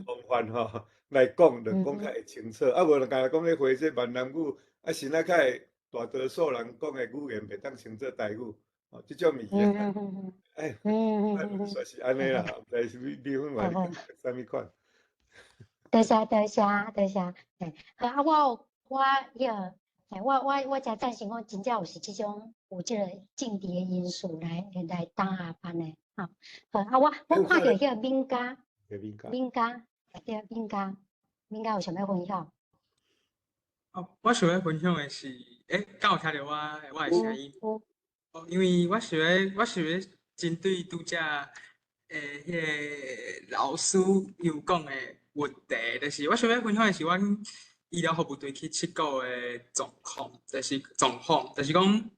方法吼來講，就講較會清楚。啊，無就干焦講咧回這閩南語，啊，是哪較會大多數人講的語言袂當稱做台語，哦，這種物件，哎，算是按呢啦，毋知是米粉話你啥物款？多謝多謝多謝，嘿，好啊，我有我彼個，嘿，我誠贊成講，真正有是這種有這個政治的因素來打壓按呢，吼，好啊，我看著彼個敏家，敏家，對，敏家，敏家有啥物分享？哦，我想欲分享的是，欸，敢有聽著我的聲音？哦，因為我想欲針對拄才彼个老師有講的問題，就是我想欲分享的是，阮醫療服務隊去七股的狀況，就是狀況，就是講，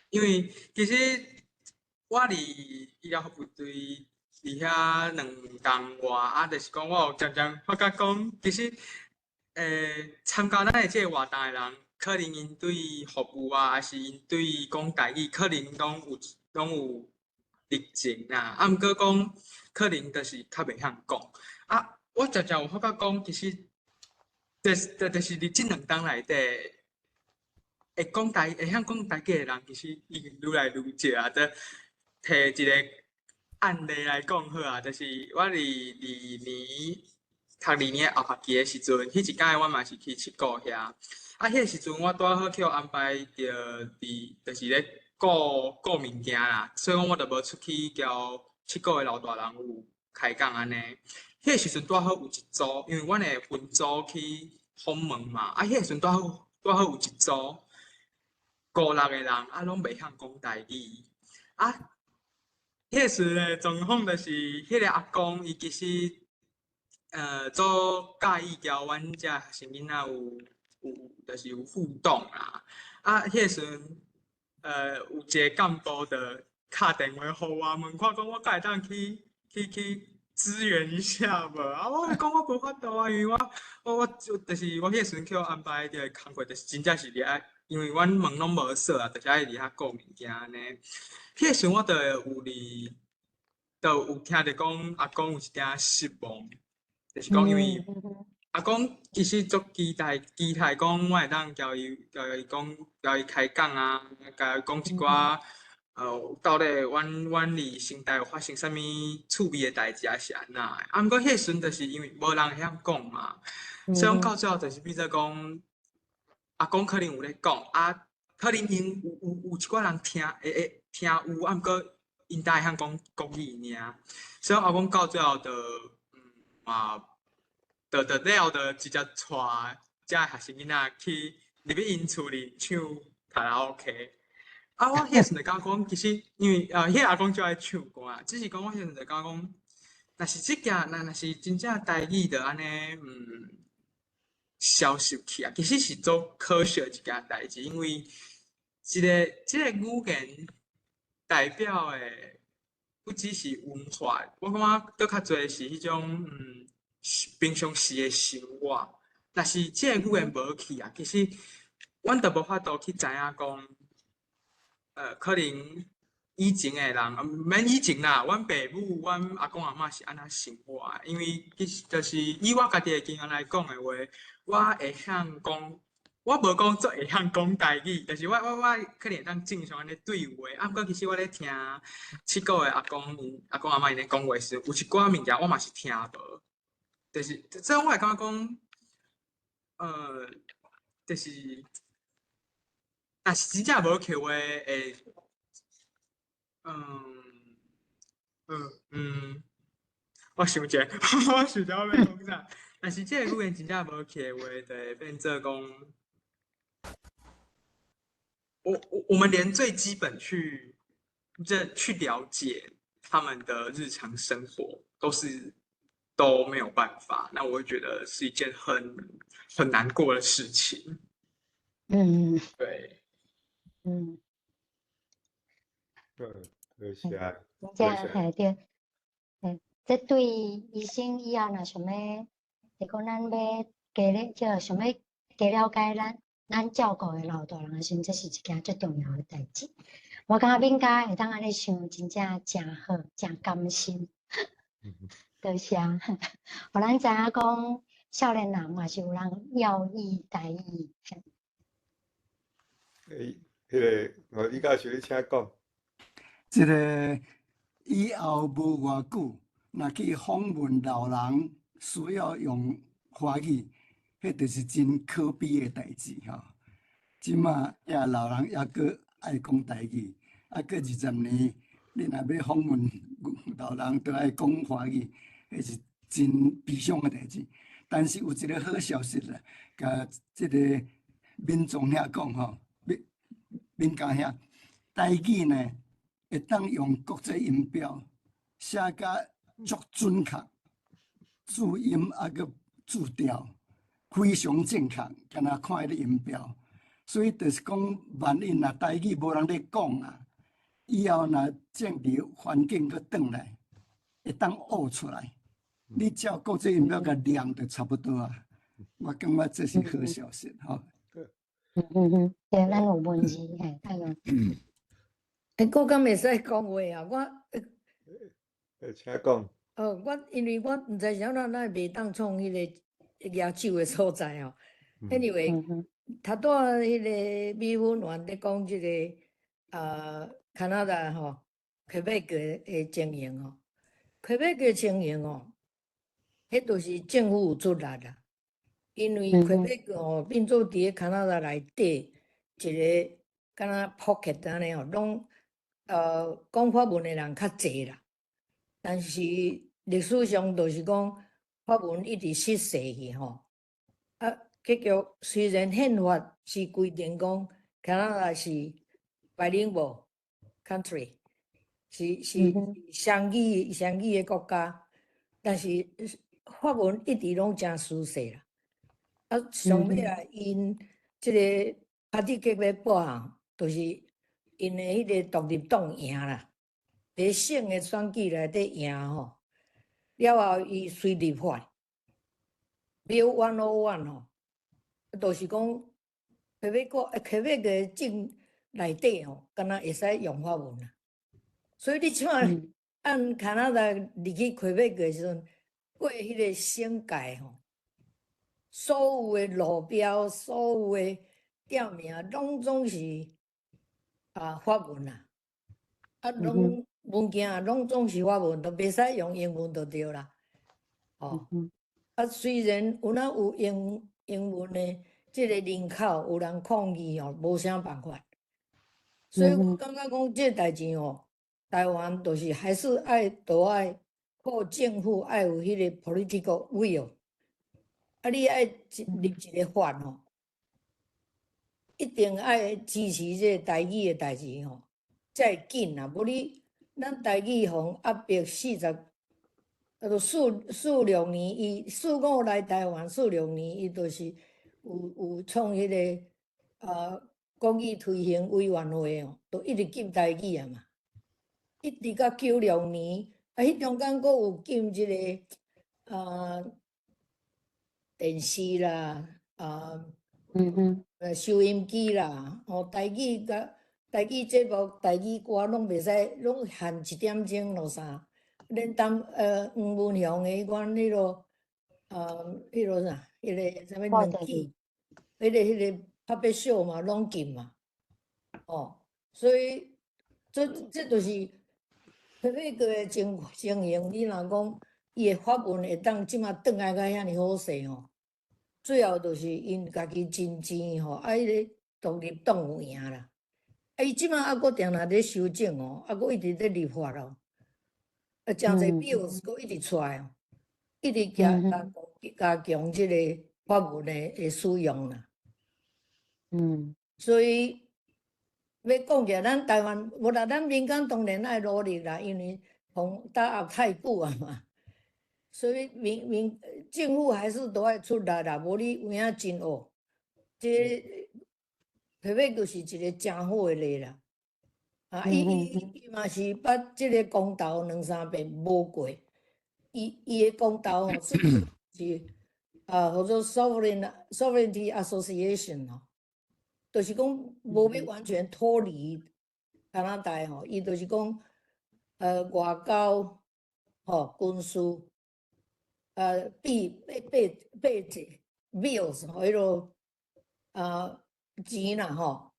因為其實我佇醫療服務隊佇遐2冬外，啊，就是講我有漸漸發覺講，其實，參加咱的這个活動的人，可能𪜶對服務啊，抑是𪜶對講台語，可能攏有熱情啦。啊，毋過講可能就是較袂曉講。啊，我漸漸有發覺講，其實，就是佇這2冬內底，會曉講台語的人，其實已經愈來愈少啊。就提一個案例來講好啊，就是我佇二年讀二年後學期的時陣，彼一工我嘛是去七股遐。啊，彼个時陣我拄好去予安排著佇，就是咧顧顧物件啦，所以講我就無出去交七股的老大人有開講按呢。彼个時陣拄好有一組，因為阮會分組去訪問嘛，啊，彼个時陣拄好有一組五六個人，啊，攏袂曉講台語，啊，彼个时的状况就是，彼个阿公伊其实，做佮意交阮遮学生囡仔有，就是有互动啦。啊，彼个时阵，有一个干部就敲电话予我，问看讲我敢会当去支援一下无？啊，我讲我无法度啊，因为我就是我彼个时阵去予安排伫个工课，就是真正是伫遐，因为阮门拢无锁啊，就是爱伫遐顾物件按呢。彼个时阵我就有伫，就有听著讲阿公有一点失望，就是讲因为阿公其实足期待期待讲我会当共伊讲，共伊开讲啊，共伊讲一寡，到底阮伫新台有发生啥物趣味的代志，抑是按怎的。啊，毋过彼个时阵就是因为无人会晓讲嘛，所以讲到最后就是变做讲，阿公可能有咧讲，啊，可能𪜶有一寡人听会听有，啊，毋过𪜶焦会晓讲国语尔，所以阿公到最后就，嘛，就了就直接带遮个学生囡仔去入去𪜶厝里唱卡拉 OK。啊，我彼个时阵就感觉讲，其实因为彼个阿公足爱唱歌啊，只是讲我彼个时阵就感觉讲，若是这件，若是真正台语就按呢，消失去啊，其实是足可惜的一件代志，因为这个语言代表的不只是文化，我感觉阁较济是彼种平常时的生活。若是这个语言无去啊，其实阮就无法度去知影讲，可能以前的人，毋免以前啦，阮爸母、阮阿公阿嬷是按怎生活的？因为其实就是以我家己的经验来讲的话，我会晓讲，我无讲足会晓讲台语，但是我可能会当正常按呢对话。啊，毋过其实我咧听七个的阿公𪜶阿公阿嬷𪜶咧讲话时，有一寡物件我嘛是听无，就是所以我会感觉讲，就是若是真正无去的话，会，我想者，我想者我欲讲啥？若是这个语言真正无去的话，就会变做讲，我们连最基本去了解他们的日常生活，都没有办法。那我会觉得是一件很难过的事情。对。多谢。真正嘿对，嘿，这对医生以后若想欲，就讲咱欲加了，就想欲加了解咱照顾的老大人的时阵，这是一件足重要的代志。我感觉敏嘉会当按呢想，真正诚好，诚甘心。多谢，予咱知影讲，少年人嘛是有人要意台语。欸，彼个，哦，李教授，你请讲。这个以后无偌久，若去访问老人，需要用华语，彼就是真可悲的代志吼。这马也老人犹阁爱讲台语，啊，过20年，你若欲访问老人，都爱讲华语，彼是真悲伤的代志。但是有一个好消息啦，共这个民众兄讲吼，民家兄，台语呢会当用国际音标写甲足准确，注音抑阁字调非常正确，敢若看彼个音标。所以就是讲，万一若台语无人咧讲啊，以后若政治环境阁转来，会当学出来。你照国际音标共念就差不多啊。我感觉这是好消息吼。对，咱有文字嘿，爱用。欸，我敢会使讲话啊？我，欸，请讲。哦，我因为我毋知啥咱咱袂当创彼个举手的所在哦。Anyway，头拄仔彼个美粉员咧讲这个啊，加拿大吼，魁北克的情形吼，魁北克情形吼，彼就是政府有出力啦。因为魁北克吼变做伫咧加拿大内底一个敢若 pocket 按呢吼，拢讲法文的人较济啦。但是历史上就是讲法文一直失势去吼，啊，结局虽然宪法是规定讲加拿大是 bilingual country，是雙語的國家，但是法文一直攏誠輸勢啦。啊，上尾啊，𪜶這个帕蒂克欲報項，就是𪜶的彼个獨立黨贏啦，佇省的選舉內底贏吼，了後伊隨立法，Bill 101 吼，就是講魁北克魁北克的政內底吼，敢若會使用法文啦。所以你這擺按加拿大入去魁北克的時陣，過彼个省界吼，所有的路標、所有的店名，攏總是啊法文啦，啊，攏文件攏總是法文，都袂使用英文就對啦。哦，啊，雖然有哪有英文的這個人口有人抗議哦，無啥辦法。所以我感覺講這代誌哦，台灣就是還是愛都愛靠政府愛有彼個 political will。啊，你愛立一個法吼，一定愛支持這個台語的代誌吼，才會緊啊。無你咱台語予人壓迫40，啊，都四四六年，伊四五來台灣四六年，伊就是有創彼个啊國語推行委員會哦，都一直禁台語啊嘛，一直到96年，啊，彼中間閣有禁這个啊電視啦，啊，收音機啦，哦，台語佮台語節目、台語歌攏袂使，攏限一點鐘落啥，連當黃文雄的彼款彼落，彼落啥，彼个啥物兩語，彼个拍秀嘛，攏禁嘛，哦，所以這就是魁北克的情形。你若講伊的法文會當這馬轉來甲遐爾好勢吼，最後就是𪜶家己真錢吼，啊，彼个獨立黨有贏啦。啊，伊這馬猶閣定定咧修正哦，猶閣一直咧立法哦，啊，誠濟 bills 閣一直出來哦，一直加強這个法文的使用啦。所以欲講起來，咱台灣無啦，咱民間當然愛努力啦，因為予打壓太久啊嘛，所以民政府還是都愛出力啦，無你有影真惡。這魁北克就是一个誠好的例啦。啊，伊嘛是捌這个公投兩三遍無過，伊的公投吼是啊，號做 sovereignty association 吼，就是講無欲完全脫離加拿大吼，伊就是講外交吼軍事幣 bills 吼，彼落啊錢啦吼，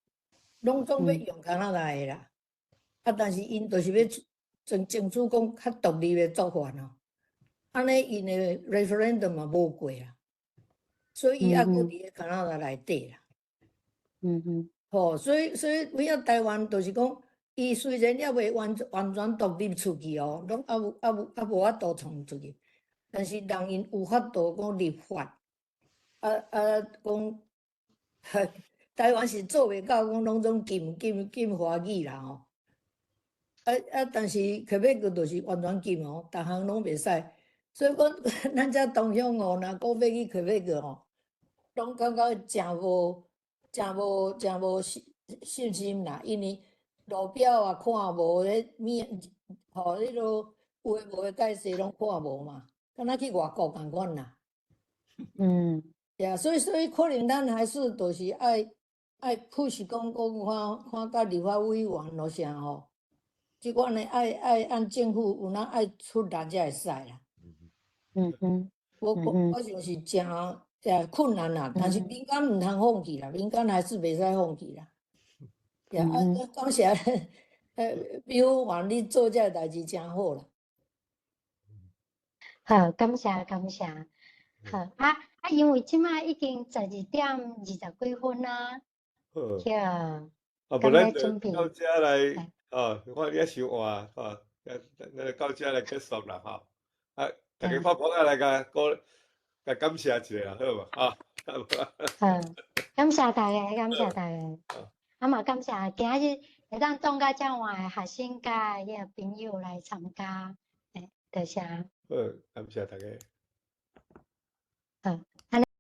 攏總欲用加拿大的啦。啊，但是𪜶就是欲爭取講較獨立的做法吼，按呢𪜶的 referendum 嘛無過啦，所以伊猶閣佇咧加拿大內底啦。吼，所以有影台灣就是講，伊雖然猶未完全獨立出去哦，攏猶無法度創出去，但是人𪜶有法度講立法，啊講，台灣是做袂到講攏總禁華語啦吼。啊，但是魁北克就是完全禁哦，逐項攏袂使。所以講，咱遮同鄉哦，若閣欲去魁北克吼，攏感覺誠無信心啦，因為路標也看無，彼物吼，彼落有的無的解釋攏看無嘛，敢若去外國仝款啦。對啊，所以可能咱還是就是愛 push 講看佮立法委員囉啥吼，這款的愛按政府有哪愛出力才會使啦。我想是誠困難啦，但是民間毋通放棄啦，民間還是袂使放棄啦。對啊，啊，感謝美委員你做這个代誌誠好啦。好，感謝感謝。好啊啊，因為這馬已經12點20幾分啦。好。對。啊，無咱就到這來，哦，我也傷晏，吼，咱到這來結束啦，吼。啊，大家拍噗仔來共鼓，共感謝一下啦，好無？哈。好，感謝大家，感謝大家。啊嘛，感謝今仔日會當當甲遮晚的學生佮彼个朋友來參加，嘿，多謝。好，感謝大家。